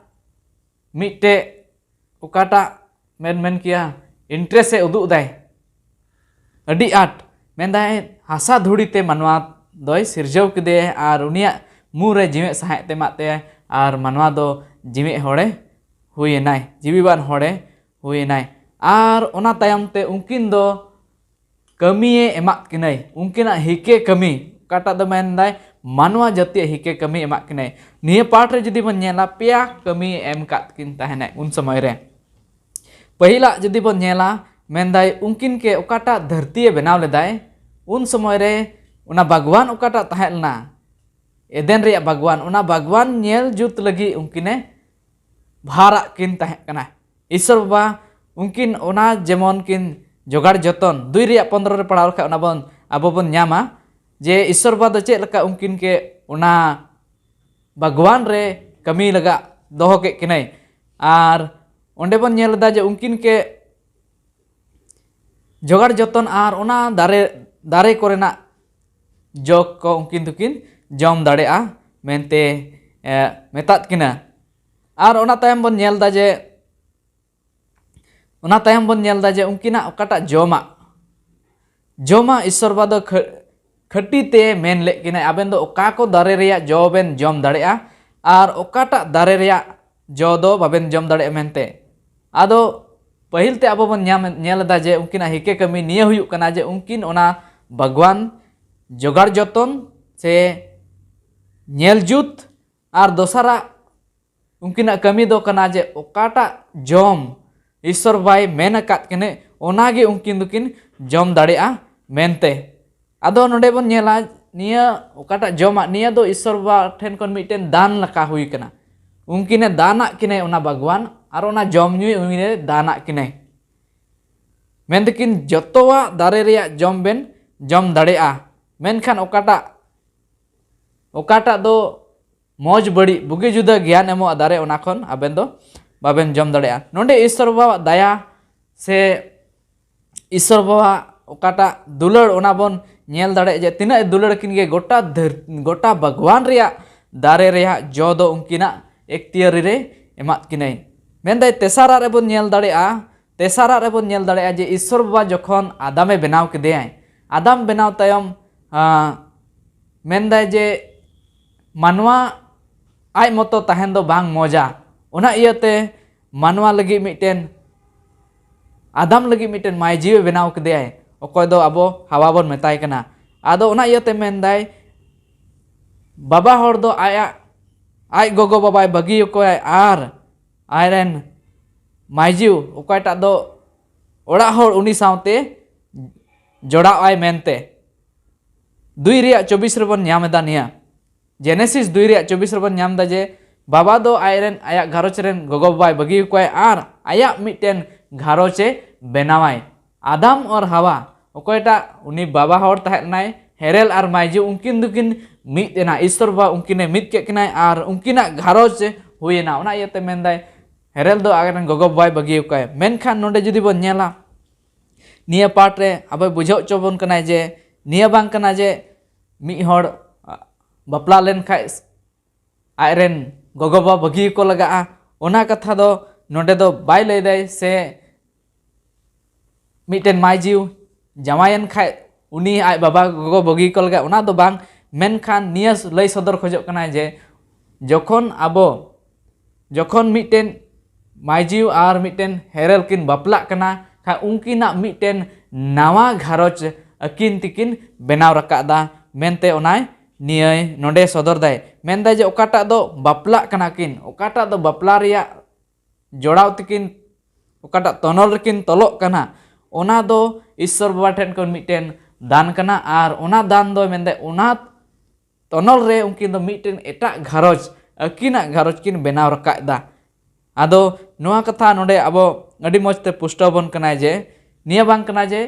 ᱢᱤᱫᱴᱮᱡ ᱚᱠᱟᱴᱟᱜ ᱢᱮᱱ ᱢᱮᱱ ᱠᱮᱭᱟ interest ᱮ ᱩᱫᱩᱜ ᱫᱟᱭ ᱟᱹᱰᱤ ᱟᱸᱴ᱾ ᱢᱮᱱᱫᱟᱭ ᱦᱟᱥᱟ ᱫᱷᱩᱲᱤ ᱛᱮ ᱢᱟᱱᱣᱟ ᱫᱚᱭ ᱥᱤᱨᱡᱟᱹᱣ ᱠᱮᱫᱮᱭᱟ ᱟᱨ ᱩᱱᱤᱭᱟᱜ ᱢᱩ ᱨᱮ ᱡᱤᱣᱮᱫ ᱥᱟᱦᱮᱫ ᱛᱮ ᱮᱢᱟᱜ ᱛᱟᱭᱟ ᱟᱨ ᱢᱟᱱᱣᱟ ᱫᱚ ᱡᱤᱣᱮᱫ ᱦᱚᱲᱮ ᱦᱩᱭᱮᱱᱟᱭ, ᱡᱤᱣᱤᱣᱟᱱ ᱦᱚᱲᱮ ᱦᱩᱭᱮᱱᱟᱭ᱾ ᱟᱨ ᱚᱱᱟ ᱛᱟᱭᱚᱢ ᱛᱮ ᱩᱱᱠᱤᱱ ᱫᱚ ᱠᱟᱹᱢᱤᱭᱮ ᱮᱢᱟᱜ ᱠᱤᱱᱟᱹᱭ, ᱩᱱᱠᱤᱱᱟᱜ ᱦᱤᱠᱮ ᱠᱟᱹᱢᱤ, ᱚᱠᱟᱴᱟᱜ ᱫᱚ ᱢᱮᱱᱫᱟᱭ ᱢᱟᱱᱣᱟ ᱡᱟᱹᱛᱤᱭᱟᱜ ᱦᱤᱠᱮ ᱠᱟᱹᱢᱤ ᱮᱢᱟᱜ ᱠᱤᱱᱟᱹᱭ᱾ ᱱᱤᱭᱟᱹ ᱯᱟᱴ ᱨᱮ ᱡᱩᱫᱤ ᱵᱚᱱ ᱧᱮᱞᱟ, ᱯᱮᱭᱟ ᱠᱟᱹᱢᱤ ᱮᱢ ᱠᱟᱫ ᱠᱤᱱ ᱛᱟᱦᱮᱱᱟᱭ ᱩᱱ ᱥᱚᱢᱚᱭ ᱨᱮ᱾ ᱯᱟᱹᱦᱤᱞᱟᱜ ᱡᱩᱫᱤ ᱵᱚᱱ ᱧᱮᱞᱟ, ᱢᱮᱱᱫᱟᱭ ᱩᱱᱠᱤᱱ ᱠᱮ ᱚᱠᱟᱴᱟᱜ ᱫᱷᱟᱹᱨᱛᱤᱭᱮ ᱵᱮᱱᱟᱣ ᱞᱮᱫᱟᱭ, ᱩᱱ ᱥᱚᱢᱚᱭ ᱨᱮ ᱚᱱᱟ ᱵᱟᱜᱽᱣᱟᱱ ᱚᱠᱟᱴᱟᱜ ᱛᱟᱦᱮᱸ ᱞᱮᱱᱟ, ᱮᱫᱮᱱ ᱨᱮᱭᱟᱜ ᱵᱟᱜᱽᱣᱟᱱ, ᱚᱱᱟ ᱵᱟᱜᱽᱣᱟᱱ ᱧᱮᱞ ᱡᱩᱛ ᱞᱟᱹᱜᱤᱫ ᱩᱱᱠᱤᱱᱮ ᱵᱷᱟᱨᱟᱜ ᱠᱤᱱ ᱛᱟᱦᱮᱸ ᱠᱟᱱᱟ᱾ ᱤᱥᱥᱚᱨ ᱵᱟᱵᱟ ᱩᱱᱠᱤᱱ ᱚᱱᱟ ᱡᱮᱢᱚᱱ ᱠᱤᱱ ᱡᱚᱜᱟᱲ ᱡᱚᱛᱚᱱ, ᱫᱩᱭ ᱨᱮᱭᱟᱜ ᱯᱚᱱᱫᱽᱨᱚ ᱨᱮ ᱯᱟᱲᱦᱟᱣ ᱞᱮᱠᱷᱟᱱ ᱚᱱᱟ ᱵᱚᱱ, ᱟᱵᱚ ᱵᱚᱱ ᱧᱟᱢᱟ ᱡᱮ ᱤᱥᱥᱚᱨ ᱵᱟᱵᱟ ᱫᱚ ᱪᱮᱫ ᱞᱮᱠᱟ ᱩᱱᱠᱤᱱ ᱠᱮ ᱚᱱᱟ ᱵᱟᱜᱽᱣᱟᱱ ᱨᱮ ᱠᱟᱹᱢᱤ ᱞᱟᱜᱟᱜ ᱫᱚᱦᱚ ᱠᱮᱫ ᱠᱤᱱᱟᱹᱭ᱾ ᱟᱨ ᱚᱸᱰᱮ ᱵᱚᱱ ᱧᱮᱞ ᱮᱫᱟ ᱡᱮ ᱩᱱᱠᱤᱱ ᱠᱮ ᱡᱚᱜᱟᱲ ᱡᱚᱛᱚᱱ ᱟᱨ ᱚᱱᱟ ᱫᱟᱨᱮ, ᱫᱟᱨᱮ ᱠᱚᱨᱮᱱᱟᱜ ᱡᱚ ᱠᱚ ᱩᱱᱠᱤᱱ ᱫᱚᱠᱤᱱ ᱡᱚᱢ ᱫᱟᱲᱮᱭᱟᱜᱼᱟ ᱢᱮᱱᱛᱮ, ᱮ, ᱢᱮᱛᱟᱫ ᱠᱤᱱᱟ᱾ ᱟᱨ ᱚᱱᱟ ᱛᱟᱭᱚᱢ ᱵᱚᱱ ᱧᱮᱞ ᱮᱫᱟ ᱡᱮ, ᱚᱱᱟ ᱛᱟᱭᱚᱢ ᱵᱚᱱ ᱧᱮᱞ ᱮᱫᱟ ᱡᱮ ᱩᱱᱠᱤᱱᱟᱜ ᱚᱠᱟᱴᱟᱜ ᱡᱚᱢᱟᱜ, ᱡᱚᱢᱟᱜ ᱤᱥᱥᱚᱨ ᱵᱟᱵᱟ ᱫᱚ ᱠᱷᱟᱹ-, ᱠᱷᱟᱹᱴᱤ ᱛᱮ ᱢᱮᱱ ᱞᱮᱫ ᱠᱤᱱᱟᱭ, ᱟᱵᱮᱱ ᱫᱚ ᱚᱠᱟ ᱠᱚ ᱫᱟᱨᱮ ᱨᱮᱭᱟᱜ ᱡᱚ ᱵᱮᱱ ᱡᱚᱢ ᱫᱟᱲᱮᱭᱟᱜᱼᱟ ᱟᱨ ᱚᱠᱟᱴᱟᱜ ᱫᱟᱨᱮ ᱨᱮᱭᱟᱜ ᱡᱚ ᱫᱚ ᱵᱟᱵᱮᱱ ᱡᱚᱢ ᱫᱟᱲᱮᱭᱟᱜᱼᱟ ᱢᱮᱱᱛᱮ᱾ ᱟᱫᱚ ᱯᱟᱹᱦᱤᱞ ᱛᱮ ᱟᱵᱚ ᱵᱚᱱ ᱧᱟᱢ, ᱧᱮᱞ ᱮᱫᱟ ᱡᱮ ᱩᱱᱠᱤᱱᱟᱜ ᱦᱤᱠᱮ ᱠᱟᱹᱢᱤ ᱱᱤᱭᱟᱹ ᱦᱩᱭᱩᱜ ᱠᱟᱱᱟ ᱡᱮ ᱩᱱᱠᱤᱱ ᱚᱱᱟ ᱵᱟᱜᱽᱣᱟᱱ ᱡᱚᱜᱟᱲ ᱡᱚᱛᱚᱱ ᱥᱮ ᱧᱮᱞ ᱡᱩᱛ, ᱟᱨ ᱫᱚᱥᱟᱨᱟᱜ ᱩᱱᱠᱤᱱᱟᱜ ᱠᱟᱹᱢᱤ ᱫᱚ ᱠᱟᱱᱟ ᱡᱮ ᱚᱠᱟᱴᱟᱜ ᱡᱚᱢ ᱤᱥᱥᱚᱨ ᱵᱟᱭ ᱢᱮᱱ ᱟᱠᱟᱫ ᱠᱤᱱᱟᱹ, ᱚᱱᱟᱜᱮ ᱩᱱᱠᱤᱱ ᱫᱚᱠᱤᱱ ᱡᱚᱢ ᱫᱟᱲᱮᱭᱟᱜᱼᱟ ᱢᱮᱱᱛᱮ᱾ ᱟᱫᱚ ᱱᱚᱰᱮ ᱵᱚᱱ ᱧᱮᱞᱟ, ᱱᱤᱭᱟᱹ ᱚᱠᱟᱴᱟᱜ ᱡᱚᱢᱟᱜ, ᱱᱤᱭᱟᱹ ᱫᱚ ᱤᱥᱥᱚᱨ ᱵᱟᱵᱟ ᱴᱷᱮᱱ ᱠᱷᱚᱱ ᱢᱤᱫᱴᱮᱱ ᱫᱟᱱ ᱞᱮᱠᱟ ᱦᱩᱭ ᱠᱟᱱᱟ᱾ ᱩᱱᱠᱤᱱᱮ ᱫᱟᱱᱟᱜ ᱠᱤᱱᱟᱭ ᱚᱱᱟ ᱵᱟᱜᱽᱣᱟᱱ, ᱟᱨ ᱚᱱᱟ ᱡᱚᱢ ᱧᱩᱭ ᱩᱱᱤᱭ ᱫᱟᱱᱟᱜ ᱠᱤᱱᱟᱭ᱾ ᱢᱮᱱ ᱫᱚᱠᱤᱱ, ᱡᱚᱛᱚᱣᱟᱜ ᱫᱟᱨᱮ ᱨᱮᱭᱟᱜ ᱡᱚᱢ ᱵᱮᱱ ᱡᱚᱢ ᱫᱟᱲᱮᱭᱟᱜᱼᱟ, ᱢᱮᱱᱠᱷᱟᱱ ᱚᱠᱟᱴᱟᱜ, ᱚᱠᱟᱴᱟᱜ ᱫᱚ ᱢᱚᱡᱽ ᱵᱟᱹᱲᱤᱡ ᱵᱩᱜᱤ ᱡᱩᱫᱟᱹ ᱜᱮᱭᱟᱱ ᱮᱢᱚᱜᱼᱟ ᱫᱟᱨᱮ, ᱚᱱᱟ ᱠᱷᱚᱱ ᱟᱵᱮᱱ ᱫᱚ ᱵᱟᱵᱮᱱ ᱡᱚᱢ ᱫᱟᱲᱮᱭᱟᱜᱼᱟ᱾ ᱱᱚᱰᱮ ᱤᱥᱥᱚᱨ ᱵᱟᱵᱟᱣᱟᱜ ᱫᱟᱭᱟ ᱥᱮ ᱤᱥᱥᱚᱨ ᱵᱟᱵᱟᱣᱟᱜ ᱚᱠᱟᱴᱟᱜ ᱫᱩᱞᱟᱹᱲ, ᱚᱱᱟ ᱵᱚᱱ ᱧᱮᱞ ᱫᱟᱲᱮᱭᱟᱜᱼᱟ ᱡᱮ ᱛᱤᱱᱟᱹᱜ ᱮ ᱫᱩᱞᱟᱹᱲ ᱠᱤᱱ ᱜᱮ, ᱜᱚᱴᱟ ᱫᱷᱟᱹᱨ-, ᱜᱚᱴᱟ ᱵᱟᱜᱽᱣᱟᱱ ᱨᱮᱭᱟᱜ ᱫᱟᱨᱮ ᱨᱮᱭᱟᱜ ᱡᱚ ᱫᱚ ᱩᱱᱠᱤᱱᱟᱜ ᱮᱠᱛᱤᱭᱟᱹᱨᱤ ᱨᱮ ᱮᱢᱟᱫ ᱠᱤᱱᱟᱹᱭ᱾ ᱢᱮᱱᱫᱟᱭ, ᱛᱮᱥᱟᱨᱟᱜ ᱨᱮᱵᱚᱱ ᱧᱮᱞ ᱫᱟᱲᱮᱭᱟᱜᱼᱟ, ᱛᱮᱥᱟᱨᱟᱜ ᱨᱮᱵᱚᱱ ᱧᱮᱞ ᱫᱟᱲᱮᱭᱟᱜᱼᱟ ᱡᱮ ᱤᱥᱥᱚᱨ ᱵᱟᱵᱟ ᱡᱚᱠᱷᱚᱱ ᱟᱫᱟᱢᱮ ᱵᱮᱱᱟᱣ ᱠᱮᱫᱮᱭᱟᱭ, ᱟᱫᱟᱢ ᱵᱮᱱᱟᱣ ᱛᱟᱭᱚᱢ, ᱟᱸ, ᱢᱮᱱᱫᱟᱭ ᱡᱮ ᱢᱟᱱᱣᱟ ᱟᱡ ᱢᱚᱛᱚ ᱛᱟᱦᱮᱱ ᱫᱚ ᱵᱟᱝ ᱢᱚᱡᱟ᱾ ᱚᱱᱟ ᱤᱭᱟᱹᱛᱮ ᱢᱟᱱᱣᱟ ᱞᱟᱹᱜᱤᱫ ᱢᱤᱫᱴᱮᱱ, ᱟᱫᱟᱢ ᱞᱟᱹᱜᱤᱫ ᱢᱤᱫᱴᱮᱱ ᱢᱟᱹᱭ ᱡᱤᱣᱤ ᱵᱮᱱᱟᱣ ᱠᱮᱫᱮᱭᱟᱭ, ᱚᱠᱚᱭ ᱫᱚ ᱟᱵᱚ ᱦᱟᱣᱟ ᱵᱚᱱ ᱢᱮᱛᱟᱭ ᱠᱟᱱᱟ᱾ ᱟᱫᱚ ᱚᱱᱟ ᱤᱭᱟᱹᱛᱮ ᱢᱮᱱᱫᱟᱭ, ᱵᱟᱵᱟ ᱦᱚᱲ ᱫᱚ ᱟᱭᱟᱜ, ᱟᱡ ᱜᱚᱜᱚ ᱵᱟᱵᱟᱭ ᱵᱟᱹᱜᱤ ᱟᱠᱚᱣᱟᱭ ᱟᱨ ᱟᱡᱨᱮᱱ ᱢᱟᱹᱭ ᱡᱤᱣᱤ ᱚᱠᱚᱭᱴᱟᱜ ᱫᱚ ᱚᱲᱟᱜ ᱦᱚᱲ ᱩᱱᱤ ᱥᱟᱶᱛᱮ ᱡᱚᱲᱟᱣ ᱟᱭ ᱢᱮᱱᱛᱮ᱾ ᱫᱩᱭ ᱨᱮᱭᱟᱜ ᱪᱚᱵᱵᱤᱥ ᱨᱮᱵᱚᱱ ᱧᱟᱢ ᱮᱫᱟ ᱱᱤᱭᱟᱹ᱾ ᱡᱮᱱᱮᱥᱤᱥ ᱫᱩᱭ ᱨᱮᱭᱟᱜ ᱪᱚᱵᱵᱤᱥ ᱨᱮᱵᱚᱱ ᱧᱟᱢ ᱮᱫᱟ ᱡᱮ ᱵᱟᱵᱟ ᱫᱚ ᱟᱡᱨᱮᱱ, ᱟᱭᱟᱜ ᱜᱷᱟᱨᱚᱸᱡᱽ ᱨᱮᱱ ᱜᱚᱜᱚ ᱵᱟᱵᱟᱭ ᱵᱟᱹᱜᱤ ᱟᱠᱚᱣᱟᱭ ᱟᱨ ᱟᱭᱟᱜ ᱢᱤᱫᱴᱮᱱ ᱜᱷᱟᱨᱚᱸᱡᱽ ᱮ ᱵᱮᱱᱟᱣᱟᱭ᱾ ᱟᱫᱟᱢ ᱟᱨ ᱦᱟᱣᱟ, ᱚᱠᱚᱭᱴᱟᱜ ᱩᱱᱤ ᱵᱟᱵᱟ ᱦᱚᱲ ᱛᱟᱦᱮᱸ ᱞᱮᱱᱟᱭ, ᱦᱮᱨᱮᱞ ᱟᱨ ᱢᱟᱹᱭᱡᱩ, ᱩᱱᱠᱤᱱ ᱫᱚᱠᱤᱱ ᱢᱤᱫ ᱮᱱᱟ᱾ ᱤᱥᱥᱚᱨ ᱵᱟᱵᱟ ᱩᱱᱠᱤᱱᱮ ᱢᱤᱫ ᱠᱮᱫ ᱠᱤᱱᱟᱭ ᱟᱨ ᱩᱱᱠᱤᱱᱟᱜ ᱜᱷᱟᱨᱚᱸᱡᱽ ᱦᱩᱭᱮᱱᱟ᱾ ᱚᱱᱟ ᱤᱭᱟᱹᱛᱮ ᱢᱮᱱᱫᱟᱭ, ᱦᱮᱨᱮᱞ ᱫᱚ ᱟᱡᱨᱮᱱ ᱜᱚᱜᱚ ᱵᱟᱵᱟᱭ ᱵᱟᱹᱜᱤ ᱟᱠᱚᱣᱟᱭ᱾ ᱢᱮᱱᱠᱷᱟᱱ ᱱᱚᱰᱮ ᱡᱩᱫᱤ ᱵᱚᱱ ᱧᱮᱞᱟ, ᱱᱤᱭᱟᱹ ᱯᱟᱴ ᱨᱮ ᱟᱵᱚᱭ ᱵᱩᱡᱷᱟᱹᱣ ᱦᱚᱪᱚ ᱵᱚᱱ ᱠᱟᱱᱟᱭ ᱡᱮ ᱱᱤᱭᱟᱹ ᱵᱟᱝ ᱠᱟᱱᱟ ᱡᱮ ᱢᱤᱫ ᱦᱚᱲ, ᱟ, ᱵᱟᱯᱞᱟ ᱞᱮᱱᱠᱷᱟᱡ ᱟᱡᱨᱮᱱ ᱜᱚᱜᱚ-ᱵᱟᱵᱟ ᱵᱟᱹᱜᱤ ᱠᱚ ᱞᱟᱜᱟᱜᱼᱟ, ᱚᱱᱟ ᱠᱟᱛᱷᱟ ᱫᱚ ᱱᱚᱰᱮ ᱫᱚ ᱵᱟᱭ ᱞᱟᱹᱭᱫᱟᱭ᱾ ᱥᱮ ᱢᱤᱫᱴᱮᱱ ᱢᱟᱹᱭ ᱡᱤᱣᱤ ᱡᱟᱶᱟᱭᱮᱱ ᱠᱷᱟᱡ ᱩᱱᱤ ᱟᱡ ᱵᱟᱵᱟ ᱜᱚᱜᱚ ᱵᱟᱹᱜᱤ ᱠᱚ ᱞᱟᱜᱟᱜᱼᱟ, ᱚᱱᱟ ᱫᱚ ᱵᱟᱝ᱾ ᱢᱮᱱᱠᱷᱟᱱ ᱱᱤᱭᱟᱹ ᱞᱟᱹᱭ ᱥᱚᱫᱚᱨ ᱠᱷᱚᱡᱚᱜ ᱠᱟᱱᱟᱭ ᱡᱮ ᱡᱚᱠᱷᱚᱱ ᱟᱵᱚ, ᱡᱚᱠᱷᱚᱱ ᱢᱤᱫᱴᱮᱱ ᱢᱟᱹᱭ ᱡᱤᱣᱤ ᱟᱨ ᱢᱤᱫᱴᱮᱱ ᱦᱮᱨᱮᱞ ᱠᱤᱱ ᱵᱟᱯᱞᱟᱜ ᱠᱟᱱᱟ ᱠᱷᱟᱡ ᱩᱱᱠᱤᱱᱟᱜ ᱢᱤᱫᱴᱮᱱ ᱱᱟᱣᱟ ᱜᱷᱟᱨᱚᱸᱡᱽ ᱟᱹᱠᱤᱱ ᱛᱮᱠᱤᱱ ᱵᱮᱱᱟᱣ ᱨᱟᱠᱟᱵᱫᱟ ᱢᱮᱱᱛᱮ ᱚᱱᱟᱭ ᱱᱤᱭᱟᱹᱭ ᱱᱚᱰᱮ ᱥᱚᱫᱚᱨ ᱫᱟᱭ᱾ ᱢᱮᱱᱫᱟᱭ ᱡᱮ ᱚᱠᱟᱴᱟᱜ ᱫᱚ ᱵᱟᱯᱞᱟᱜ ᱠᱟᱱᱟ ᱠᱤᱱ, ᱚᱠᱟᱴᱟᱜ ᱫᱚ ᱵᱟᱯᱞᱟ ᱨᱮᱭᱟᱜ ᱡᱚᱲᱟᱣ ᱛᱮᱠᱤᱱ, ᱚᱠᱟᱴᱟᱜ ᱛᱚᱱᱚᱞ ᱨᱮᱠᱤᱱ ᱛᱚᱞᱚᱜ ᱠᱟᱱᱟ, ᱚᱱᱟ ᱫᱚ ᱤᱥᱥᱚᱨ ᱵᱟᱵᱟ ᱴᱷᱮᱱ ᱠᱷᱚᱱ ᱢᱤᱫᱴᱮᱱ ᱫᱟᱱ ᱠᱟᱱᱟ᱾ ᱟᱨ ᱚᱱᱟ ᱫᱟᱱ ᱫᱚ ᱢᱮᱱᱫᱟᱭ ᱚᱱᱟ ᱛᱚᱱᱚᱞ ᱨᱮ ᱩᱱᱠᱤᱱ ᱫᱚ ᱢᱤᱫᱴᱮᱱ ᱮᱴᱟᱜ ᱜᱷᱟᱨᱚᱸᱡᱽ ᱟᱹᱠᱤᱱᱟᱜ ᱜᱷᱟᱨᱚᱸᱡᱽ ᱠᱤᱱ ᱵᱮᱱᱟᱣ ᱨᱟᱠᱟᱵ ᱮᱫᱟ᱾ ᱟᱫᱚ ᱱᱚᱣᱟ ᱠᱟᱛᱷᱟ ᱱᱚᱰᱮ ᱟᱵᱚ ᱟᱹᱰᱤ ᱢᱚᱡᱽ ᱛᱮ ᱯᱩᱥᱴᱟᱹᱣ ᱵᱚᱱ ᱠᱟᱱᱟᱭ ᱡᱮ ᱱᱤᱭᱟᱹ ᱵᱟᱝ ᱠᱟᱱᱟ ᱡᱮ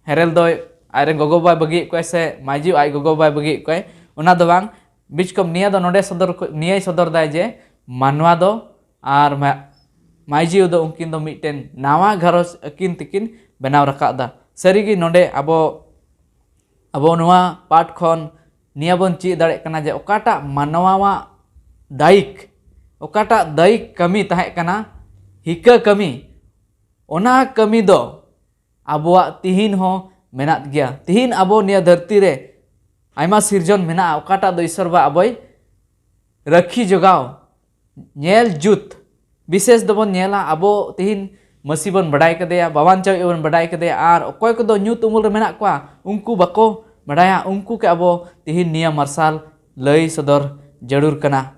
ᱦᱮᱨᱮᱞ ᱫᱚᱭ ᱟᱡᱨᱮᱱ ᱜᱚᱜᱚ ᱵᱟᱵᱟᱭ ᱵᱟᱹᱜᱤᱭᱮᱫ ᱠᱚᱣᱟᱭ ᱥᱮ ᱢᱟᱹᱭᱡᱩ ᱟᱡ ᱜᱚᱜᱚ ᱵᱟᱵᱟᱭ ᱵᱟᱹᱜᱤᱭᱮᱫ ᱠᱚᱣᱟᱭ, ᱚᱱᱟ ᱫᱚ ᱵᱟᱝ᱾ ᱵᱤᱪᱠᱚᱢ ᱱᱤᱭᱟᱹ ᱫᱚ ᱱᱚᱰᱮ ᱥᱚᱫᱚᱨ, ᱱᱤᱭᱟᱹᱭ ᱥᱚᱫᱚᱨ ᱫᱟᱭ ᱡᱮ ᱢᱟᱱᱣᱟ ᱫᱚ ᱟᱨ ᱢᱟ-, ᱢᱟᱹᱭᱡᱩ ᱫᱚ ᱩᱱᱠᱤᱱ ᱫᱚ ᱢᱤᱫᱴᱮᱱ ᱱᱟᱣᱟ ᱜᱷᱟᱨᱚᱸᱡᱽ ᱟᱹᱠᱤᱱ ᱛᱮᱠᱤᱱ ᱵᱮᱱᱟᱣ ᱨᱟᱠᱟᱵ ᱮᱫᱟ᱾ ᱥᱟᱹᱨᱤᱜᱮ ᱱᱚᱰᱮ ᱟᱵᱚ, ᱟᱵᱚ ᱱᱚᱣᱟ ᱯᱟᱴ ᱠᱷᱚᱱ ᱱᱤᱭᱟᱹ ᱵᱚᱱ ᱪᱮᱫ ᱫᱟᱲᱮᱭᱟᱜ ᱠᱟᱱᱟ ᱡᱮ ᱚᱠᱟᱴᱟᱜ ᱢᱟᱱᱣᱟᱣᱟᱜ ᱫᱟᱭᱤᱠ, ᱚᱠᱟᱴᱟᱜ ᱫᱟᱭᱤᱠ ᱠᱟᱹᱢᱤ ᱛᱟᱦᱮᱸ ᱠᱟᱱᱟ, ᱦᱤᱠᱟᱹ ᱠᱟᱹᱢᱤ, ᱚᱱᱟ ᱠᱟᱹᱢᱤ ᱫᱚ ᱟᱵᱚᱣᱟᱜ ᱛᱤᱦᱤᱧ ᱦᱚᱸ ᱢᱮᱱᱟᱜ ᱜᱮᱭᱟ᱾ ᱛᱤᱦᱤᱧ ᱟᱵᱚ ᱱᱤᱭᱟᱹ ᱫᱷᱟᱹᱨᱛᱤ ᱨᱮ ᱟᱭᱢᱟ ᱥᱤᱨᱡᱚᱱ ᱢᱮᱱᱟᱜᱼᱟ, ᱚᱠᱟᱴᱟᱜ ᱫᱚ ᱤᱥᱥᱚᱨ ᱵᱟ ᱟᱵᱚᱭ ᱨᱟᱹᱠᱷᱤ ᱡᱚᱜᱟᱣ, ᱧᱮᱞ ᱡᱩᱛ᱾ ᱵᱤᱥᱮᱥ ᱫᱚᱵᱚᱱ ᱧᱮᱞᱟ, ᱟᱵᱚ ᱛᱤᱦᱤᱧ ᱢᱟᱹᱥᱤ ᱵᱚᱱ ᱵᱟᱰᱟᱭ ᱠᱟᱫᱮᱭᱟ, ᱵᱟᱵᱟᱱ ᱪᱟᱣᱤᱡ ᱵᱚᱱ ᱵᱟᱰᱟᱭ ᱠᱟᱫᱮᱭᱟ, ᱟᱨ ᱚᱠᱚᱭ ᱠᱚᱫᱚ ᱧᱩᱛ ᱩᱢᱩᱞ ᱨᱮ ᱢᱮᱱᱟᱜ ᱠᱚᱣᱟ, ᱩᱱᱠᱩ ᱵᱟᱠᱚ ᱵᱟᱰᱟᱭᱟ, ᱩᱱᱠᱩ ᱜᱮ ᱟᱵᱚ ᱛᱤᱦᱤᱧ ᱱᱤᱭᱟᱹ ᱢᱟᱨᱥᱟᱞ ᱞᱟᱹᱭ ᱥᱚᱫᱚᱨ ᱡᱟᱹᱨᱩᱲ ᱠᱟᱱᱟ᱾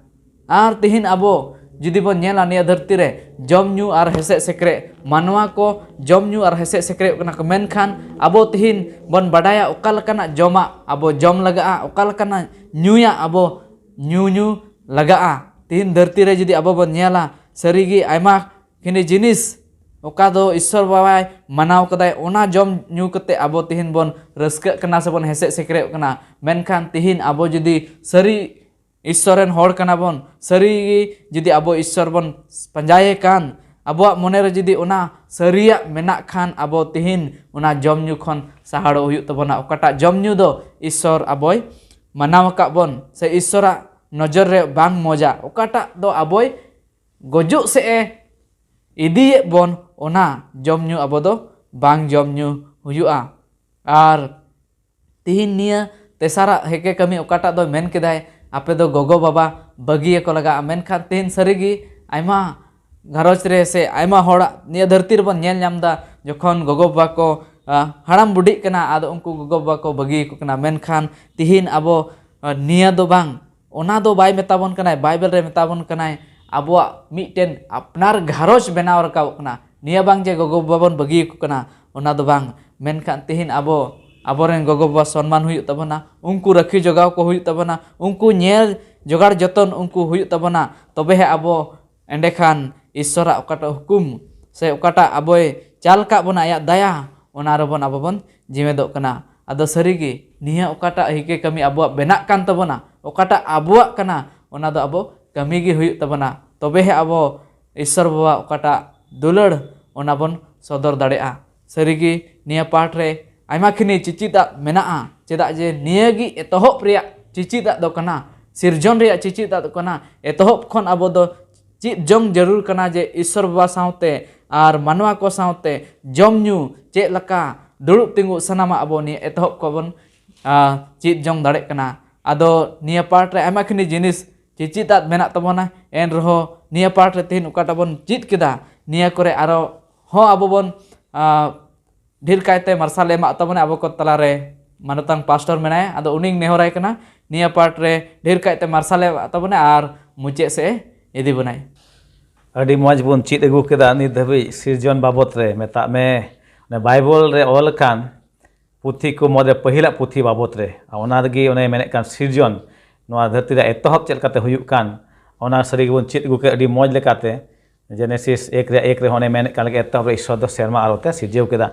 ᱟᱨ ᱛᱤᱦᱤᱧ ᱟᱵᱚ ᱡᱩᱫᱤ ᱵᱚᱱ ᱧᱮᱞᱟ ᱱᱤᱭᱟᱹ ᱫᱷᱟᱹᱨᱛᱤ ᱨᱮ ᱡᱚᱢ ᱧᱩ ᱟᱨ ᱦᱮᱥᱮᱡ ᱥᱮᱠᱨᱮᱡ, ᱢᱟᱱᱣᱟ ᱠᱚ ᱡᱚᱢ ᱧᱩ ᱟᱨ ᱦᱮᱥᱮᱡ ᱥᱮᱠᱨᱮᱡᱚᱜ ᱠᱟᱱᱟ ᱠᱚ, ᱢᱮᱱᱠᱷᱟᱱ ᱟᱵᱚ ᱛᱤᱦᱤᱧ ᱵᱚᱱ ᱵᱟᱰᱟᱭᱟ ᱚᱠᱟ ᱞᱮᱠᱟᱱᱟᱜ ᱡᱚᱢᱟᱜ ᱟᱵᱚ ᱡᱚᱢ ᱞᱟᱜᱟᱜᱼᱟ, ᱚᱠᱟ ᱞᱮᱠᱟᱱᱟᱜ ᱧᱩᱭᱟᱜ ᱟᱵᱚ ᱧᱩ ᱧᱩ ᱞᱟᱜᱟᱜᱼᱟ᱾ ᱛᱤᱦᱤᱧ ᱫᱷᱟᱹᱨᱛᱤ ᱨᱮ ᱡᱩᱫᱤ ᱟᱵᱚ ᱵᱚᱱ ᱧᱮᱞᱟ, ᱥᱟᱹᱨᱤᱜᱮ ᱟᱭᱢᱟ ᱠᱷᱤᱱᱤ ᱡᱤᱱᱤᱥ ᱚᱠᱟ ᱫᱚ ᱤᱥᱥᱚᱨ ᱵᱟᱵᱟᱭ ᱢᱟᱱᱟᱣ ᱠᱟᱫᱟᱭ, ᱚᱱᱟ ᱡᱚᱢ ᱧᱩ ᱠᱟᱛᱮ ᱟᱵᱚ ᱛᱤᱦᱤᱧ ᱵᱚᱱ ᱨᱟᱹᱥᱠᱟᱹᱜ ᱠᱟᱱᱟ ᱥᱮᱵᱚᱱ ᱦᱮᱥᱮᱡ ᱥᱮᱠᱨᱮᱡᱚᱜ ᱠᱟᱱᱟ᱾ ᱢᱮᱱᱠᱷᱟᱱ ᱛᱤᱦᱤᱧ ᱟᱵᱚ ᱡᱩᱫᱤ ᱥᱟᱹᱨᱤ ᱤᱥᱥᱚᱨ ᱨᱮᱱ ᱦᱚᱲ ᱠᱟᱱᱟ ᱵᱚᱱ, ᱥᱟᱹᱨᱤ ᱜᱮ ᱡᱩᱫᱤ ᱟᱵᱚ ᱤᱥᱥᱚᱨ ᱵᱚᱱ ᱯᱟᱸᱡᱟᱭᱮ ᱠᱟᱱ, ᱟᱵᱚᱣᱟᱜ ᱢᱚᱱᱮ ᱨᱮ ᱡᱩᱫᱤ ᱚᱱᱟ ᱥᱟᱹᱨᱤᱭᱟᱜ ᱢᱮᱱᱟᱜ ᱠᱷᱟᱱ, ᱟᱵᱚ ᱛᱤᱦᱤᱧ ᱚᱱᱟ ᱡᱚᱢ ᱧᱩ ᱠᱷᱚᱱ ᱥᱟᱦᱟᱲᱚᱜ ᱦᱩᱭᱩᱜ ᱛᱟᱵᱚᱱᱟ᱾ ᱚᱠᱟᱴᱟᱜ ᱡᱚᱢ ᱧᱩ ᱫᱚ ᱤᱥᱥᱚᱨ ᱟᱵᱚᱭ ᱢᱟᱱᱟᱣ ᱟᱠᱟᱫ ᱵᱚᱱ ᱥᱮ ᱤᱥᱥᱚᱨᱟᱜ ᱱᱚᱡᱚᱨ ᱨᱮ ᱵᱟᱝ ᱢᱚᱡᱟ, ᱚᱠᱟᱴᱟᱜ ᱫᱚ ᱟᱵᱚᱭ ᱜᱚᱡᱚᱜ ᱥᱮᱫ ᱮ ᱤᱫᱤᱭᱮᱫ ᱵᱚᱱ, ᱚᱱᱟ ᱡᱚᱢ ᱧᱩ ᱟᱵᱚ ᱫᱚ ᱵᱟᱝ ᱡᱚᱢ ᱧᱩ ᱦᱩᱭᱩᱜᱼᱟ᱾ ᱟᱨ ᱛᱤᱦᱤᱧ ᱱᱤᱭᱟᱹ ᱛᱮᱥᱟᱨᱟᱜ ᱦᱮᱠᱮ ᱠᱟᱹᱢᱤ ᱚᱠᱟᱴᱟᱜ ᱫᱚ ᱢᱮᱱ ᱠᱮᱫᱟᱭ, ᱟᱯᱮ ᱫᱚ ᱜᱚᱜᱚ ᱵᱟᱵᱟ ᱵᱟᱹᱜᱤᱭᱟᱠᱚ ᱞᱟᱜᱟᱜᱼᱟ, ᱢᱮᱱᱠᱷᱟᱱ ᱛᱤᱦᱤᱧ ᱥᱟᱹᱨᱤᱜᱮ ᱟᱭᱢᱟ ᱜᱷᱟᱨᱚᱸᱡᱽ ᱨᱮ ᱥᱮ ᱟᱭᱢᱟ ᱦᱚᱲᱟᱜ ᱱᱤᱭᱟᱹ ᱫᱷᱟᱹᱨᱛᱤ ᱨᱮᱵᱚᱱ ᱧᱮᱞ ᱧᱟᱢ ᱮᱫᱟ, ᱡᱚᱠᱷᱚᱱ ᱜᱚᱜᱚ ᱵᱟᱵᱟ ᱠᱚ, ᱟ, ᱦᱟᱲᱟᱢ ᱵᱩᱰᱷᱤᱜ ᱠᱟᱱᱟ, ᱟᱫᱚ ᱩᱱᱠᱩ ᱜᱚᱜᱚ ᱵᱟᱵᱟ ᱠᱚ ᱵᱟᱹᱜᱤᱭᱟᱠᱚ ᱠᱟᱱᱟ᱾ ᱢᱮᱱᱠᱷᱟᱱ ᱛᱤᱦᱤᱧ ᱟᱵᱚ, ᱟ, ᱱᱤᱭᱟᱹ ᱫᱚ ᱵᱟᱝ, ᱚᱱᱟ ᱫᱚ ᱵᱟᱭ ᱢᱮᱛᱟ ᱵᱚᱱ ᱠᱟᱱᱟᱭ᱾ ᱵᱟᱭᱵᱮᱞ ᱨᱮ ᱢᱮᱛᱟ ᱵᱚᱱ ᱠᱟᱱᱟᱭ, ᱟᱵᱚᱣᱟᱜ ᱢᱤᱫᱴᱮᱱ ᱟᱯᱱᱟᱨ ᱜᱷᱟᱨᱚᱸᱡᱽ ᱵᱮᱱᱟᱣ ᱨᱟᱠᱟᱵᱚᱜ ᱠᱟᱱᱟ᱾ ᱱᱤᱭᱟᱹ ᱵᱟᱝ ᱡᱮ ᱜᱚᱜᱚ ᱵᱟᱵᱟ ᱵᱚᱱ ᱵᱟᱹᱜᱤᱭᱟᱠᱚ ᱠᱟᱱᱟ, ᱚᱱᱟ ᱫᱚ ᱵᱟᱝ, ᱢᱮᱱᱠᱷᱟᱱ ᱛᱤᱦᱤᱧ ᱟᱵᱚ ᱟᱵᱚᱨᱮᱱ ᱜᱚᱜᱚ-ᱵᱟᱵᱟ ᱥᱚᱱᱢᱟᱱ ᱦᱩᱭᱩᱜ ᱛᱟᱵᱚᱱᱟ, ᱩᱱᱠᱩ ᱨᱟᱹᱠᱷᱤ ᱡᱚᱜᱟᱣ ᱠᱚ ᱦᱩᱭᱩᱜ ᱛᱟᱵᱚᱱᱟ, ᱩᱱᱠᱩ ᱧᱮᱞ ᱡᱚᱜᱟᱲ ᱡᱚᱛᱚᱱ ᱩᱱᱠᱩ ᱦᱩᱭᱩᱜ ᱛᱟᱵᱚᱱᱟ᱾ ᱛᱚᱵᱮ ᱦᱮ ᱟᱵᱚ ᱮᱸᱰᱮᱠᱷᱟᱱ ᱤᱥᱥᱚᱨᱟᱜ ᱚᱠᱟᱴᱟᱜ ᱦᱩᱠᱩᱢ ᱥᱮ ᱚᱠᱟᱴᱟᱜ ᱟᱵᱚᱭ ᱪᱟᱞ ᱠᱟᱜ ᱵᱚᱱᱟ ᱟᱭᱟᱜ ᱫᱟᱭᱟ, ᱚᱱᱟ ᱨᱮᱵᱚᱱ ᱟᱵᱚ ᱵᱚᱱ ᱡᱤᱣᱮᱫᱚᱜ ᱠᱟᱱᱟ᱾ ᱟᱫᱚ ᱥᱟᱹᱨᱤᱜᱮ ᱱᱤᱭᱟᱹ ᱚᱠᱟᱴᱟᱜ ᱦᱤᱠᱟᱹ ᱠᱟᱹᱢᱤ ᱟᱵᱚᱣᱟᱜ ᱵᱮᱱᱟᱜ ᱠᱟᱱ ᱛᱟᱵᱚᱱᱟ, ᱚᱠᱟᱴᱟᱜ ᱟᱵᱚᱣᱟᱜ ᱠᱟᱱᱟ, ᱚᱱᱟ ᱫᱚ ᱟᱵᱚ ᱠᱟᱹᱢᱤ ᱜᱮ ᱦᱩᱭᱩᱜ ᱛᱟᱵᱚᱱᱟ᱾ ᱛᱚᱵᱮ ᱦᱮ ᱟᱵᱚ ᱤᱥᱥᱚᱨ ᱵᱟᱵᱟ ᱚᱠᱟᱴᱟᱜ ᱫᱩᱞᱟᱹᱲ, ᱚᱱᱟ ᱵᱚᱱ ᱥᱚᱫᱚᱨ ᱫᱟᱲᱮᱭᱟᱜᱼᱟ᱾ ᱥᱟᱹᱨᱤᱜᱮ ᱱᱤᱭᱟᱹ ᱯᱟᱴ ᱨᱮ ᱟᱭᱢᱟ ᱠᱷᱤᱱᱤ ᱪᱤᱪᱤᱫᱟᱜ ᱢᱮᱱᱟᱜᱼᱟ, ᱪᱮᱫᱟᱜ ᱡᱮ ᱱᱤᱭᱟᱹ ᱜᱮ ᱮᱛᱚᱦᱚᱵ ᱨᱮᱭᱟᱜ ᱪᱤᱪᱤᱫᱟᱜ ᱫᱚ ᱠᱟᱱᱟ, ᱥᱤᱨᱡᱚᱱ ᱨᱮᱭᱟᱜ ᱪᱤᱪᱤᱫᱟᱜ ᱫᱚ ᱠᱟᱱᱟ᱾ ᱮᱛᱚᱦᱚᱵ ᱠᱷᱚᱱ ᱟᱵᱚ ᱫᱚ ᱪᱮᱫ ᱡᱚᱝ ᱡᱟᱹᱨᱩᱲ ᱠᱟᱱᱟ ᱡᱮ ᱤᱥᱥᱚᱨ ᱵᱟᱵᱟ ᱥᱟᱶᱛᱮ ᱟᱨ ᱢᱟᱱᱣᱟ ᱠᱚ ᱥᱟᱶᱛᱮ ᱡᱚᱢ ᱧᱩ ᱪᱮᱫ ᱞᱮᱠᱟ, ᱫᱩᱲᱩᱵ ᱛᱤᱸᱜᱩ, ᱥᱟᱱᱟᱢᱟᱜ ᱟᱵᱚ ᱱᱤᱭᱟᱹ ᱮᱛᱚᱦᱚᱵ ᱠᱷᱚᱱ ᱵᱚᱱ, ᱟ, ᱪᱮᱫ ᱡᱚᱝ ᱫᱟᱲᱮᱜ ᱠᱟᱱᱟ᱾ ᱟᱫᱚ ᱱᱤᱭᱟᱹ ᱯᱟᱴ ᱨᱮ ᱟᱭᱢᱟ ᱠᱷᱤᱱᱤ ᱡᱤᱱᱤᱥ ᱪᱮᱪᱮᱫᱟᱜ ᱢᱮᱱᱟᱜ ᱛᱟᱵᱚᱱᱟ, ᱮᱱ ᱨᱮᱦᱚᱸ ᱱᱤᱭᱟᱹ ᱯᱟᱴ ᱨᱮ ᱛᱮᱦᱮᱧ ᱚᱠᱟᱴᱟᱜ ᱵᱚᱱ ᱪᱮᱫ ᱠᱮᱫᱟ, ᱱᱤᱭᱟᱹ ᱠᱚᱨᱮ ᱟᱨᱚ ᱦᱚᱸ ᱟᱵᱚ ᱵᱚᱱ, ᱟ, ᱰᱷᱮᱨ ᱠᱟᱭᱛᱮ ᱢᱟᱨᱥᱟᱞ ᱮᱢᱟᱜ ᱛᱟᱵᱚᱱᱟ ᱟᱵᱚ ᱠᱚ ᱛᱟᱞᱟᱨᱮ ᱢᱟᱱᱚᱛᱟᱱ ᱯᱟᱥᱴᱚᱨ ᱢᱮᱱᱟᱭᱟ᱾ ᱟᱫᱚ ᱩᱱᱤᱧ ᱱᱮᱦᱚᱨᱟᱭ ᱠᱟᱱᱟ ᱱᱤᱭᱟᱹ ᱯᱟᱴ ᱨᱮ ᱰᱷᱮᱨ ᱠᱟᱭᱛᱮ ᱢᱟᱨᱥᱟᱞ ᱮᱢᱟᱜ ᱛᱟᱵᱚᱱᱟ ᱟᱨ ᱢᱩᱪᱟᱹᱫ ᱥᱮᱫ ᱮ ᱤᱫᱤ ᱵᱚᱱᱟᱭ᱾ ᱟᱹᱰᱤ ᱢᱚᱡᱽ ᱵᱚᱱ ᱪᱮᱫ ᱟᱹᱜᱩ ᱠᱮᱫᱟ ᱱᱤᱛ ᱫᱷᱟᱹᱵᱤᱡ ᱥᱤᱨᱡᱚᱱ ᱵᱟᱵᱚᱛ ᱨᱮ, ᱢᱮᱛᱟᱜ ᱢᱮ, ᱚᱱᱮ ᱵᱟᱭᱵᱚᱞ ᱨᱮ ᱚᱞ ᱟᱠᱟᱱ ᱯᱩᱛᱷᱤ ᱠᱚ ᱢᱩᱫᱽᱨᱮ ᱯᱟᱹᱦᱤᱞᱟᱜ ᱯᱩᱛᱷᱤ ᱵᱟᱵᱚᱛ ᱨᱮ, ᱟᱨ ᱚᱱᱟ ᱨᱮᱜᱮ ᱚᱱᱮ ᱢᱮᱱᱮᱫ ᱠᱟᱱ ᱥᱤᱨᱡᱚᱱ, ᱱᱚᱣᱟ ᱫᱷᱟᱹᱨᱛᱤ ᱨᱮᱭᱟᱜ ᱮᱛᱚᱦᱚᱵ ᱪᱮᱫ ᱞᱮᱠᱟᱛᱮ ᱦᱩᱭᱩᱜ ᱠᱟᱱ, ᱚᱱᱟ ᱥᱟᱹᱨᱤ ᱜᱮᱵᱚᱱ ᱪᱮᱫ ᱟᱹᱜᱩ ᱠᱮᱫ ᱟᱹᱰᱤ ᱢᱚᱡᱽ ᱞᱮᱠᱟᱛᱮ᱾ ᱡᱮᱱᱮᱥᱤᱥ ᱮᱠ ᱨᱮᱭᱟᱜ ᱮᱠ ᱨᱮᱦᱚᱸ ᱚᱱᱮ ᱢᱮᱱᱮᱫ ᱠᱟᱱ ᱞᱮᱠᱟ, ᱮᱛᱚᱦᱚᱵ ᱨᱮ ᱤᱥᱥᱚᱨ ᱫᱚ ᱥᱮᱨᱢᱟ ᱟᱨ ᱚᱛᱮ ᱥᱤᱨᱡᱟᱹᱣ ᱠᱮᱫᱟ᱾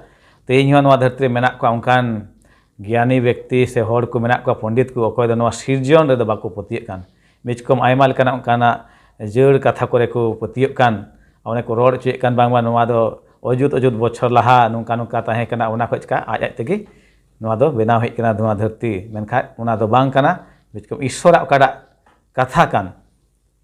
ᱛᱮᱦᱮᱧ ᱦᱚᱸ ᱱᱚᱣᱟ ᱫᱷᱟᱹᱨᱛᱤ ᱨᱮ ᱢᱮᱱᱟᱜ ᱠᱚᱣᱟ ᱚᱱᱠᱟᱱ ᱜᱮᱭᱟᱱᱤ ᱵᱮᱠᱛᱤ ᱥᱮ ᱦᱚᱲ ᱠᱚ ᱢᱮᱱᱟᱜ ᱠᱚᱣᱟ, ᱯᱚᱱᱰᱤᱛ ᱠᱚ, ᱚᱠᱚᱭ ᱫᱚ ᱱᱚᱣᱟ ᱥᱤᱨᱡᱚᱱ ᱨᱮᱫᱚ ᱵᱟᱠᱚ ᱯᱟᱹᱛᱭᱟᱹᱜ ᱠᱟᱱ᱾ ᱢᱤᱪᱠᱚᱢ ᱟᱭᱢᱟ ᱞᱮᱠᱟᱱᱟᱜ ᱚᱱᱠᱟᱱᱟᱜ ᱡᱟᱹᱲ ᱠᱟᱛᱷᱟ ᱠᱚᱨᱮ ᱠᱚ ᱯᱟᱹᱛᱭᱟᱹᱜ ᱠᱟᱱ, ᱚᱱᱮ ᱠᱚ ᱨᱚᱲ ᱦᱚᱪᱚᱭᱮᱫ ᱠᱟᱱ, ᱵᱟᱝᱢᱟ ᱱᱚᱣᱟ ᱫᱚ ᱚᱡᱩᱛ ᱚᱡᱩᱛ ᱵᱚᱪᱷᱚᱨ ᱞᱟᱦᱟ ᱱᱚᱝᱠᱟ ᱱᱚᱝᱠᱟ ᱛᱟᱦᱮᱸ ᱠᱟᱱᱟ, ᱚᱱᱟ ᱠᱷᱚᱡ ᱪᱤᱠᱟ ᱟᱡ ᱟᱡ ᱛᱮᱜᱮ ᱱᱚᱣᱟ ᱫᱚ ᱵᱮᱱᱟᱣ ᱦᱮᱡ ᱠᱟᱱᱟ ᱱᱚᱣᱟ ᱫᱷᱟᱹᱨᱛᱤ᱾ ᱢᱮᱱᱠᱷᱟᱡ ᱚᱱᱟ ᱫᱚ ᱵᱟᱝ ᱠᱟᱱᱟ᱾ ᱢᱤᱪᱠᱚᱢ ᱤᱥᱥᱚᱨᱟᱜ ᱚᱠᱟᱴᱟᱜ ᱠᱟᱛᱷᱟ ᱠᱟᱱ,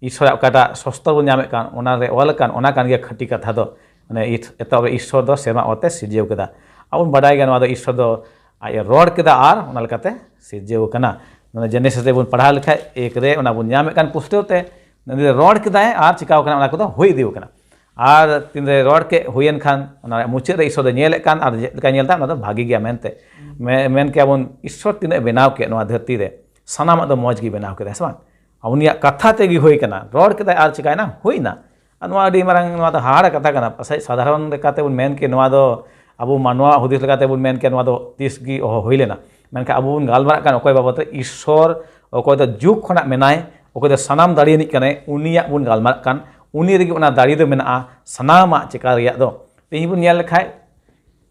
ᱤᱥᱥᱚᱨᱟᱜ ᱚᱠᱟᱴᱟᱜ ᱥᱚᱥᱛᱚᱨ ᱵᱚᱱ ᱧᱟᱢᱮᱫ ᱠᱟᱱ, ᱚᱱᱟ ᱨᱮ ᱚᱞ ᱟᱠᱟᱱ, ᱚᱱᱟ ᱠᱟᱱ ᱜᱮᱭᱟ ᱠᱷᱟᱹᱴᱤ ᱠᱟᱛᱷᱟ ᱫᱚ᱾ ᱢᱟᱱᱮ ᱤᱛ-, ᱮᱛᱚᱦᱚᱵ ᱨᱮ ᱤᱥᱥᱚᱨ ᱫᱚ ᱥᱮᱨᱢᱟ ᱚᱛᱮ ᱥᱤᱨᱡᱟᱹᱣ ᱠᱮᱫᱟ᱾ ᱟᱵᱚ ᱵᱚᱱ ᱵᱟᱰᱟᱭ ᱜᱮᱭᱟ ᱱᱚᱣᱟ ᱫᱚ ᱤᱥᱥᱚᱨ ᱫᱚ ᱟᱡ ᱮ ᱨᱚᱲ ᱠᱮᱫᱟ ᱟᱨ ᱚᱱᱟ ᱞᱮᱠᱟᱛᱮ ᱥᱤᱨᱡᱟᱹᱣ ᱠᱟᱱᱟ᱾ ᱱᱚᱰᱮ ᱡᱮᱱᱮᱥᱤᱥ ᱨᱮᱵᱚᱱ ᱯᱟᱲᱦᱟᱣ ᱞᱮᱠᱷᱟᱡ ᱮᱠ ᱨᱮ ᱚᱱᱟ ᱵᱚᱱ ᱧᱟᱢᱮᱫ ᱠᱟᱱ ᱯᱩᱥᱴᱟᱹᱣ ᱛᱮ, ᱩᱱᱤ ᱨᱚᱲ ᱠᱮᱫᱟᱭ ᱟᱨ ᱪᱤᱠᱟᱣ ᱠᱟᱱᱟ, ᱚᱱᱟ ᱠᱚᱫᱚ ᱦᱩᱭ ᱤᱫᱤᱣ ᱠᱟᱱᱟ᱾ ᱟᱨ ᱛᱤᱱᱨᱮ ᱨᱚᱲ ᱠᱮᱫ ᱦᱩᱭᱮᱱ ᱠᱷᱟᱱ, ᱚᱱᱟ ᱨᱮᱭᱟᱜ ᱢᱩᱪᱟᱹᱫ ᱨᱮ ᱤᱥᱥᱚᱨ ᱫᱚ ᱧᱮᱞᱮᱫ ᱠᱟᱱ ᱟᱨ ᱪᱮᱫ ᱞᱮᱠᱟᱭ ᱧᱮᱞ ᱮᱫᱟ, ᱚᱱᱟ ᱫᱚ ᱵᱷᱟᱜᱤ ᱜᱮᱭᱟ ᱢᱮᱱᱛᱮ᱾ ᱢᱮ-, ᱢᱮᱱ ᱠᱮᱭᱟ ᱵᱚᱱ, ᱤᱥᱥᱚᱨ ᱛᱤᱱᱟᱹᱜ ᱮ ᱵᱮᱱᱟᱣ ᱠᱮᱫ ᱱᱚᱣᱟ ᱫᱷᱟᱹᱨᱛᱤ ᱨᱮ, ᱥᱟᱱᱟᱢᱟᱜ ᱫᱚ ᱢᱚᱡᱽ ᱜᱮ ᱵᱮᱱᱟᱣ ᱠᱮᱫᱟ, ᱦᱮᱸ ᱥᱮ ᱵᱟᱝ? ᱩᱱᱤᱭᱟᱜ ᱠᱟᱛᱷᱟ ᱛᱮᱜᱮ ᱦᱩᱭ ᱠᱟᱱᱟ, ᱨᱚᱲ ᱠᱮᱫᱟᱭ ᱟᱨ ᱪᱤᱠᱟᱭᱱᱟ, ᱦᱩᱭᱱᱟ᱾ ᱟᱨ ᱱᱚᱣᱟ ᱟᱹᱰᱤ ᱢᱟᱨᱟᱝ, ᱱᱚᱣᱟ ᱫᱚ ᱦᱟᱦᱟᱲᱟ ᱠᱟᱛᱷᱟ ᱠᱟᱱᱟ᱾ ᱯᱟᱥᱮᱡ ᱥᱟᱫᱷᱟᱨᱚᱱ ᱞᱮᱠᱟᱛᱮ ᱵᱚᱱ ᱢᱮᱱ ᱠᱮ ᱱᱚᱣᱟ ᱫᱚ, ᱟᱵᱚ ᱢᱟᱱᱣᱟ ᱦᱩᱫᱤᱥ ᱞᱮᱠᱟᱛᱮ ᱵᱚᱱ ᱢᱮᱱ ᱠᱮᱭᱟ, ᱱᱚᱣᱟ ᱫᱚ ᱛᱤᱥ ᱜᱮ ᱚᱦᱚ ᱦᱩᱭ ᱞᱮᱱᱟ᱾ ᱢᱮᱱᱠᱷᱟᱱ ᱟᱵᱚ ᱵᱚᱱ ᱜᱟᱞᱢᱟᱨᱟᱜ ᱠᱟᱱ ᱚᱠᱚᱭ ᱵᱟᱵᱚᱫ ᱨᱮ? ᱤᱥᱥᱚᱨ, ᱚᱠᱚᱭ ᱫᱚ ᱡᱩᱜᱽ ᱠᱷᱚᱱᱟᱜ ᱢᱮᱱᱟᱭ, ᱚᱠᱚᱭ ᱫᱚ ᱥᱟᱱᱟᱢ ᱫᱟᱲᱮᱭᱟᱱᱤᱡ ᱠᱟᱱᱟᱭ, ᱩᱱᱤᱭᱟᱜ ᱵᱚᱱ ᱜᱟᱞᱢᱟᱨᱟᱜ ᱠᱟᱱ᱾ ᱩᱱᱤ ᱨᱮᱜᱮ ᱚᱱᱟ ᱫᱟᱲᱮ ᱫᱚ ᱢᱮᱱᱟᱜᱼᱟ ᱥᱟᱱᱟᱢᱟᱜ ᱪᱮᱠᱟ ᱨᱮᱭᱟᱜ ᱫᱚ᱾ ᱛᱮᱦᱮᱧ ᱵᱚᱱ ᱧᱮᱞ ᱞᱮᱠᱷᱟᱡ,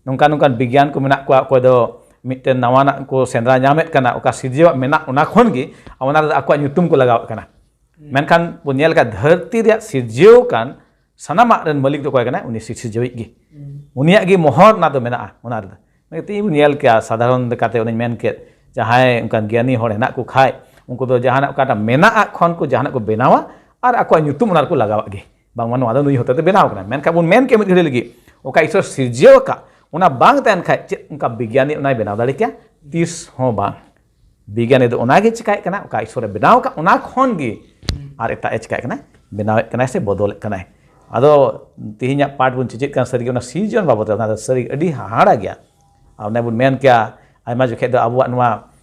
ᱱᱚᱝᱠᱟᱱ ᱱᱚᱝᱠᱟᱱ ᱵᱤᱜᱽᱜᱟᱱ ᱠᱚ ᱢᱮᱱᱟᱜ ᱠᱚᱣᱟ, ᱚᱠᱚᱭ ᱫᱚ ᱢᱤᱫᱴᱮᱱ ᱱᱟᱣᱟᱱᱟᱜ ᱠᱚ ᱥᱮᱸᱫᱽᱨᱟ ᱧᱟᱢᱮᱫ ᱠᱟᱱᱟ, ᱚᱠᱟ ᱥᱤᱨᱡᱟᱹᱣᱟᱜ ᱢᱮᱱᱟᱜ, ᱚᱱᱟ ᱠᱷᱚᱱ ᱜᱮ ᱚᱱᱟ ᱨᱮᱫᱚ ᱟᱠᱚᱣᱟᱜ ᱧᱩᱛᱩᱢ ᱠᱚ ᱞᱟᱜᱟᱣᱮᱫ ᱠᱟᱱᱟ᱾ ᱢᱮᱱᱠᱷᱟᱱ ᱵᱚᱱ ᱧᱮᱞ ᱞᱮᱠᱷᱟᱡ, ᱫᱷᱟᱹᱨᱛᱤ ᱨᱮᱭᱟᱜ ᱥᱤᱨᱡᱟᱹᱣ ᱠᱟᱱ ᱥᱟᱱᱟᱢᱟᱜ ᱨᱮᱱ ᱢᱟᱹᱞᱤᱠ ᱫᱚ ᱚᱠᱚᱭ ᱠᱟᱱᱟᱭ? ᱩᱱᱤ ᱥᱤᱨᱡᱟᱹᱣᱤᱡ ᱜᱮ᱾ ᱩᱱᱤᱭᱟᱜ ᱜᱮ ᱢᱚᱦᱚᱨ ᱚᱱᱟ ᱫᱚ ᱢᱮᱱᱟᱜᱼᱟ ᱚᱱᱟ ᱨᱮᱫᱚ᱾ ᱛᱮᱦᱮᱧ ᱵᱚᱱ ᱧᱮᱞ ᱠᱮᱭᱟ, ᱥᱟᱫᱷᱟᱨᱚᱱ ᱞᱮᱠᱟᱛᱮ ᱚᱱᱮᱧ ᱢᱮᱱ ᱠᱮᱫ, ᱡᱟᱦᱟᱸᱭ ᱚᱱᱠᱟᱱ ᱜᱮᱭᱟᱱᱤ ᱦᱚᱲ ᱦᱮᱱᱟᱜ ᱠᱚ ᱠᱷᱟᱡ, ᱩᱱᱠᱩ ᱫᱚ ᱡᱟᱦᱟᱱᱟᱜ ᱚᱠᱟᱴᱟᱜ ᱢᱮᱱᱟᱜᱼᱟ ᱠᱷᱚᱱ ᱠᱚ ᱡᱟᱦᱟᱱᱟᱜ ᱠᱚ ᱵᱮᱱᱟᱣᱟ ᱟᱨ ᱟᱠᱚᱣᱟᱜ ᱧᱩᱛᱩᱢ ᱚᱱᱟ ᱨᱮᱠᱚ ᱞᱟᱜᱟᱣᱟᱜ ᱜᱮ, ᱵᱟᱝᱢᱟ ᱱᱚᱣᱟ ᱫᱚ ᱱᱩᱭ ᱦᱚᱛᱮᱛᱮ ᱵᱮᱱᱟᱣ ᱠᱟᱱᱟ᱾ ᱢᱮᱱᱠᱷᱟᱱ ᱵᱚᱱ ᱢᱮᱱ ᱠᱮᱫ ᱢᱤᱫ ᱜᱷᱟᱹᱲᱤ ᱞᱟᱹᱜᱤᱫ, ᱚᱠᱟ ᱤᱥᱚᱨ ᱥᱤᱨᱡᱟᱹᱣ ᱟᱠᱟᱫ, ᱚᱱᱟ ᱵᱟᱝ ᱛᱟᱦᱮᱱ ᱠᱷᱟᱡ ᱪᱮᱫ ᱚᱱᱠᱟ ᱵᱤᱜᱽᱜᱟᱱᱤ ᱚᱱᱟᱭ ᱵᱮᱱᱟᱣ ᱫᱟᱲᱮ ᱠᱮᱭᱟ? ᱛᱤᱥ ᱦᱚᱸ ᱵᱟᱝ᱾ ᱵᱤᱜᱽᱜᱟᱱᱤ ᱫᱚ ᱚᱱᱟᱜᱮ ᱪᱤᱠᱟᱭᱮᱫ ᱠᱟᱱᱟ, ᱚᱠᱟ ᱤᱥᱚᱨᱮ ᱵᱮᱱᱟᱣ ᱟᱠᱟᱫ, ᱚᱱᱟ ᱠᱷᱚᱱ ᱜᱮ ᱟᱨ ᱮᱴᱟᱜ ᱮ ᱪᱤᱠᱟᱭᱮᱫ ᱠᱟᱱᱟ, ᱵᱮᱱᱟᱣᱮᱫ ᱠᱟᱱᱟᱭ ᱥᱮ ᱵᱚᱫᱚᱞᱮᱫ ᱠᱟᱱᱟᱭ᱾ ᱟᱫᱚ ᱛᱮᱦᱮᱧᱟᱜ ᱯᱟᱴ ᱵᱚᱱ ᱪᱮᱪᱮᱫ ᱠᱟᱱ ᱥᱟᱹᱨᱤᱜᱮ ᱚᱱᱟ ᱥᱤᱨᱡᱚᱱ ᱵᱟᱵᱚᱫ ᱨᱮ, ᱚᱱᱟ ᱫᱚ ᱥᱟᱹᱨᱤ ᱟᱹᱰᱤ ᱦᱟᱦᱟᱲᱟ ᱜᱮᱭᱟ᱾ ᱟᱨ ᱚᱱᱮ ᱵᱚᱱ ᱢᱮᱱ ᱠᱮᱭᱟ, ᱟᱭᱢᱟ ᱡᱚᱠᱷᱮᱡ ᱫᱚ ᱟᱵᱚᱣᱟᱜ ᱱᱚᱣᱟ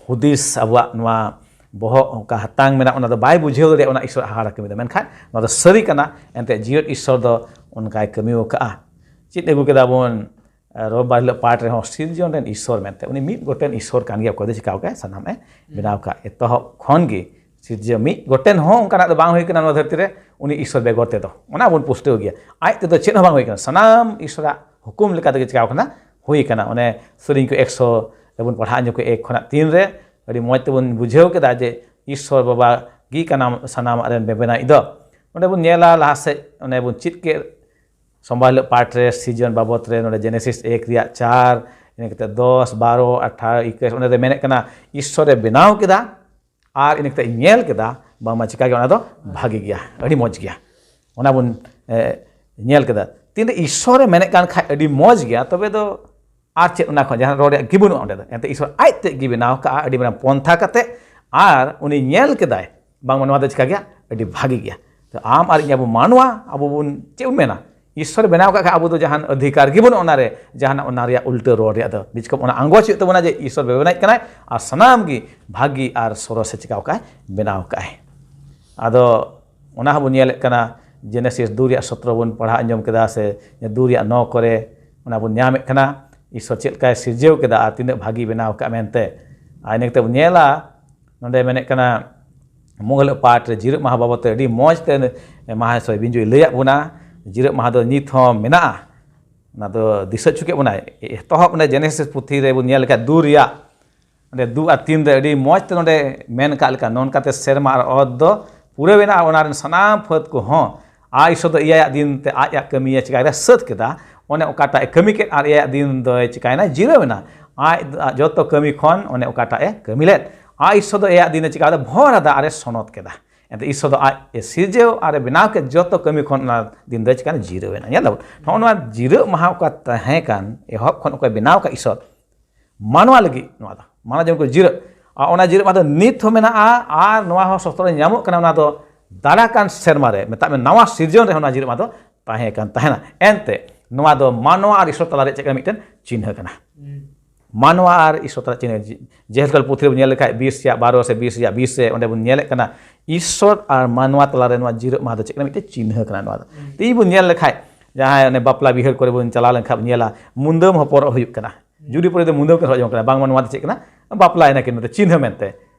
ᱦᱩᱫᱤᱥ, ᱟᱵᱚᱣᱟᱜ ᱱᱚᱣᱟ ᱵᱚᱦᱚᱜ ᱚᱱᱠᱟ ᱦᱟᱛᱟᱝ ᱢᱮᱱᱟᱜ, ᱚᱱᱟ ᱫᱚ ᱵᱟᱭ ᱵᱩᱡᱷᱟᱹᱣ ᱫᱟᱲᱮᱭᱟᱜᱼᱟ ᱚᱱᱟ ᱤᱥᱚᱨᱟᱜ ᱦᱟᱦᱟᱲᱟ ᱠᱟᱹᱢᱤ ᱫᱚ᱾ ᱢᱮᱱᱠᱷᱟᱱ ᱱᱚᱣᱟ ᱫᱚ ᱥᱟᱹᱨᱤ ᱠᱟᱱᱟ, ᱮᱱᱛᱮᱫ ᱡᱤᱭᱟᱹᱲ ᱤᱥᱚᱨ ᱫᱚ ᱚᱱᱠᱟᱭ ᱠᱟᱹᱢᱤ ᱟᱠᱟᱫᱼᱟ᱾ ᱪᱮᱫ ᱟᱹᱜᱩ ᱠᱮᱫᱟ ᱵᱚᱱ? ᱨᱳᱵᱵᱟᱨ ᱦᱤᱞᱳᱜ ᱯᱟᱴ ᱨᱮᱦᱚᱸ ᱥᱤᱨᱡᱚᱱ ᱨᱮᱱ ᱤᱥᱚᱨ ᱢᱮᱱᱛᱮ, ᱩᱱᱤ ᱢᱤᱫ ᱜᱚᱴᱮᱱ ᱤᱥᱚᱨ ᱠᱟᱱ ᱜᱮᱭᱟ, ᱚᱠᱚᱭ ᱫᱚ ᱪᱤᱠᱟᱹᱣ ᱠᱟᱜᱼᱟᱭ? ᱥᱟᱱᱟᱢ ᱮ ᱵᱮᱱᱟᱣ ᱠᱟᱜ᱾ ᱮᱛᱚᱦᱚᱵ ᱠᱷᱚᱱ ᱜᱮ ᱥᱤᱨᱡᱟᱹᱣ ᱢᱤᱫ ᱜᱚᱴᱮᱱ ᱦᱚᱸ ᱚᱱᱠᱟᱱᱟᱜ ᱫᱚ ᱵᱟᱝ ᱦᱩᱭ ᱠᱟᱱᱟ ᱱᱚᱣᱟ ᱫᱷᱟᱹᱨᱛᱤ ᱨᱮ, ᱩᱱᱤ ᱤᱥᱚᱨ ᱵᱮᱜᱚᱨ ᱛᱮᱫᱚ᱾ ᱚᱱᱟ ᱵᱚᱱ ᱯᱩᱥᱴᱟᱹᱣ ᱜᱮᱭᱟ, ᱟᱡ ᱛᱮᱫᱚ ᱪᱮᱫ ᱦᱚᱸ ᱵᱟᱝ ᱦᱩᱭ ᱠᱟᱱᱟ, ᱥᱟᱱᱟᱢ ᱤᱥᱚᱨᱟᱜ ᱦᱩᱠᱩᱢ ᱞᱮᱠᱟ ᱛᱮᱜᱮ ᱪᱤᱠᱟᱹᱣ ᱠᱟᱱᱟ, ᱦᱩᱭ ᱠᱟᱱᱟ᱾ ᱚᱱᱮ ᱥᱮᱨᱮᱧ ᱠᱚ ᱮᱠᱥᱚ ᱨᱮᱵᱚᱱ ᱯᱟᱲᱦᱟᱜ ᱧᱚᱜ ᱮᱠ ᱠᱷᱚᱱᱟᱜ ᱛᱤᱱ ᱨᱮ, ᱟᱹᱰᱤ ᱢᱚᱡᱽ ᱛᱮᱵᱚᱱ ᱵᱩᱡᱷᱟᱹᱣ ᱠᱮᱫᱟ ᱡᱮ ᱤᱥᱚᱨ ᱵᱟᱵᱟ ᱜᱮ ᱠᱟᱱᱟ ᱥᱟᱱᱟᱢᱟᱜ ᱨᱮᱱ ᱵᱮᱵᱮᱱᱟᱭᱤᱡ ᱫᱚ᱾ ᱚᱸᱰᱮ ᱵᱚᱱ ᱧᱮᱞᱟ ᱞᱟᱦᱟ ᱥᱮᱫ, ᱚᱱᱮ ᱵᱚᱱ ᱪᱮᱫ ᱠᱮᱫ, ᱥᱳᱢᱵᱟᱨ ᱦᱤᱞᱳᱜ ᱯᱟᱴ ᱨᱮ ᱥᱤᱨᱡᱚᱱ ᱵᱟᱵᱚᱫ ᱨᱮ ᱱᱚᱰᱮ ᱡᱮᱱᱮᱥᱤᱥ ᱮᱠ ᱨᱮᱭᱟᱜ ᱪᱟᱨ, ᱤᱱᱟᱹ ᱠᱟᱛᱮ ᱫᱚᱥ, ᱵᱟᱨᱚ, ᱟᱴᱷᱟᱨᱚ, ᱤᱠᱟᱹᱥ, ᱚᱸᱰᱮ ᱫᱚ ᱢᱮᱱᱮᱫ ᱠᱟᱱᱟ, ᱤᱥᱥᱚᱨᱮ ᱵᱮᱱᱟᱣ ᱠᱮᱫᱟ ᱟᱨ ᱤᱱᱟᱹ ᱠᱟᱛᱮ ᱧᱮᱞ ᱠᱮᱫᱟ, ᱵᱟᱝᱢᱟ ᱪᱤᱠᱟ ᱜᱮᱭᱟ, ᱚᱱᱟ ᱫᱚ ᱵᱷᱟᱜᱮ ᱜᱮᱭᱟ, ᱟᱹᱰᱤ ᱢᱚᱡᱽ ᱜᱮᱭᱟ᱾ ᱚᱱᱟ ᱵᱚᱱ, ᱮ, ᱧᱮᱞ ᱠᱮᱫᱟ᱾ ᱛᱤᱱᱨᱮ ᱤᱥᱥᱚᱨᱮ ᱢᱮᱱᱮᱫ ᱠᱟᱱ ᱠᱷᱟᱡ ᱟᱹᱰᱤ ᱢᱚᱡᱽ ᱜᱮᱭᱟ, ᱛᱚᱵᱮ ᱫᱚ ᱟᱨ ᱪᱮᱫ ᱚᱱᱟ ᱠᱷᱚᱱ ᱡᱟᱦᱟᱸ ᱨᱚᱲ ᱨᱮᱭᱟᱜ ᱜᱮ ᱵᱟᱹᱱᱩᱜᱼᱟ ᱚᱸᱰᱮ ᱫᱚ᱾ ᱮᱱᱛᱮ ᱤᱥᱥᱚᱨ ᱟᱡ ᱛᱮᱫ ᱜᱮ ᱵᱮᱱᱟᱣ ᱠᱟᱜᱼᱟ ᱟᱹᱰᱤ ᱢᱟᱨᱟᱝ ᱯᱚᱱᱛᱷᱟ ᱠᱟᱛᱮ, ᱟᱨ ᱩᱱᱤ ᱧᱮᱞ ᱠᱮᱫᱟᱭ, ᱵᱟᱝᱢᱟ ᱱᱚᱣᱟ ᱫᱚ ᱪᱤᱠᱟ ᱜᱮᱭᱟ, ᱟᱹᱰᱤ ᱵᱷᱟᱜᱮ ᱜᱮᱭᱟ᱾ ᱛᱚ ᱟᱢ ᱟᱨ ᱤᱧ ᱟᱵᱚ ᱢᱟᱱᱣᱟ, ᱟᱵᱚ ᱵᱚᱱ ᱪᱮᱫ ᱵᱚᱱ ᱢᱮᱱᱟ? ᱤᱥᱥᱚᱨᱮ ᱵᱮᱱᱟᱣ ᱠᱟᱜ ᱠᱷᱟᱡ ᱟᱵᱚ ᱫᱚ ᱡᱟᱦᱟᱱ ᱚᱫᱷᱤᱠᱟᱨ ᱜᱮ ᱵᱟᱹᱱᱩᱜᱼᱟ ᱚᱱᱟᱨᱮ, ᱡᱟᱦᱟᱱᱟᱜ ᱚᱱᱟ ᱨᱮᱭᱟᱜ ᱩᱞᱴᱟᱹ ᱨᱚᱲ ᱨᱮᱭᱟᱜ ᱫᱚ᱾ ᱵᱤᱪᱠᱚᱢ ᱚᱱᱟ ᱟᱸᱜᱚᱪ ᱦᱩᱭᱩᱜ ᱛᱟᱵᱚᱱᱟ ᱡᱮ ᱤᱥᱥᱚᱨ ᱵᱮᱵᱮᱱᱟᱭᱮᱫ ᱠᱟᱱᱟᱭ ᱟᱨ ᱥᱟᱱᱟᱢ ᱜᱮ ᱵᱷᱟᱹᱜᱤ ᱟᱨ ᱥᱚᱨᱚᱥᱮ ᱪᱤᱠᱟᱹᱣ ᱠᱟᱜᱼᱟᱭ, ᱵᱮᱱᱟᱣ ᱠᱟᱜᱼᱟᱭ᱾ ᱟᱫᱚ ᱚᱱᱟ ᱦᱚᱸᱵᱚᱱ ᱧᱮᱞᱮᱫ ᱠᱟᱱᱟ, ᱡᱮᱱᱮᱥᱤᱥ ᱫᱩ ᱨᱮᱭᱟᱜ ᱥᱚᱛᱨᱚ ᱵᱚᱱ ᱯᱟᱲᱦᱟᱣ ᱟᱸᱡᱚᱢ ᱠᱮᱫᱟ, ᱥᱮ ᱫᱩ ᱨᱮᱭᱟᱜ ᱱᱚ ᱠᱚᱨᱮ, ᱚᱱᱟ ᱵᱚᱱ ᱧᱟᱢᱮᱫ ᱠᱟᱱᱟ᱾ ᱤᱥᱚᱨ ᱪᱮᱫ ᱞᱮᱠᱟᱭ ᱥᱤᱨᱡᱟᱹᱣ ᱠᱮᱫᱟ ᱟᱨ ᱛᱤᱱᱟᱹᱜ ᱵᱷᱟᱹᱜᱤ ᱵᱮᱱᱟᱣ ᱠᱟᱜ ᱢᱮᱱᱛᱮ᱾ ᱟᱨ ᱤᱱᱟᱹ ᱠᱟᱛᱮ ᱵᱚᱱ ᱧᱮᱞᱟ, ᱱᱚᱰᱮ ᱢᱮᱱᱮᱫ ᱠᱟᱱᱟ, ᱢᱩᱜᱟᱹᱞ ᱯᱟᱴ ᱨᱮ ᱡᱤᱨᱟᱹᱜ ᱢᱟᱦᱟ ᱵᱟᱵᱚᱫ ᱛᱮ ᱟᱹᱰᱤ ᱢᱚᱡᱽ ᱛᱮ ᱢᱟᱦᱟᱥᱚᱭ ᱵᱤᱧᱡᱩᱭ ᱞᱟᱹᱭᱟᱫ ᱵᱚᱱᱟ᱾ ᱡᱤᱨᱟᱹᱜ ᱢᱟᱦᱟ ᱫᱚ ᱱᱤᱛ ᱦᱚᱸ ᱢᱮᱱᱟᱜᱼᱟ᱾ ᱚᱱᱟ ᱫᱚ ᱫᱤᱥᱟᱹ ᱦᱚᱪᱚ ᱠᱮᱫ ᱵᱚᱱᱟᱭ᱾ ᱮᱛᱚᱦᱚᱵ ᱚᱸᱰᱮ ᱡᱮᱱᱮᱥᱤᱥ ᱯᱩᱛᱷᱤ ᱨᱮᱵᱚᱱ ᱧᱮᱞ ᱞᱮᱠᱷᱟᱡ, ᱫᱩ ᱨᱮᱭᱟᱜ ᱚᱸᱰᱮ ᱫᱩ ᱟᱨ ᱛᱤᱱ ᱨᱮ ᱟᱹᱰᱤ ᱢᱚᱡᱽ ᱛᱮ ᱱᱚᱰᱮ ᱢᱮᱱ ᱠᱟᱜ ᱞᱮᱠᱟ, ᱱᱚᱝᱠᱟᱛᱮ ᱥᱮᱨᱢᱟ ᱟᱨ ᱚᱛ ᱫᱚ ᱯᱩᱨᱟᱹᱣᱮᱱᱟ ᱟᱨ ᱚᱱᱟ ᱨᱮᱱ ᱥᱟᱱᱟᱢ ᱯᱷᱟᱹᱫ ᱠᱚᱦᱚᱸ᱾ ᱟᱨ ᱤᱥᱚᱨ ᱫᱚ ᱮᱭᱟᱭᱟᱜ ᱫᱤᱱ ᱛᱮ ᱟᱡᱟᱜ ᱠᱟᱹᱢᱤᱭᱮ ᱪᱤᱠᱟᱹ ᱠᱮᱫᱟ, ᱥᱟᱹᱛ ᱠᱮᱫᱟ᱾ ᱚᱱᱮ ᱚᱠᱟᱴᱟᱜ ᱮ ᱠᱟᱹᱢᱤ ᱠᱮᱫ ᱟᱨ ᱮᱭᱟᱭᱟᱜ ᱫᱤᱱ ᱫᱚᱭ ᱪᱤᱠᱟᱭᱮᱱᱟ, ᱡᱤᱨᱟᱹᱣ ᱮᱱᱟ᱾ ᱟᱡ ᱡᱚᱛᱚ ᱠᱟᱹᱢᱤ ᱠᱷᱚᱱ ᱚᱱᱮ ᱚᱠᱟᱴᱟᱜ ᱮ ᱠᱟᱹᱢᱤ ᱞᱮᱫ᱾ ᱟᱨ ᱤᱥᱚᱨ ᱫᱚ ᱮᱭᱟᱭᱟᱜ ᱫᱤᱱ ᱮ ᱪᱤᱠᱟ ᱠᱮᱫᱟ, ᱵᱷᱚᱨ ᱟᱫᱟ ᱟᱨ ᱮ ᱥᱚᱱᱚᱛ ᱠᱮᱫᱟ᱾ ᱮᱱᱛᱮ ᱤᱥᱚᱨ ᱫᱚ ᱟᱡ ᱮ ᱥᱤᱨᱡᱟᱹᱣ ᱟᱨ ᱮ ᱵᱮᱱᱟᱣ ᱠᱮᱫ ᱡᱚᱛᱚ ᱠᱟᱹᱢᱤ ᱠᱷᱚᱱ ᱚᱱᱟ ᱫᱤᱱ ᱫᱚᱭ ᱪᱤᱠᱟᱭᱮᱱᱟ, ᱡᱤᱨᱟᱹᱣ ᱮᱱᱟ᱾ ᱧᱮᱞ ᱫᱟᱵᱚᱱ, ᱱᱚᱜᱼᱚ ᱱᱚᱣᱟ ᱡᱤᱨᱟᱹᱜ ᱢᱟᱦᱟ ᱚᱠᱟ ᱛᱟᱦᱮᱸ ᱠᱟᱱ, ᱮᱦᱚᱵ ᱠᱷᱚᱱ ᱚᱠᱚᱭ ᱵᱮᱱᱟᱣ ᱠᱟᱜ ᱤᱥᱚᱨ, ᱢᱟᱱᱣᱟ ᱞᱟᱹᱜᱤᱫ ᱱᱚᱣᱟ ᱫᱚ, ᱢᱟᱱᱣᱟ ᱡᱮᱢᱚᱱ ᱠᱚ ᱡᱤᱨᱟᱹᱜ, ᱟᱨ ᱚᱱᱟ ᱡᱤᱨᱟᱹᱜ ᱢᱟᱦᱟ ᱫᱚ ᱱᱤᱛ ᱦᱚᱸ ᱢᱮᱱᱟᱜᱼᱟ, ᱟᱨ ᱱᱚᱣᱟ ᱦᱚᱸ ᱥᱚᱥᱛᱨᱚ ᱨᱮ ᱧᱟᱢᱚᱜ ᱠᱟᱱᱟ᱾ ᱚᱱᱟ ᱫᱚ ᱫᱟᱨᱟ ᱠᱟᱱ ᱥᱮᱨᱢᱟ ᱨᱮ, ᱢᱮᱛᱟᱜ ᱢᱮ, ᱱᱟᱣᱟ ᱥᱤᱨᱡᱚᱱ ᱨᱮ ᱚᱱᱟ ᱡᱤᱨᱟᱹᱜ ᱢᱟᱦᱟ ᱫᱚ ᱛᱟᱦᱮᱸ ᱠᱟᱱ ᱛᱟᱦᱮᱱᱟ᱾ ᱮᱱᱛᱮ ᱱᱚᱣᱟ ᱫᱚ ᱢᱟᱱᱣᱟ ᱟᱨ ᱤᱥᱚᱨ ᱛᱟᱞᱟᱨᱮ ᱪᱮᱫ ᱠᱟᱱᱟ, ᱢᱤᱫᱴᱮᱱ ᱪᱤᱱᱦᱟᱹ ᱠᱟᱱᱟ᱾ ᱢᱟᱱᱣᱟ ᱟᱨ ᱤᱥᱚᱨ ᱛᱟᱞᱟ ᱪᱤᱱᱦᱟᱹ, ᱡᱮ-, ᱡᱮᱦᱮᱛᱩ ᱯᱩᱛᱷᱤ ᱨᱮᱵᱚᱱ ᱧᱮᱞ ᱞᱮᱠᱷᱟᱡ, ᱵᱤᱥ ᱨᱮᱭᱟᱜ ᱵᱟᱨᱚ ᱥᱮ ᱵᱤᱥ ᱨᱮᱭᱟᱜ ᱵᱤᱥ ᱨᱮ, ᱚᱸᱰᱮ ᱵᱚᱱ ᱧᱮᱞᱮᱫ ᱠᱟᱱᱟ, ᱤᱥᱚᱨ ᱟᱨ ᱢᱟᱱᱣᱟ ᱛᱟᱞᱟᱨᱮ ᱱᱚᱣᱟ ᱡᱤᱨᱟᱹᱜ ᱢᱟᱦᱟ ᱫᱚ ᱪᱮᱫ ᱠᱟᱱᱟ, ᱢᱤᱫᱴᱮᱱ ᱪᱤᱱᱦᱟᱹ ᱠᱟᱱᱟ᱾ ᱱᱚᱣᱟ ᱫᱚ ᱛᱮᱦᱤᱧ ᱵᱚᱱ ᱧᱮᱞ ᱞᱮᱠᱷᱟᱡ, ᱡᱟᱦᱟᱸᱭ ᱚᱱᱮ ᱵᱟᱯᱞᱟ ᱵᱤᱦᱟᱹ ᱠᱚᱨᱮ ᱵᱚᱱ ᱪᱟᱞᱟᱣ ᱞᱮᱱᱠᱷᱟᱱ ᱵᱚᱱ ᱧᱮᱞᱟ, ᱢᱩᱫᱟᱹᱢ ᱦᱚᱯᱚᱱ ᱦᱚᱨᱚᱜ ᱦᱩᱭᱩᱜ ᱠᱟᱱᱟ᱾ ᱡᱩᱨᱤ ᱯᱟᱹᱨᱤ ᱫᱚ ᱢᱩᱫᱟᱹᱢ ᱠᱤᱱ ᱦᱚᱨᱚᱜ ᱡᱚᱝ ᱠᱟᱱᱟ, ᱵᱟᱝᱢᱟ ᱱᱚᱣᱟ ᱫᱚ ᱪᱮᱫ ᱠᱟᱱᱟ, ᱵᱟᱯᱞᱟᱭᱮᱱᱟ ᱠᱤᱱ ᱢᱮᱱᱛᱮ᱾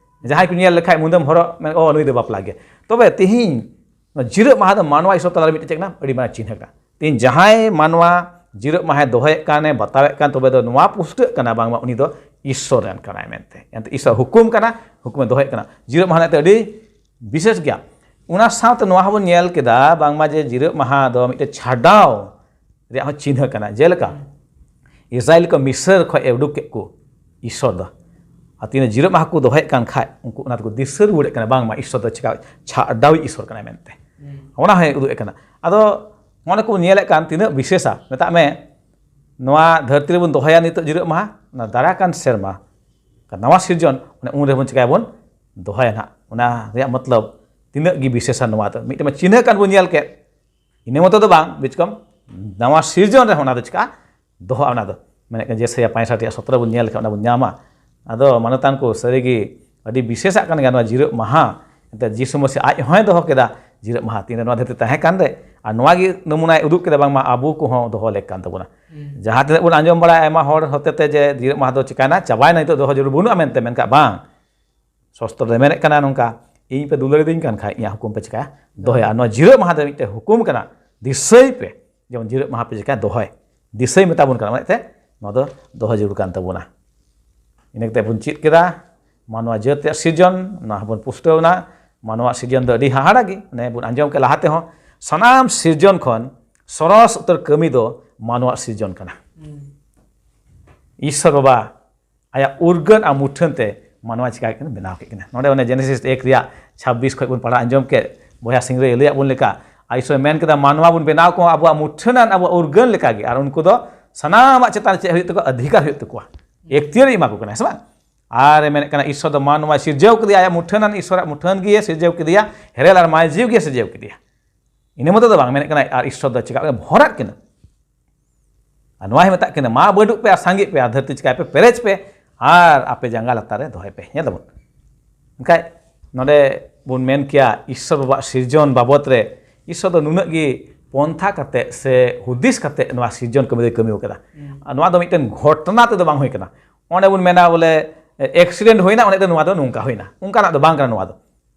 ᱡᱟᱦᱟᱸᱭ ᱠᱚ ᱧᱮᱞ ᱞᱮᱠᱷᱟᱡ ᱢᱩᱫᱟᱹᱢ ᱦᱚᱨᱚᱜ, ᱢᱮᱱ, "ᱚ, ᱱᱩᱭ ᱫᱚ ᱵᱟᱯᱞᱟ ᱜᱮ᱾" ᱛᱚᱵᱮ ᱛᱤᱦᱤᱧ ᱱᱚᱣᱟ ᱡᱤᱨᱟᱹᱜ ᱢᱟᱦᱟ ᱫᱚ ᱢᱟᱱᱣᱟ ᱤᱥᱚᱨ ᱛᱟᱞᱟᱨᱮ ᱢᱤᱫᱴᱮᱡ ᱪᱮᱫ ᱠᱟᱱᱟ? ᱟᱹᱰᱤ ᱢᱟᱨᱟᱝ ᱪᱤᱱᱦᱟᱹ ᱠᱟᱱᱟ᱾ ᱛᱤᱦᱤᱧ ᱡᱟᱦᱟᱸᱭ ᱢᱟᱱᱣᱟ ᱡᱤᱨᱟᱹᱜ ᱢᱟᱦᱟᱭ ᱫᱚᱦᱚᱭᱮᱫ ᱠᱟᱱᱮ, ᱵᱟᱛᱟᱣᱮᱫ ᱠᱟᱱ, ᱛᱚᱵᱮ ᱫᱚ ᱱᱚᱣᱟ ᱯᱩᱥᱴᱟᱹᱜ ᱠᱟᱱᱟ ᱵᱟᱝᱢᱟ ᱩᱱᱤ ᱫᱚ ᱤᱥᱚᱨ ᱨᱮᱱ ᱠᱟᱱᱟᱭ ᱢᱮᱱᱛᱮ᱾ ᱮᱱᱛᱮ ᱤᱥᱚᱨ ᱦᱩᱠᱩᱢ ᱠᱟᱱᱟ, ᱦᱩᱠᱩᱢᱮ ᱫᱚᱦᱚᱭᱮᱫ ᱠᱟᱱᱟ᱾ ᱡᱤᱨᱟᱹᱜ ᱢᱟᱦᱟ ᱮᱱᱛᱮ ᱟᱹᱰᱤ ᱵᱤᱥᱮᱥ ᱜᱮᱭᱟ᱾ ᱚᱱᱟ ᱥᱟᱶᱛᱮ ᱱᱚᱣᱟ ᱦᱚᱸᱵᱚᱱ ᱧᱮᱞ ᱠᱮᱫᱟ ᱵᱟᱝᱢᱟ ᱡᱮ ᱡᱤᱨᱟᱹᱜ ᱢᱟᱦᱟ ᱫᱚ ᱢᱤᱫᱴᱮᱡ ᱪᱷᱟᱰᱟᱣ ᱨᱮᱭᱟᱜ ᱦᱚᱸ ᱪᱤᱱᱦᱟᱹ ᱠᱟᱱᱟ᱾ ᱡᱮᱞᱮᱠᱟ ᱤᱥᱨᱟᱭᱮᱞ ᱠᱚ ᱢᱤᱥᱨ ᱠᱷᱚᱱ ᱮ ᱩᱰᱩᱠ ᱠᱮᱫ ᱠᱚ ᱤᱥᱚᱨ ᱫᱚ, ᱟᱨ ᱛᱤᱱᱟᱹᱜ ᱡᱤᱨᱟᱹᱜ ᱢᱟᱦᱟ ᱠᱚ ᱫᱚᱦᱚᱭᱮᱫ ᱠᱟᱱ ᱠᱷᱟᱡ, ᱩᱱᱠᱩ ᱚᱱᱟ ᱛᱮᱠᱚ ᱫᱤᱥᱟᱹ ᱨᱩᱣᱟᱹᱲᱮᱫ ᱠᱟᱱᱟ ᱵᱟᱝᱢᱟ ᱤᱥᱚᱨ ᱫᱚ ᱪᱮᱠᱟ ᱪᱷᱟᱰᱟᱣᱤᱡ ᱤᱥᱚᱨ ᱠᱟᱱᱟᱭ ᱢᱮᱱᱛᱮ᱾ ᱚᱱᱟ ᱦᱚᱸᱭ ᱩᱫᱩᱜ ᱮᱫ ᱠᱟᱱᱟ᱾ ᱟᱫᱚ ᱱᱚᱜᱼᱚ ᱱᱚᱣᱟ ᱠᱚ ᱧᱮᱞᱮᱫ ᱠᱟᱱ ᱛᱤᱱᱟᱹᱜ ᱵᱤᱥᱮᱥᱟ, ᱢᱮᱛᱟᱜ ᱢᱮ, ᱱᱚᱣᱟ ᱫᱷᱟᱹᱨᱛᱤ ᱨᱮᱵᱚᱱ ᱫᱚᱦᱚᱭᱟ ᱱᱤᱛᱚᱜ ᱡᱤᱨᱟᱹᱜ ᱢᱟᱦᱟ, ᱚᱱᱟ ᱫᱟᱨᱟ ᱠᱟᱱ ᱥᱮᱨᱢᱟ, ᱱᱟᱣᱟ ᱥᱤᱨᱡᱚᱱ, ᱚᱱᱮ ᱩᱱ ᱨᱮᱵᱚᱱ ᱪᱤᱠᱟᱭᱟᱵᱚᱱ, ᱫᱚᱦᱚᱭᱟ ᱱᱟᱦᱟᱜ᱾ ᱚᱱᱟ ᱨᱮᱭᱟᱜ ᱢᱚᱛᱞᱚᱵ ᱛᱤᱱᱟᱹᱜ ᱜᱮ ᱵᱤᱥᱮᱥᱟ ᱱᱚᱣᱟ ᱫᱚ᱾ ᱢᱤᱫᱴᱮᱱ ᱢᱟ ᱪᱤᱱᱦᱟᱹ ᱠᱟᱱ ᱵᱚᱱ ᱧᱮᱞ ᱠᱮᱫ, ᱤᱱᱟᱹ ᱢᱚᱛᱚ ᱫᱚ ᱵᱟᱝ, ᱵᱤᱪᱠᱚᱢ ᱱᱟᱣᱟ ᱥᱤᱨᱡᱚᱱ ᱨᱮᱦᱚᱸ ᱚᱱᱟ ᱫᱚ ᱪᱤᱠᱟ ᱫᱚᱦᱚᱜᱼᱟ᱾ ᱚᱱᱟ ᱫᱚ ᱢᱮᱱᱮᱫ ᱠᱟᱱᱟ ᱡᱮᱥᱟᱭᱟ ᱯᱟᱸᱭᱥᱟᱴ ᱨᱮᱭᱟᱜ ᱥᱚᱛᱨᱚ ᱵᱚᱱ ᱧᱮᱞ ᱞᱮᱠᱷᱟᱱ ᱚᱱᱟ ᱵᱚᱱ ᱧᱟᱢᱟ᱾ ᱟᱫᱚ ᱢᱟᱱᱚᱛᱟᱱ ᱠᱚ, ᱥᱟᱹᱨᱤᱜᱮ ᱟᱹᱰᱤ ᱵᱤᱥᱮᱥᱟᱜ ᱠᱟᱱ ᱜᱮᱭᱟ ᱱᱚᱣᱟ ᱡᱤᱨᱟᱹᱜ ᱢᱟᱦᱟ᱾ ᱮᱱᱛᱮ ᱡᱤᱥᱩ ᱢᱟᱹᱥᱤ ᱟᱡ ᱦᱚᱸᱭ ᱫᱚᱦᱚ ᱠᱮᱫᱟ ᱡᱤᱨᱟᱹᱜ ᱢᱟᱦᱟ᱾ ᱛᱤᱱᱨᱮ ᱱᱚᱣᱟ ᱫᱷᱟᱹᱨᱛᱤ ᱛᱟᱦᱮᱸ ᱠᱟᱱ ᱨᱮ, ᱟᱨ ᱱᱚᱣᱟ ᱜᱮ ᱱᱚᱢᱩᱱᱟᱭ ᱩᱫᱩᱜ ᱠᱮᱫᱟ, ᱵᱟᱝᱢᱟ ᱟᱵᱚ ᱠᱚᱦᱚᱸ ᱫᱚᱦᱚ ᱞᱮᱠ ᱠᱟᱱ ᱛᱟᱵᱚᱱᱟ᱾ ᱡᱟᱦᱟᱸ ᱛᱤᱱᱟᱹᱜ ᱵᱚᱱ ᱟᱸᱡᱚᱢ ᱵᱟᱲᱟᱭᱟ ᱟᱭᱢᱟ ᱦᱚᱲ ᱦᱚᱛᱮᱛᱮ ᱡᱮ ᱡᱤᱨᱟᱹᱜ ᱢᱟᱦᱟ ᱫᱚ ᱪᱤᱠᱟᱭᱱᱟ, ᱪᱟᱵᱟᱭᱱᱟ, ᱱᱤᱛᱚᱜ ᱫᱚᱦᱚ ᱡᱟᱹᱨᱩᱲ ᱵᱟᱹᱱᱩᱜᱼᱟ ᱢᱮᱱᱛᱮ, ᱢᱮᱱᱠᱷᱟᱱ ᱵᱟᱝ, ᱥᱚᱥᱛᱨᱚ ᱫᱚ ᱢᱮᱱᱮᱫ ᱠᱟᱱᱟ ᱱᱚᱝᱠᱟ, ᱤᱧ ᱯᱮ ᱫᱩᱞᱟᱹᱲᱤᱫᱤᱧ ᱠᱟᱱ ᱠᱷᱟᱡ ᱤᱧᱟᱹᱜ ᱦᱩᱠᱩᱢ ᱯᱮ ᱪᱤᱠᱟᱹᱭᱟ? ᱫᱚᱦᱚᱭᱟ᱾ ᱟᱨ ᱱᱚᱣᱟ ᱡᱤᱨᱟᱹᱜ ᱢᱟᱦᱟ ᱫᱚ ᱢᱤᱫᱴᱮᱱ ᱦᱩᱠᱩᱢ ᱠᱟᱱᱟ, ᱫᱤᱥᱟᱹᱭ ᱯᱮ, ᱡᱮᱢᱚᱱ ᱡᱤᱨᱟᱹᱜ ᱢᱟᱦᱟ ᱯᱮ ᱪᱤᱠᱟᱹᱭᱟ? ᱫᱚᱦᱚᱭ, ᱫᱤᱥᱟᱹᱭ ᱢᱮᱛᱟ ᱵᱚᱱ ᱠᱟᱱᱟ᱾ ᱚᱱᱟᱛᱮ ᱱᱚᱣᱟ ᱫᱚ ᱫᱚᱦᱚ ᱡᱟᱹᱨᱩᱲ ᱠᱟᱱ ᱛᱟᱵᱚᱱᱟ᱾ ᱤᱱᱟᱹ ᱠᱟᱛᱮ ᱵᱚᱱ ᱪᱮᱫ ᱠᱮᱫᱟ ᱢᱟᱱᱣᱟ ᱡᱟᱹᱛ ᱨᱮᱭᱟᱜ ᱥᱤᱨᱡᱚᱱ, ᱱᱚᱣᱟ ᱦᱚᱸᱵᱚᱱ ᱯᱩᱥᱴᱟᱹᱣ ᱮᱱᱟ᱾ ᱢᱟᱱᱣᱟ ᱥᱤᱨᱡᱚᱱ ᱫᱚ ᱟᱹᱰᱤ ᱦᱟᱦᱟᱲᱟ ᱜᱮ, ᱚᱱᱮ ᱵᱚᱱ ᱟᱸᱡᱚᱢ ᱠᱮᱫ ᱞᱟᱦᱟ ᱛᱮᱦᱚᱸ, ᱥᱟᱱᱟᱢ ᱥᱤᱨᱡᱚᱱ ᱠᱷᱚᱱ ᱥᱚᱨᱚᱥ ᱩᱛᱟᱹᱨ ᱠᱟᱹᱢᱤ ᱫᱚ ᱢᱟᱱᱣᱟ ᱥᱤᱨᱡᱚᱱ ᱠᱟᱱᱟ᱾ ᱤᱥᱥᱚᱨ ᱵᱟᱵᱟ ᱟᱭᱟᱜ ᱩᱨᱜᱟᱹᱱ ᱟᱨ ᱢᱩᱴᱷᱟᱹᱱ ᱛᱮ ᱢᱟᱱᱣᱟ ᱪᱤᱠᱟ ᱠᱮᱫ ᱠᱤᱱᱟ? ᱵᱮᱱᱟᱣ ᱠᱮᱫ ᱠᱤᱱᱟ᱾ ᱱᱚᱰᱮ ᱚᱱᱮ ᱡᱮᱱᱮᱥᱤᱥ ᱮᱠ ᱨᱮᱭᱟᱜ ᱪᱷᱟᱵᱵᱤᱥ ᱠᱷᱚᱱ ᱵᱚᱱ ᱯᱟᱲᱦᱟᱣ ᱟᱸᱡᱚᱢ ᱠᱮᱫ, ᱵᱚᱭᱦᱟ ᱥᱤᱝᱨᱟᱹᱭ ᱞᱟᱹᱭᱟᱫ ᱵᱚᱱ ᱞᱮᱠᱟ, ᱟᱨ ᱤᱥᱥᱚᱨ ᱢᱮᱱ ᱠᱮᱫᱟ, ᱢᱟᱱᱣᱟ ᱵᱚᱱ ᱵᱮᱱᱟᱣ ᱠᱚᱣᱟ ᱟᱵᱚᱣᱟᱜ ᱢᱩᱴᱷᱟᱹᱱ ᱟᱨ ᱟᱵᱚᱣᱟᱜ ᱩᱨᱜᱟᱹᱱ ᱞᱮᱠᱟᱜᱮ, ᱟᱨ ᱩᱱᱠᱩ ᱫᱚ ᱥᱟᱱᱟᱢᱟᱜ ᱪᱮᱛᱟᱱ ᱨᱮ ᱪᱮᱫ ᱦᱩᱭᱩᱜ ᱛᱟᱠᱚᱣᱟ? ᱚᱫᱷᱤᱠᱟᱨ ᱦᱩᱭᱩᱜ ᱛᱟᱠᱚᱣᱟ, ᱮᱠᱛᱤᱭᱟᱹᱨ ᱮ ᱮᱢᱟ ᱠᱚ ᱠᱟᱱᱟ, ᱦᱮᱸ ᱥᱮ ᱵᱟᱝ? ᱟᱨ ᱮ ᱢᱮᱱᱮᱫ ᱠᱟᱱᱟ, ᱤᱥᱥᱚᱨ ᱫᱚ ᱢᱟᱱᱣᱟᱭ ᱥᱤᱨᱡᱟᱹᱣ ᱠᱮᱫᱮᱭᱟ, ᱟᱭᱟᱜ ᱢᱩᱴᱷᱟᱹᱱ ᱟᱱ ᱤᱥᱥᱚᱨᱟᱜ ᱢᱩᱴᱷᱟᱹᱱ ᱜᱮ ᱥᱤᱨᱡᱟᱹᱣ ᱠᱮᱫᱮᱭᱟ, ᱦᱮᱨᱮᱞ ᱟᱨ ᱢᱟᱭ ᱡᱤᱣᱤ ᱜᱮ ᱥᱤᱨᱡᱟᱹᱣ ᱠᱮᱫᱮᱭᱟ᱾ ᱤᱱᱟᱹ ᱢᱚᱛᱚ ᱫᱚ ᱵᱟᱝ, ᱢᱮᱱᱮᱫ ᱠᱟᱱᱟ, ᱟᱨ ᱤᱥᱥᱚᱨ ᱫᱚ ᱪᱮᱠᱟ ᱵᱷᱚᱨᱟᱜ ᱠᱤᱱᱟ᱾ ᱟᱨ ᱱᱚᱣᱟ ᱦᱚᱸ ᱢᱮᱛᱟᱜ ᱠᱤᱱᱟ, ᱢᱟ ᱵᱟᱹᱰᱩᱜ ᱯᱮ ᱟᱨ ᱥᱟᱸᱜᱮᱜ ᱯᱮ, ᱟᱨ ᱫᱷᱟᱹᱨᱛᱤ ᱪᱤᱠᱟᱭ ᱯᱮ? ᱯᱮᱨᱮᱡ ᱯᱮ, ᱟᱨ ᱟᱯᱮ ᱡᱟᱸᱜᱟ ᱞᱟᱛᱟᱨ ᱨᱮ ᱫᱚᱦᱚᱭ ᱯᱮ᱾ ᱧᱮᱞ ᱫᱟᱵᱚᱱ᱾ ᱮᱱᱠᱷᱟᱡ ᱱᱚᱰᱮ ᱵᱚᱱ ᱢᱮᱱ ᱠᱮᱭᱟ, ᱤᱥᱥᱚᱨ ᱵᱟᱵᱟᱣᱟᱜ ᱥᱤᱨᱡᱚᱱ ᱵᱟᱵᱚᱫ ᱨᱮ ᱤᱥᱥᱚᱨ ᱫᱚ ᱱᱩᱱᱟᱹᱜ ᱜᱮ ᱯᱚᱱᱛᱷᱟ ᱠᱟᱛᱮ ᱥᱮ ᱦᱩᱫᱤᱥ ᱠᱟᱛᱮ ᱱᱚᱣᱟ ᱥᱤᱨᱡᱚᱱ ᱠᱟᱹᱢᱤ ᱫᱚᱭ ᱠᱟᱹᱢᱤ ᱠᱟᱫᱟ᱾ ᱟᱨ ᱱᱚᱣᱟ ᱫᱚ ᱢᱤᱫᱴᱮᱱ ᱜᱷᱚᱴᱚᱱᱟ ᱛᱮᱫᱚ ᱵᱟᱝ ᱦᱩᱭ ᱠᱟᱱᱟ᱾ ᱚᱸᱰᱮ ᱵᱚᱱ ᱢᱮᱱᱟ ᱵᱚᱞᱮ, ᱮᱠᱥᱤᱰᱮᱱᱴ ᱦᱩᱭᱱᱟ, ᱚᱸᱰᱮ ᱫᱚ ᱱᱚᱣᱟ ᱫᱚ ᱱᱚᱝᱠᱟ ᱦᱩᱭᱱᱟ, ᱚᱱᱠᱟᱱᱟᱜ ᱫᱚ ᱵᱟᱝ ᱠᱟᱱᱟ᱾ ᱱᱚᱣᱟ ᱫᱚ,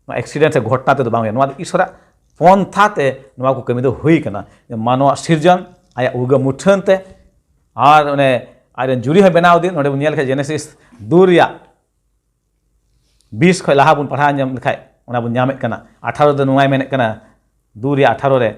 ᱱᱚᱣᱟ ᱮᱠᱥᱤᱰᱮᱱᱴ ᱥᱮ ᱜᱷᱚᱴᱚᱱᱟ ᱛᱮᱫᱚ ᱵᱟᱝ ᱦᱩᱭᱱᱟ᱾ ᱱᱚᱣᱟ ᱫᱚ ᱤᱥᱥᱚᱨᱟᱜ ᱯᱚᱱᱛᱷᱟ ᱛᱮ ᱱᱚᱣᱟ ᱠᱚ ᱠᱟᱹᱢᱤ ᱫᱚ ᱦᱩᱭ ᱠᱟᱱᱟ᱾ ᱢᱟᱱᱣᱟ ᱥᱤᱨᱡᱚᱱ, ᱟᱭᱟᱜ ᱩᱨᱜᱟᱹ ᱢᱩᱴᱷᱟᱹᱱ ᱛᱮ, ᱟᱨ ᱚᱱᱮ ᱟᱡᱨᱮᱱ ᱡᱩᱨᱤ ᱦᱚᱸᱭ ᱵᱮᱱᱟᱣ ᱫᱤᱱ, ᱱᱚᱰᱮ ᱵᱚᱱ ᱧᱮᱞ ᱠᱷᱟᱱ ᱡᱮᱱᱮᱥᱤᱥ ᱫᱩ ᱨᱮᱭᱟᱜ ᱵᱤᱥ ᱠᱷᱚᱱ ᱞᱟᱦᱟ ᱵᱚᱱ ᱯᱟᱲᱦᱟᱣ ᱧᱟᱢ ᱞᱮᱠᱷᱟᱡ, ᱚᱱᱟ ᱵᱚᱱ ᱧᱟᱢᱮᱫ ᱠᱟᱱᱟ᱾ ᱟᱴᱷᱟᱨᱚ ᱫᱚ ᱱᱚᱣᱟᱭ ᱢᱮᱱᱮᱫ ᱠᱟᱱᱟ, ᱫᱩ ᱨᱮᱭᱟᱜ ᱟᱴᱷᱟᱨᱚ ᱨᱮ,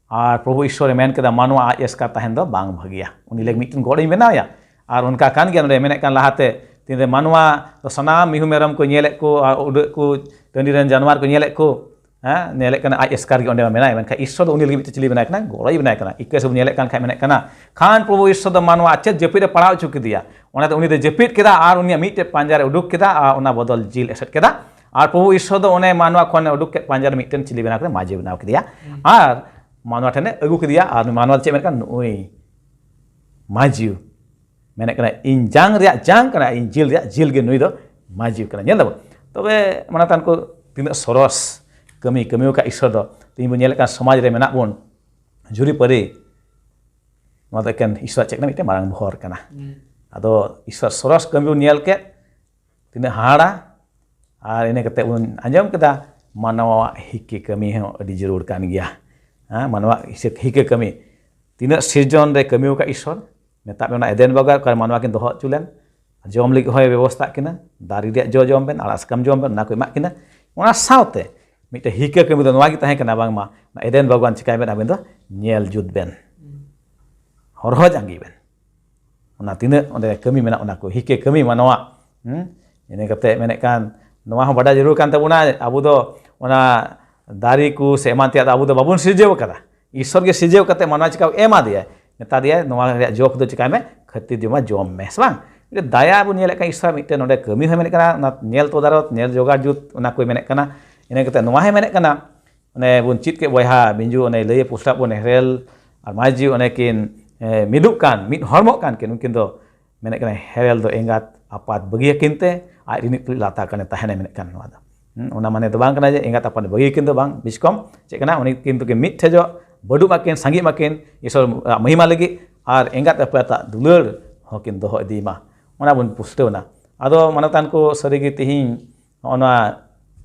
ᱟᱨ ᱯᱨᱚᱵᱷᱩ ᱤᱥᱥᱚᱨᱮ ᱢᱮᱱ ᱠᱮᱫᱟ, ᱢᱟᱱᱣᱟ ᱟᱡ ᱮᱥᱠᱟᱨ ᱛᱟᱦᱮᱱ ᱫᱚ ᱵᱟᱝ ᱵᱷᱟᱹᱜᱤᱭᱟ, ᱩᱱᱤ ᱞᱟᱹᱜᱤᱫ ᱢᱤᱫᱴᱮᱱ ᱜᱚᱲᱚᱧ ᱵᱮᱱᱟᱣᱭᱟ᱾ ᱟᱨ ᱚᱱᱠᱟ ᱠᱟᱱ ᱜᱮᱭᱟ, ᱱᱚᱰᱮ ᱢᱮᱱᱮᱫ ᱠᱟᱱ ᱞᱟᱦᱟᱛᱮ, ᱛᱤᱱᱨᱮ ᱢᱟᱱᱣᱟ ᱫᱚ ᱥᱟᱱᱟᱢ ᱢᱤᱦᱩ ᱢᱮᱨᱚᱢ ᱠᱚ ᱧᱮᱞᱮᱫ ᱠᱚ, ᱟᱨ ᱩᱰᱟᱹᱜ ᱠᱚ, ᱴᱟᱺᱰᱤ ᱨᱮᱱ ᱡᱟᱱᱣᱟᱨ ᱠᱚ ᱧᱮᱞᱮᱫ ᱠᱚ, ᱦᱮᱸ, ᱧᱮᱞᱮᱫ ᱠᱟᱱᱟ, ᱟᱡ ᱮᱥᱠᱟᱨ ᱜᱮ ᱚᱸᱰᱮ ᱢᱟ ᱢᱮᱱᱟᱭ, ᱢᱮᱱᱠᱷᱟᱱ ᱤᱥᱥᱚᱨ ᱫᱚ ᱩᱱᱤ ᱞᱟᱹᱜᱤᱫ ᱢᱤᱫᱴᱮᱱ ᱪᱤᱞᱤ ᱵᱮᱱᱟᱣ ᱠᱟᱱᱟ? ᱜᱚᱲᱚᱭ ᱵᱮᱱᱟᱣ ᱠᱟᱱᱟ᱾ ᱤᱠᱟᱹ ᱥᱮᱫ ᱵᱚᱱ ᱧᱮᱞᱮᱫ ᱠᱟᱱ ᱠᱷᱟᱡ ᱢᱮᱱᱮᱫ ᱠᱟᱱᱟ, ᱠᱷᱟᱱ ᱯᱨᱚᱵᱷᱩ ᱤᱥᱥᱚᱨ ᱫᱚ ᱢᱟᱱᱣᱟ ᱟᱨ ᱪᱮᱫ ᱡᱟᱹᱯᱤᱫ ᱮ ᱯᱟᱲᱟᱣ ᱦᱚᱪᱚ ᱠᱮᱫᱮᱭᱟ? ᱚᱱᱟᱛᱮ ᱩᱱᱤ ᱫᱚ ᱡᱟᱹᱯᱤᱫ ᱠᱮᱫᱟ ᱟᱨ ᱩᱱᱤᱭᱟᱜ ᱢᱤᱫᱴᱮᱡ ᱯᱟᱸᱡᱟ ᱨᱮ ᱩᱰᱩᱠ ᱠᱮᱫᱟ ᱟᱨ ᱚᱱᱟ ᱵᱚᱫᱚᱞ ᱡᱤᱞ ᱮᱥᱮᱫ ᱠᱮᱫᱟ᱾ ᱟᱨ ᱯᱨᱚᱵᱷᱩ ᱤᱥᱥᱚᱨ ᱫᱚ ᱚᱱᱮ ᱢᱟᱱᱣᱟ ᱠᱷᱚᱱᱮ ᱩᱰᱩᱠ ᱠᱮᱫ ᱯᱟᱸᱡᱟ ᱨᱮ ᱢᱤᱫᱴᱮᱱ ᱪᱤᱞᱤ ᱵᱮᱱᱟᱣ ᱠᱮᱫᱟ? ᱢᱟᱹᱡᱷᱤ ᱵᱮᱱᱟᱣ ᱠᱮᱫᱮᱭᱟ᱾ ᱟᱨ ᱢᱟᱱᱣᱟ ᱴᱷᱮᱱᱮ ᱟᱹᱜᱩ ᱠᱮᱫᱮᱭᱟ ᱟᱨ ᱢᱟᱱᱣᱟ ᱫᱚ ᱪᱮᱫ ᱢᱮᱱᱮᱫ ᱠᱟᱱᱟ? ᱱᱩᱭ ᱢᱟᱹᱡᱷᱤ᱾ ᱢᱮᱱᱮᱫ ᱠᱟᱱᱟ, ᱤᱧ ᱡᱟᱝ ᱨᱮᱭᱟᱜ ᱡᱟᱝ ᱠᱟᱱᱟ, ᱤᱧ ᱡᱤᱞ ᱨᱮᱭᱟᱜ ᱡᱤᱞ ᱜᱮ ᱱᱩᱭ ᱫᱚ ᱢᱟᱹᱡᱷᱤ ᱠᱟᱱᱟ᱾ ᱧᱮᱞ ᱫᱟᱵᱚᱱ᱾ ᱛᱚᱵᱮ ᱢᱟᱱᱟᱛᱟᱱ ᱠᱚ, ᱛᱤᱱᱟᱹᱜ ᱥᱚᱨᱚᱥ, ᱠᱟᱹᱢᱤ ᱠᱟᱹᱢᱤ ᱟᱠᱟᱫ ᱤᱥᱥᱚᱨ ᱫᱚ ᱛᱮᱦᱮᱧ ᱵᱚᱱ ᱧᱮᱞᱮᱫ ᱠᱟᱱ ᱥᱚᱢᱟᱡᱽ ᱨᱮ ᱢᱮᱱᱟᱜ ᱵᱚᱱ ᱡᱩᱨᱤᱯᱟᱹᱨᱤ, ᱱᱚᱣᱟ ᱫᱚ ᱮᱠᱮᱱ ᱤᱥᱥᱚᱨᱟᱜ ᱪᱮᱫ ᱠᱟᱱᱟ? ᱢᱤᱫᱴᱮᱱ ᱢᱟᱨᱟᱝ ᱵᱷᱚᱨ ᱠᱟᱱᱟ᱾ ᱟᱫᱚ ᱤᱥᱥᱚᱨ ᱥᱚᱨᱚᱥ ᱠᱟᱹᱢᱤ ᱵᱚᱱ ᱧᱮᱞ ᱠᱮᱫ, ᱛᱤᱱᱟᱹᱜ ᱦᱟᱦᱟᱲᱟ᱾ ᱟᱨ ᱤᱱᱟᱹ ᱠᱟᱛᱮ ᱵᱚᱱ ᱟᱸᱡᱚᱢ ᱠᱮᱫᱟ ᱢᱟᱱᱣᱟᱣᱟᱜ ᱦᱤᱠᱟᱹ ᱠᱟᱹᱢᱤ ᱦᱚᱸ ᱟᱹᱰᱤ ᱡᱟᱹᱨᱩᱲ ᱠᱟᱱ ᱜᱮᱭᱟ᱾ ᱦᱮᱸ, ᱢᱟᱱᱣᱟᱣᱟᱜ ᱦᱤᱥᱟᱹ- ᱦᱤᱠᱟᱹ ᱠᱟᱹᱢᱤ, ᱛᱤᱱᱟᱹᱜ ᱥᱤᱨᱡᱚᱱ ᱨᱮ ᱠᱟᱹᱢᱤ ᱟᱠᱟᱫ ᱤᱥᱥᱚᱨ᱾ ᱢᱮᱛᱟᱜ ᱢᱮ ᱚᱱᱟ ᱮᱫᱮᱱ ᱵᱟᱜᱟᱱ ᱚᱠᱟᱨᱮ ᱢᱟᱱᱣᱟ ᱠᱤᱱ ᱫᱚᱦᱚ ᱦᱚᱪᱚ ᱞᱮᱱ, ᱡᱚᱢ ᱞᱟᱹᱜᱤᱫ ᱦᱚᱸᱭ ᱵᱮᱵᱚᱥᱛᱷᱟ ᱠᱤᱱᱟ, ᱫᱟᱨᱮ ᱨᱮᱭᱟᱜ ᱡᱚ ᱡᱚᱢ ᱵᱮᱱ, ᱟᱲᱟᱜ ᱥᱟᱠᱟᱢ ᱡᱚᱢ ᱵᱮᱱ, ᱚᱱᱟ ᱠᱚ ᱮᱢᱟᱜ ᱠᱤᱱᱟ᱾ ᱚᱱᱟ ᱥᱟᱶᱛᱮ ᱢᱤᱫᱴᱮᱱ ᱦᱤᱠᱟᱹ ᱠᱟᱹᱢᱤ ᱫᱚ ᱱᱚᱣᱟ ᱜᱮ ᱛᱟᱦᱮᱸ ᱠᱟᱱᱟ, ᱵᱟᱝᱢᱟ ᱚᱱᱟ ᱮᱫᱮᱱ ᱵᱟᱜᱟᱱ ᱪᱤᱠᱟᱹᱭ ᱵᱮᱱ, ᱟᱵᱮᱱ ᱫᱚ ᱧᱮᱞ ᱡᱩᱛ ᱵᱮᱱ, ᱦᱚᱨᱦᱚ ᱡᱟᱸᱜᱮ ᱵᱮᱱ᱾ ᱚᱱᱟ ᱛᱤᱱᱟᱹᱜ ᱚᱸᱰᱮ ᱠᱟᱹᱢᱤ ᱢᱮᱱᱟᱜ, ᱚᱱᱟ ᱠᱚ ᱦᱤᱠᱟᱹ ᱠᱟᱹᱢᱤ ᱢᱟᱱᱣᱟ᱾ ᱦᱩᱸ? ᱤᱱᱟᱹ ᱠᱟᱛᱮ ᱢᱮᱱᱮᱫ ᱠᱟᱱ, ᱱᱚᱣᱟ ᱦᱚᱸ ᱵᱟᱰᱟᱭ ᱡᱟᱹᱨᱩᱲ ᱠᱟᱱ ᱛᱟᱵᱚᱱᱟ, ᱟᱵᱚ ᱫᱚ ᱚᱱᱟ ᱫᱟᱨᱮ ᱠᱚ ᱥᱮ ᱮᱢᱟᱱ ᱛᱮᱭᱟᱜ ᱫᱚ ᱟᱵᱚ ᱫᱚ ᱵᱟᱵᱚᱱ ᱥᱤᱨᱡᱟᱹᱣ ᱠᱟᱫᱟ᱾ ᱤᱥᱥᱚᱨ ᱜᱮ ᱥᱤᱨᱡᱟᱹᱣ ᱠᱟᱛᱮ ᱢᱟᱱᱣᱟ ᱪᱤᱠᱟ ᱮᱢᱟ ᱫᱮᱭᱟᱭ, ᱢᱮᱛᱟ ᱫᱮᱭᱟᱭ, "ᱱᱚᱣᱟ ᱨᱮᱭᱟᱜ ᱡᱚ ᱠᱚᱫᱚ ᱪᱤᱠᱟᱭ ᱢᱮ, ᱠᱷᱟᱹᱛᱤᱨ ᱡᱚᱢᱟ, ᱡᱚᱢ ᱢᱮ", ᱥᱮ ᱵᱟᱝ? ᱢᱤᱫᱴᱮᱱ ᱫᱟᱭᱟ ᱵᱚᱱ ᱧᱮᱞᱮᱫ ᱠᱟᱱ, ᱤᱥᱥᱚᱨ ᱢᱤᱫᱴᱮᱱ ᱱᱚᱰᱮ ᱠᱟᱹᱢᱤ ᱦᱚᱸᱭ ᱢᱮᱱᱮᱫ ᱠᱟᱱᱟ, ᱚᱱᱟ ᱧᱮᱞ ᱛᱚᱫᱟᱨᱚᱛ, ᱧᱮᱞ ᱡᱚᱜᱟᱲ ᱡᱩᱛ, ᱚᱱᱟ ᱠᱚᱭ ᱢᱮᱱᱮᱫ ᱠᱟᱱᱟ᱾ ᱤᱱᱟᱹ ᱠᱟᱛᱮ ᱱᱚᱣᱟ ᱦᱚᱸᱭ ᱢᱮᱱᱮᱫ ᱠᱟᱱᱟ, ᱚᱱᱮ ᱵᱚᱱ ᱪᱮᱫ ᱠᱮᱫ ᱵᱚᱭᱦᱟ ᱵᱤᱧᱡᱩ, ᱚᱱᱮ ᱞᱟᱹᱭᱮ ᱯᱩᱥᱲᱟᱜ ᱵᱚᱱ, ᱦᱮᱨᱮᱞ ᱟᱨ ᱢᱟᱹᱡᱷᱤ ᱚᱱᱮ ᱠᱤᱱ, ᱮ, ᱢᱤᱫᱚᱜ ᱠᱟᱱ, ᱢᱤᱫ ᱦᱚᱲᱢᱚᱜ ᱠᱟᱱ ᱠᱤᱱ, ᱩᱱᱠᱤᱱ ᱫᱚ ᱢᱮᱱᱮᱫ ᱠᱟᱱᱟ, ᱦᱮᱨᱮᱞ ᱫᱚ ᱮᱸᱜᱟᱛ ᱟᱯᱟᱛ ᱵᱟᱹᱜᱤᱭᱟᱹᱠᱤᱱ ᱛᱮ ᱟᱡ ᱨᱤᱱᱤᱡ ᱛᱩᱞᱩᱡ ᱞᱟᱛᱟ ᱠᱟᱱᱮ ᱛᱟᱦᱮᱱᱮ ᱢᱮᱱᱮᱫ ᱠᱟᱱ᱾ ᱱᱚᱣᱟ ᱫᱚ, ᱦᱩᱸ, ᱚᱱᱟ ᱢᱟᱱᱮ ᱫᱚ ᱵᱟᱝ ᱠᱟᱱᱟ ᱡᱮ ᱮᱸᱜᱟᱛ ᱟᱯᱟᱛ ᱵᱟᱹᱜᱤᱭᱟᱹᱠᱤᱱ ᱫᱚ ᱵᱟᱝ, ᱵᱤᱥᱠᱚᱢ ᱪᱮᱫ ᱠᱟᱱᱟ, ᱩᱱᱤ ᱠᱤᱱ ᱫᱚᱠᱤᱱ ᱢᱤᱫ ᱴᱷᱮᱡᱚᱜ, ᱵᱟᱹᱰᱩᱜ ᱢᱟᱠᱤᱱ, ᱥᱟᱸᱜᱮᱜ ᱢᱟᱠᱤᱱ, ᱤᱥᱚᱨ ᱢᱚᱦᱤᱢᱟ ᱞᱟᱹᱜᱤᱫ, ᱟᱨ ᱮᱸᱜᱟᱛ ᱟᱯᱟᱛᱟᱜ ᱫᱩᱞᱟᱹᱲ ᱦᱚᱸᱠᱤᱱ ᱫᱚᱦᱚ ᱤᱫᱤ ᱢᱟ᱾ ᱚᱱᱟ ᱵᱚᱱ ᱯᱩᱥᱴᱟᱹᱣ ᱮᱱᱟ᱾ ᱟᱫᱚ ᱢᱟᱱᱚᱛᱟᱱ ᱠᱚ, ᱥᱟᱹᱨᱤᱜᱮ ᱛᱮᱦᱮᱧ ᱱᱚᱜᱼᱚ ᱱᱚᱣᱟ,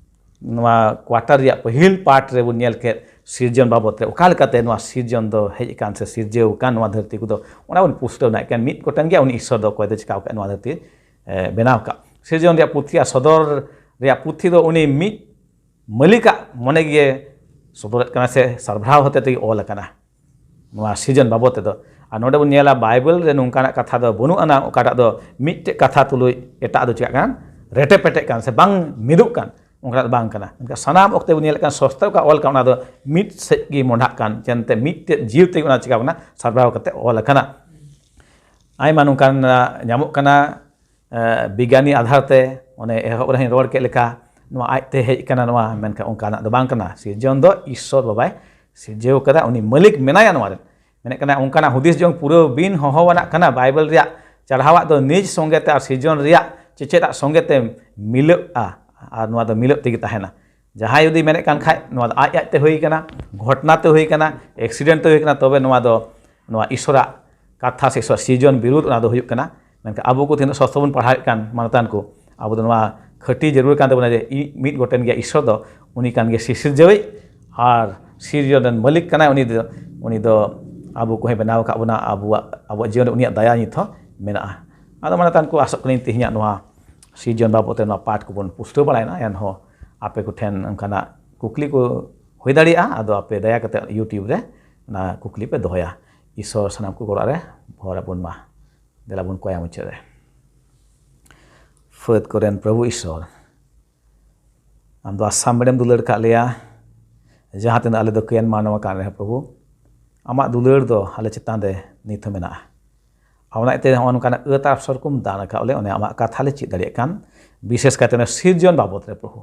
ᱱᱚᱣᱟ quarter ᱨᱮᱭᱟᱜ ᱯᱟᱹᱦᱤᱞ part ᱨᱮᱵᱚᱱ ᱧᱮᱞ ᱠᱮᱫ ᱥᱤᱨᱡᱚᱱ ᱵᱟᱵᱚᱫ ᱨᱮ, ᱚᱠᱟ ᱞᱮᱠᱟᱛᱮ ᱱᱚᱣᱟ ᱥᱤᱨᱡᱚᱱ ᱫᱚ ᱦᱮᱡ ᱟᱠᱟᱱ ᱥᱮ ᱥᱤᱨᱡᱟᱹᱣ ᱟᱠᱟᱱ ᱱᱚᱣᱟ ᱫᱷᱟᱹᱨᱛᱤ ᱠᱚᱫᱚ, ᱚᱱᱟ ᱵᱚᱱ ᱯᱩᱥᱴᱟᱹᱣ ᱮᱱᱟ᱾ ᱮᱠᱮᱱ ᱢᱤᱫ ᱜᱚᱴᱟᱝ ᱜᱮᱭᱟ ᱩᱱᱤ ᱤᱥᱥᱚᱨ ᱫᱚ, ᱚᱠᱚᱭ ᱫᱚ ᱪᱤᱠᱟᱹᱣ ᱟᱠᱟᱫ ᱱᱚᱣᱟ ᱫᱷᱟᱹᱨᱛᱤ, ᱮ, ᱵᱮᱱᱟᱣ ᱟᱠᱟᱫ᱾ ᱥᱤᱨᱡᱚᱱ ᱨᱮᱭᱟᱜ ᱯᱩᱛᱷᱤ ᱟᱨ ᱥᱚᱫᱚᱨ ᱨᱮᱭᱟᱜ ᱯᱩᱛᱷᱤ ᱫᱚ ᱩᱱᱤ ᱢᱤᱫ ᱢᱟᱹᱞᱤᱠᱟᱜ ᱢᱚᱱᱮ ᱜᱮ ᱥᱚᱫᱚᱨᱮᱫ ᱠᱟᱱᱟ ᱥᱮ ᱥᱟᱨᱵᱷᱟᱨᱟᱣ ᱦᱚᱛᱮ ᱛᱮᱜᱮ ᱚᱞ ᱟᱠᱟᱱᱟ᱾ ᱱᱚᱣᱟ ᱥᱤᱨᱡᱚᱱ ᱵᱟᱵᱚᱫ ᱛᱮᱫᱚ᱾ ᱟᱨ ᱱᱚᱰᱮ ᱵᱚᱱ ᱧᱮᱞᱟ, ᱵᱟᱭᱵᱮᱞ ᱨᱮ ᱱᱚᱝᱠᱟᱱᱟᱜ ᱠᱟᱛᱷᱟ ᱫᱚ ᱵᱟᱹᱱᱩᱜ ᱟᱱᱟ, ᱚᱠᱟᱴᱟᱜ ᱫᱚ ᱢᱤᱫᱴᱮᱡ ᱠᱟᱛᱷᱟ ᱛᱩᱞᱩᱡ ᱮᱴᱟᱜ ᱫᱚ ᱪᱤᱠᱟᱜ ᱠᱟᱱᱟ, ᱨᱮᱴᱮ ᱯᱮᱴᱮᱜ ᱠᱟᱱ ᱥᱮ ᱵᱟᱝ ᱢᱤᱫᱚᱜ ᱠᱟᱱ, ᱚᱱᱠᱟᱱᱟᱜ ᱫᱚ ᱵᱟᱝ ᱠᱟᱱᱟ᱾ ᱢᱮᱱᱠᱷᱟᱱ ᱥᱟᱱᱟᱢ ᱚᱠᱛᱮ ᱵᱚᱱ ᱧᱮᱞᱮᱫ ᱠᱟᱱ, ᱥᱚᱥᱛᱟ ᱚᱠᱟ ᱚᱞ ᱠᱟᱱᱟ, ᱚᱱᱟ ᱫᱚ ᱢᱤᱫ ᱥᱮᱫ ᱜᱮ ᱢᱚᱸᱰᱷᱟᱜ ᱠᱟᱱ, ᱡᱮᱱᱛᱮ ᱢᱤᱫᱴᱮᱡ ᱡᱤᱣ ᱛᱮᱜᱮ ᱚᱱᱟ ᱪᱤᱠᱟ ᱠᱟᱱᱟ, ᱥᱟᱨᱵᱷᱟᱣ ᱠᱟᱛᱮ ᱚᱞ ᱟᱠᱟᱱᱟ᱾ ᱟᱭᱢᱟ ᱱᱚᱝᱠᱟᱱ, ᱟ, ᱧᱟᱢᱚᱜ ᱠᱟᱱᱟ, ᱮ, ᱵᱤᱜᱽᱜᱟᱱᱤ ᱟᱫᱷᱟᱨ ᱛᱮ, ᱚᱱᱮ ᱮᱦᱚᱵ ᱨᱮᱦᱚᱸᱧ ᱨᱚᱲ ᱠᱮᱫ ᱞᱮᱠᱟ, ᱱᱚᱣᱟ ᱟᱡᱛᱮ ᱦᱮᱡ ᱠᱟᱱᱟ ᱱᱚᱣᱟ, ᱢᱮᱱᱠᱷᱟᱱ ᱚᱱᱠᱟᱱᱟᱜ ᱫᱚ ᱵᱟᱝ ᱠᱟᱱᱟ᱾ ᱥᱤᱨᱡᱚᱱ ᱫᱚ ᱤᱥᱥᱚᱨ ᱵᱟᱵᱟᱭ ᱥᱤᱨᱡᱟᱹᱣ ᱠᱟᱫᱟ, ᱩᱱᱤ ᱢᱟᱹᱞᱤᱠ ᱢᱮᱱᱟᱭᱟ ᱱᱚᱣᱟ ᱨᱮᱱ᱾ ᱢᱮᱱᱮᱫ ᱠᱟᱱᱟ, ᱚᱱᱠᱟᱱᱟᱜ ᱦᱩᱫᱤᱥ ᱡᱚᱝ ᱯᱩᱨᱟᱹ ᱵᱤᱱ ᱦᱚᱦᱚᱣᱟᱱᱟᱜ ᱠᱟᱱᱟ᱾ ᱵᱟᱭᱵᱮᱞ ᱨᱮᱭᱟᱜ ᱪᱟᱲᱦᱟᱣᱟᱜ ᱫᱚ ᱱᱤᱡ ᱥᱚᱸᱜᱮ ᱛᱮ ᱟᱨ ᱥᱤᱨᱡᱚᱱ ᱨᱮᱭᱟᱜ ᱪᱮᱪᱮᱫᱟᱜ ᱥᱚᱸᱜᱮ ᱛᱮ ᱢᱤᱞᱟᱹᱜᱼᱟ, ᱟᱨ ᱱᱚᱣᱟ ᱫᱚ ᱢᱤᱞᱟᱹᱜ ᱛᱮᱜᱮ ᱛᱟᱦᱮᱱᱟ᱾ ᱡᱟᱦᱟᱸᱭ ᱡᱩᱫᱤ ᱢᱮᱱᱮᱫ ᱠᱟᱱ ᱠᱷᱟᱡ ᱱᱚᱣᱟ ᱫᱚ ᱟᱡ ᱟᱡ ᱛᱮ ᱦᱩᱭ ᱠᱟᱱᱟ, ᱜᱷᱚᱴᱱᱟ ᱛᱮ ᱦᱩᱭ ᱠᱟᱱᱟ, ᱮᱠᱥᱤᱰᱮᱱᱴ ᱛᱮ ᱦᱩᱭ ᱠᱟᱱᱟ, ᱛᱚᱵᱮ ᱱᱚᱣᱟ ᱫᱚ ᱱᱚᱣᱟ ᱤᱥᱚᱨᱟᱜ ᱠᱟᱛᱷᱟ ᱥᱮ ᱤᱥᱚᱨ ᱥᱤᱨᱡᱚᱱ ᱵᱤᱨᱩᱫᱷ ᱚᱱᱟ ᱫᱚ ᱦᱩᱭᱩᱜ ᱠᱟᱱᱟ᱾ ᱢᱮᱱᱠᱷᱟᱱ ᱟᱵᱚ ᱠᱚ ᱛᱤᱱᱟᱹᱜ ᱥᱚᱥᱛᱚ ᱵᱚᱱ ᱯᱟᱲᱦᱟᱣᱮᱫ ᱠᱟᱱ ᱢᱟᱱᱚᱛᱟᱱ ᱠᱚ, ᱟᱵᱚ ᱫᱚ ᱱᱚᱣᱟ ᱠᱷᱟᱹᱴᱤ ᱡᱟᱹᱨᱩᱲ ᱠᱟᱱ ᱛᱟᱵᱚᱱᱟ ᱡᱮ ᱤ- ᱢᱤᱫ ᱜᱚᱴᱮᱱ ᱜᱮᱭᱟ ᱤᱥᱚᱨ ᱫᱚ, ᱩᱱᱤ ᱠᱟᱱ ᱜᱮᱭᱟ ᱥᱤᱥᱤᱨᱡᱟᱹᱣᱤᱡ ᱟᱨ ᱥᱤᱨᱡᱚᱱ ᱨᱮᱱ ᱢᱟᱹᱞᱤᱠ ᱠᱟᱱᱟᱭ᱾ ᱩᱱᱤ ᱫᱚ ᱩᱱᱤ ᱫᱚ ᱟᱵᱚ ᱠᱚᱦᱚᱸᱭ ᱵᱮᱱᱟᱣ ᱟᱠᱟᱫ ᱵᱚᱱᱟ, ᱟᱵᱚᱣᱟᱜ ᱟᱵᱚᱣᱟᱜ ᱡᱤᱭᱚᱱ ᱨᱮ ᱩᱱᱤᱭᱟᱜ ᱫᱟᱭᱟ ᱱᱤᱛ ᱦᱚᱸ ᱢᱮᱱᱟᱜᱼᱟ᱾ ᱟᱫᱚ ᱢᱟᱱᱚᱛᱟᱱ ᱠᱚ, ᱟᱥᱚᱜ ᱠᱟᱹᱱᱟᱹᱧ ᱛᱮᱦᱮᱧᱟᱜ ᱱᱚᱣᱟ ᱥᱤᱨᱡᱚᱱ ᱵᱟᱵᱚᱛ ᱛᱮ ᱱᱚᱣᱟ ᱯᱟᱴ ᱠᱚᱵᱚᱱ ᱯᱩᱥᱴᱟᱹᱣ ᱵᱟᱲᱟᱭᱮᱱᱟ, ᱮᱱᱦᱚᱸ ᱟᱯᱮ ᱠᱚᱴᱷᱮᱱ ᱚᱱᱠᱟᱱᱟᱜ ᱠᱩᱠᱞᱤ ᱠᱚ ᱦᱩᱭ ᱫᱟᱲᱮᱭᱟᱜᱼᱟ᱾ ᱟᱫᱚ ᱟᱯᱮ ᱫᱟᱭᱟ ᱠᱟᱛᱮ YouTube ᱨᱮ ᱚᱱᱟ ᱠᱩᱠᱞᱤ ᱯᱮ ᱫᱚᱦᱚᱭᱟ᱾ ᱤᱥᱚᱨ ᱥᱟᱱᱟᱢ ᱠᱚ ᱜᱚᱲᱚ ᱨᱮ ᱵᱷᱚᱨ ᱟᱵᱚᱱ ᱢᱟ᱾ ᱫᱮᱞᱟ ᱵᱚᱱ ᱠᱚᱭᱟ ᱢᱩᱪᱟᱹᱫ ᱨᱮ᱾ ᱯᱷᱟᱹᱫ ᱠᱚᱨᱮᱱ ᱯᱨᱚᱵᱷᱩ ᱤᱥᱚᱨ, ᱟᱢ ᱫᱚ ᱟᱥᱟᱢ ᱵᱮᱲᱮᱢ ᱫᱩᱞᱟᱹᱲ ᱠᱟᱜ ᱞᱮᱭᱟ᱾ ᱡᱟᱦᱟᱸ ᱛᱤᱱᱟᱹᱜ ᱟᱞᱮ ᱫᱚ ᱠᱟᱹᱭᱟᱱ ᱢᱟᱱᱣᱟ ᱠᱟᱱ ᱨᱮᱦᱚᱸ ᱯᱨᱚᱵᱷᱩ, ᱟᱢᱟᱜ ᱫᱩᱞᱟᱹᱲ ᱫᱚ ᱟᱞᱮ ᱪᱮᱛᱟᱱ ᱨᱮ ᱱᱤᱛ ᱦᱚᱸ ᱢᱮᱱᱟᱜᱼᱟ᱾ ᱟᱨ ᱚᱱᱟ ᱤᱭᱟᱹᱛᱮ ᱱᱚᱜᱼᱚ ᱱᱚᱝᱠᱟᱱᱟᱜ ᱟᱹᱛ ᱟᱨ ᱥᱚᱨ ᱠᱚᱢ ᱫᱟᱱ ᱟᱠᱟᱫ ᱞᱮ, ᱚᱱᱮ ᱟᱢᱟᱜ ᱠᱟᱛᱷᱟ ᱞᱮ ᱪᱮᱫ ᱫᱟᱲᱮᱭᱟᱜ ᱠᱟᱱ, ᱵᱤᱥᱮᱥ ᱠᱟᱭᱛᱮ ᱚᱱᱟ ᱥᱤᱨᱡᱚᱱ ᱵᱟᱵᱚᱛ ᱨᱮ ᱯᱨᱚᱵᱷᱩ᱾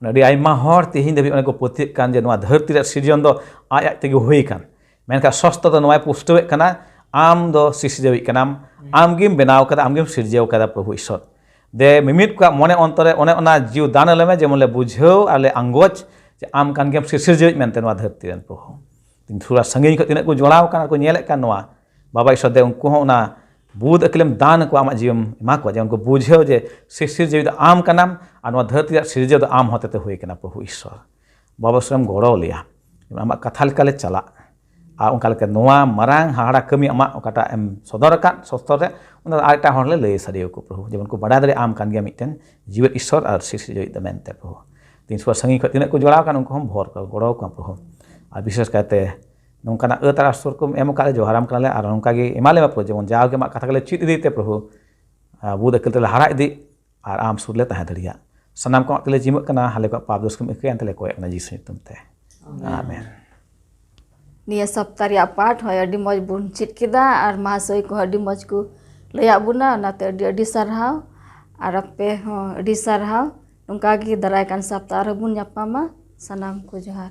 ᱚᱱᱟ ᱟᱹᱰᱤ ᱟᱭᱢᱟ ᱦᱚᱲ ᱛᱮᱦᱮᱧ ᱫᱷᱟᱹᱵᱤᱡ ᱚᱱᱮ ᱠᱚ ᱯᱟᱹᱛᱭᱟᱹᱜ ᱠᱟᱱ ᱡᱮ ᱱᱚᱣᱟ ᱫᱷᱟᱹᱨᱛᱤ ᱨᱮᱭᱟᱜ ᱥᱤᱨᱡᱚᱱ ᱫᱚ ᱟᱡ ᱟᱡ ᱛᱮᱜᱮ ᱦᱩᱭ ᱟᱠᱟᱱ᱾ ᱢᱮᱱᱠᱷᱟᱱ ᱥᱚᱥᱛᱚ ᱫᱚ ᱱᱚᱣᱟᱭ ᱯᱩᱥᱴᱟᱹᱣᱮᱫ ᱠᱟᱱᱟ, ᱟᱢ ᱫᱚ ᱥᱤᱨᱡᱟᱹᱣᱤᱡ ᱠᱟᱱᱟᱢ, ᱟᱢ ᱜᱮᱢ ᱵᱮᱱᱟᱣ ᱠᱟᱫᱟ, ᱟᱢ ᱜᱮᱢ ᱥᱤᱨᱡᱟᱹᱣ ᱠᱟᱫᱟ ᱯᱨᱚᱵᱷᱩ ᱤᱥᱚᱨ᱾ ᱫᱮ ᱢᱤᱢᱤᱫ ᱠᱚᱣᱟᱜ ᱢᱚᱱᱮ ᱚᱱᱛᱚᱨ ᱨᱮ ᱚᱱᱮ ᱚᱱᱟ ᱡᱤᱣᱤ ᱫᱟᱱ ᱟᱞᱮ ᱢᱮ, ᱡᱮᱢᱚᱱ ᱞᱮ ᱵᱩᱡᱷᱟᱹᱣ ᱟᱨ ᱞᱮ ᱟᱸᱜᱚᱪ ᱡᱮ ᱟᱢ ᱠᱟᱱ ᱜᱮᱭᱟᱢ ᱥᱤᱨᱡᱟᱹᱣᱤᱡ ᱢᱮᱱᱛᱮ ᱱᱚᱣᱟ ᱫᱷᱟᱹᱨᱛᱤ ᱨᱮᱱ ᱯᱨᱚᱵᱷᱩ᱾ ᱛᱤᱧ ᱛᱷᱚᱲᱟ ᱥᱟᱺᱜᱤᱧ ᱠᱷᱚᱱ ᱛᱤᱱᱟᱹᱜ ᱠᱚ ᱡᱚᱲᱟᱣ ᱟᱠᱟᱱᱟ ᱟᱨ ᱠᱚ ᱧᱮᱞᱮᱫ ᱠᱟᱱ ᱱᱚᱣᱟ, ᱵᱟᱵᱟ ᱤᱥᱚᱨ ᱫᱮ ᱩᱱᱠᱩ ᱦᱚᱸ ᱚᱱᱟ ᱵᱩᱫ ᱟᱹᱠᱤᱞᱮᱢ ᱫᱟᱱ ᱟᱠᱚᱣᱟ, ᱟᱢᱟᱜ ᱡᱤᱣᱤᱢ ᱮᱢᱟ ᱠᱚᱣᱟ, ᱡᱮ ᱩᱱᱠᱩ ᱵᱩᱡᱷᱟᱹᱣ ᱡᱮ ᱥᱤᱨᱡᱟᱹᱣᱤᱡ ᱫᱚ ᱟᱢ ᱠᱟᱱᱟᱢ ᱟᱨ ᱱᱚᱣᱟ ᱫᱷᱟᱹᱨᱛᱤ ᱨᱮᱭᱟᱜ ᱥᱤᱨᱡᱟᱹᱣ ᱫᱚ ᱟᱢ ᱦᱚᱛᱮᱛᱮ ᱦᱩᱭ ᱠᱟᱱᱟ ᱯᱨᱚᱵᱷᱩ ᱤᱥᱚᱨ᱾ ᱵᱟᱵᱟ ᱤᱥᱚᱨᱮᱢ ᱜᱚᱲᱚ ᱞᱮᱭᱟ, ᱟᱢᱟᱜ ᱠᱟᱛᱷᱟ ᱞᱮᱠᱟᱞᱮ ᱪᱟᱞᱟᱜ᱾ ᱟᱨ ᱚᱱᱠᱟ ᱞᱮᱠᱟ ᱱᱚᱣᱟ ᱢᱟᱨᱟᱝ ᱦᱟᱦᱟᱲᱟ ᱠᱟᱹᱢᱤ ᱟᱢᱟᱜ ᱚᱠᱟᱴᱟᱜ ᱮᱢ ᱥᱚᱫᱚᱨ ᱟᱠᱟᱫ ᱥᱚᱥᱛᱚᱨ ᱨᱮ, ᱚᱱᱟ ᱫᱚ ᱟᱨ ᱮᱴᱟᱜ ᱦᱚᱲ ᱞᱮ ᱞᱟᱹᱭ ᱥᱟᱰᱮ ᱟᱠᱚ ᱯᱨᱚᱵᱷᱩ, ᱡᱮᱢᱚᱱ ᱠᱚ ᱵᱟᱰᱟᱭ ᱫᱟᱲᱮᱭᱟᱜᱼᱟ ᱟᱢ ᱠᱟᱱ ᱜᱮᱭᱟ ᱢᱤᱫᱴᱮᱱ ᱡᱤᱣᱮᱫ ᱤᱥᱚᱨ ᱟᱨ ᱥᱤᱨᱡᱟᱹᱣᱤᱡ ᱫᱚ ᱢᱮᱱᱛᱮ ᱯᱨᱚᱵᱷᱩ᱾ ᱛᱤᱱ ᱥᱩᱨ ᱥᱟᱺᱜᱤᱧ ᱠᱷᱚᱱ ᱛᱤᱱᱟᱹᱜ ᱠᱚ ᱡᱚᱲᱟᱣ ᱟᱠᱟᱱ ᱩᱱᱠᱩ ᱦᱚᱸ ᱵᱷᱚᱨ ᱠᱚ ᱜᱚᱲᱚ ᱟᱠᱚᱣᱟ ᱯᱨᱚᱵᱷᱩ᱾ ᱟᱨ ᱵᱤᱥᱮᱥ ᱠᱟᱭᱛᱮ ᱱᱚᱝᱠᱟᱱᱟᱜ ᱟᱹᱛ ᱟᱨ ᱥᱩᱨ ᱠᱚᱢ ᱮᱢ ᱟᱠᱟᱫ ᱞᱮ ᱡᱚᱦᱟᱨᱟᱢ ᱠᱟᱱᱟᱞᱮ ᱟᱨ ᱱᱚᱝᱠᱟ ᱜᱮ ᱮᱢᱟ ᱞᱮ ᱢᱮ ᱯᱨᱚᱵᱷᱩ, ᱡᱮᱢᱚᱱ ᱡᱟᱣᱜᱮ ᱟᱢᱟᱜ ᱠᱟᱛᱷᱟ ᱜᱮᱞᱮ ᱪᱮᱫ ᱤᱫᱤᱭ ᱛᱮ ᱯᱨᱚᱵᱷᱩ, ᱟᱨ ᱵᱩᱫ ᱟᱹᱠᱤᱞ ᱛᱮᱞᱮ ᱦᱟᱨᱟ ᱤᱫᱤᱜ ᱟᱨ ᱟᱢ ᱥᱩᱨ ᱞᱮ ᱛᱟᱦᱮᱸ ᱫᱟᱲᱮᱭᱟᱜ᱾ ᱥᱟᱱᱟᱢ ᱠᱚ ᱟᱢᱟᱜ ᱛᱮᱞᱮ ᱡᱤᱢᱟᱹᱜ ᱠᱟᱱᱟ, ᱟᱞᱮ ᱠᱚᱣᱟᱜ ᱯᱟᱯ ᱫᱳᱥ ᱠᱚᱢ ᱤᱠᱟᱹᱭᱟ ᱮᱱᱛᱮ ᱞᱮ ᱠᱚᱭᱚᱜ ᱠᱟᱱᱟ ᱡᱤᱥᱩ ᱧᱩᱛᱩᱢ ᱛᱮ᱾ ᱟᱢᱮᱱ᱾ ᱱᱤᱭᱟᱹ ᱥᱚᱯᱛᱟ ᱨᱮᱭᱟᱜ ᱯᱟᱴ ᱦᱚᱸ ᱟᱹᱰᱤ ᱢᱚᱡᱽ ᱵᱚᱱ ᱪᱮᱫ ᱠᱮᱫᱟ ᱟᱨ ᱢᱟᱦᱟᱥᱚᱭ ᱠᱚᱦᱚᱸ ᱟᱹᱰᱤ ᱢᱚᱡᱽ ᱠᱚ ᱞᱟᱹᱭᱟᱫ ᱵᱚᱱᱟ, ᱚᱱᱟᱛᱮ ᱟᱹᱰᱤ ᱟᱹᱰᱤ ᱥᱟᱨᱦᱟᱣ᱾ ᱟᱨ ᱟᱯᱮ ᱦᱚᱸ ᱟᱹᱰᱤ ᱥᱟᱨᱦᱟᱣ᱾ ᱱᱚᱝᱠᱟ ᱜᱮ ᱫᱟᱨᱟᱭ ᱠᱟᱱ ᱥᱚᱯᱛᱟ ᱟᱨᱦᱚᱸ ᱵᱚᱱ ᱧᱟᱯᱟᱢᱟ᱾ ᱥᱟᱱᱟᱢ ᱠᱚ ᱡᱚᱦᱟᱨ᱾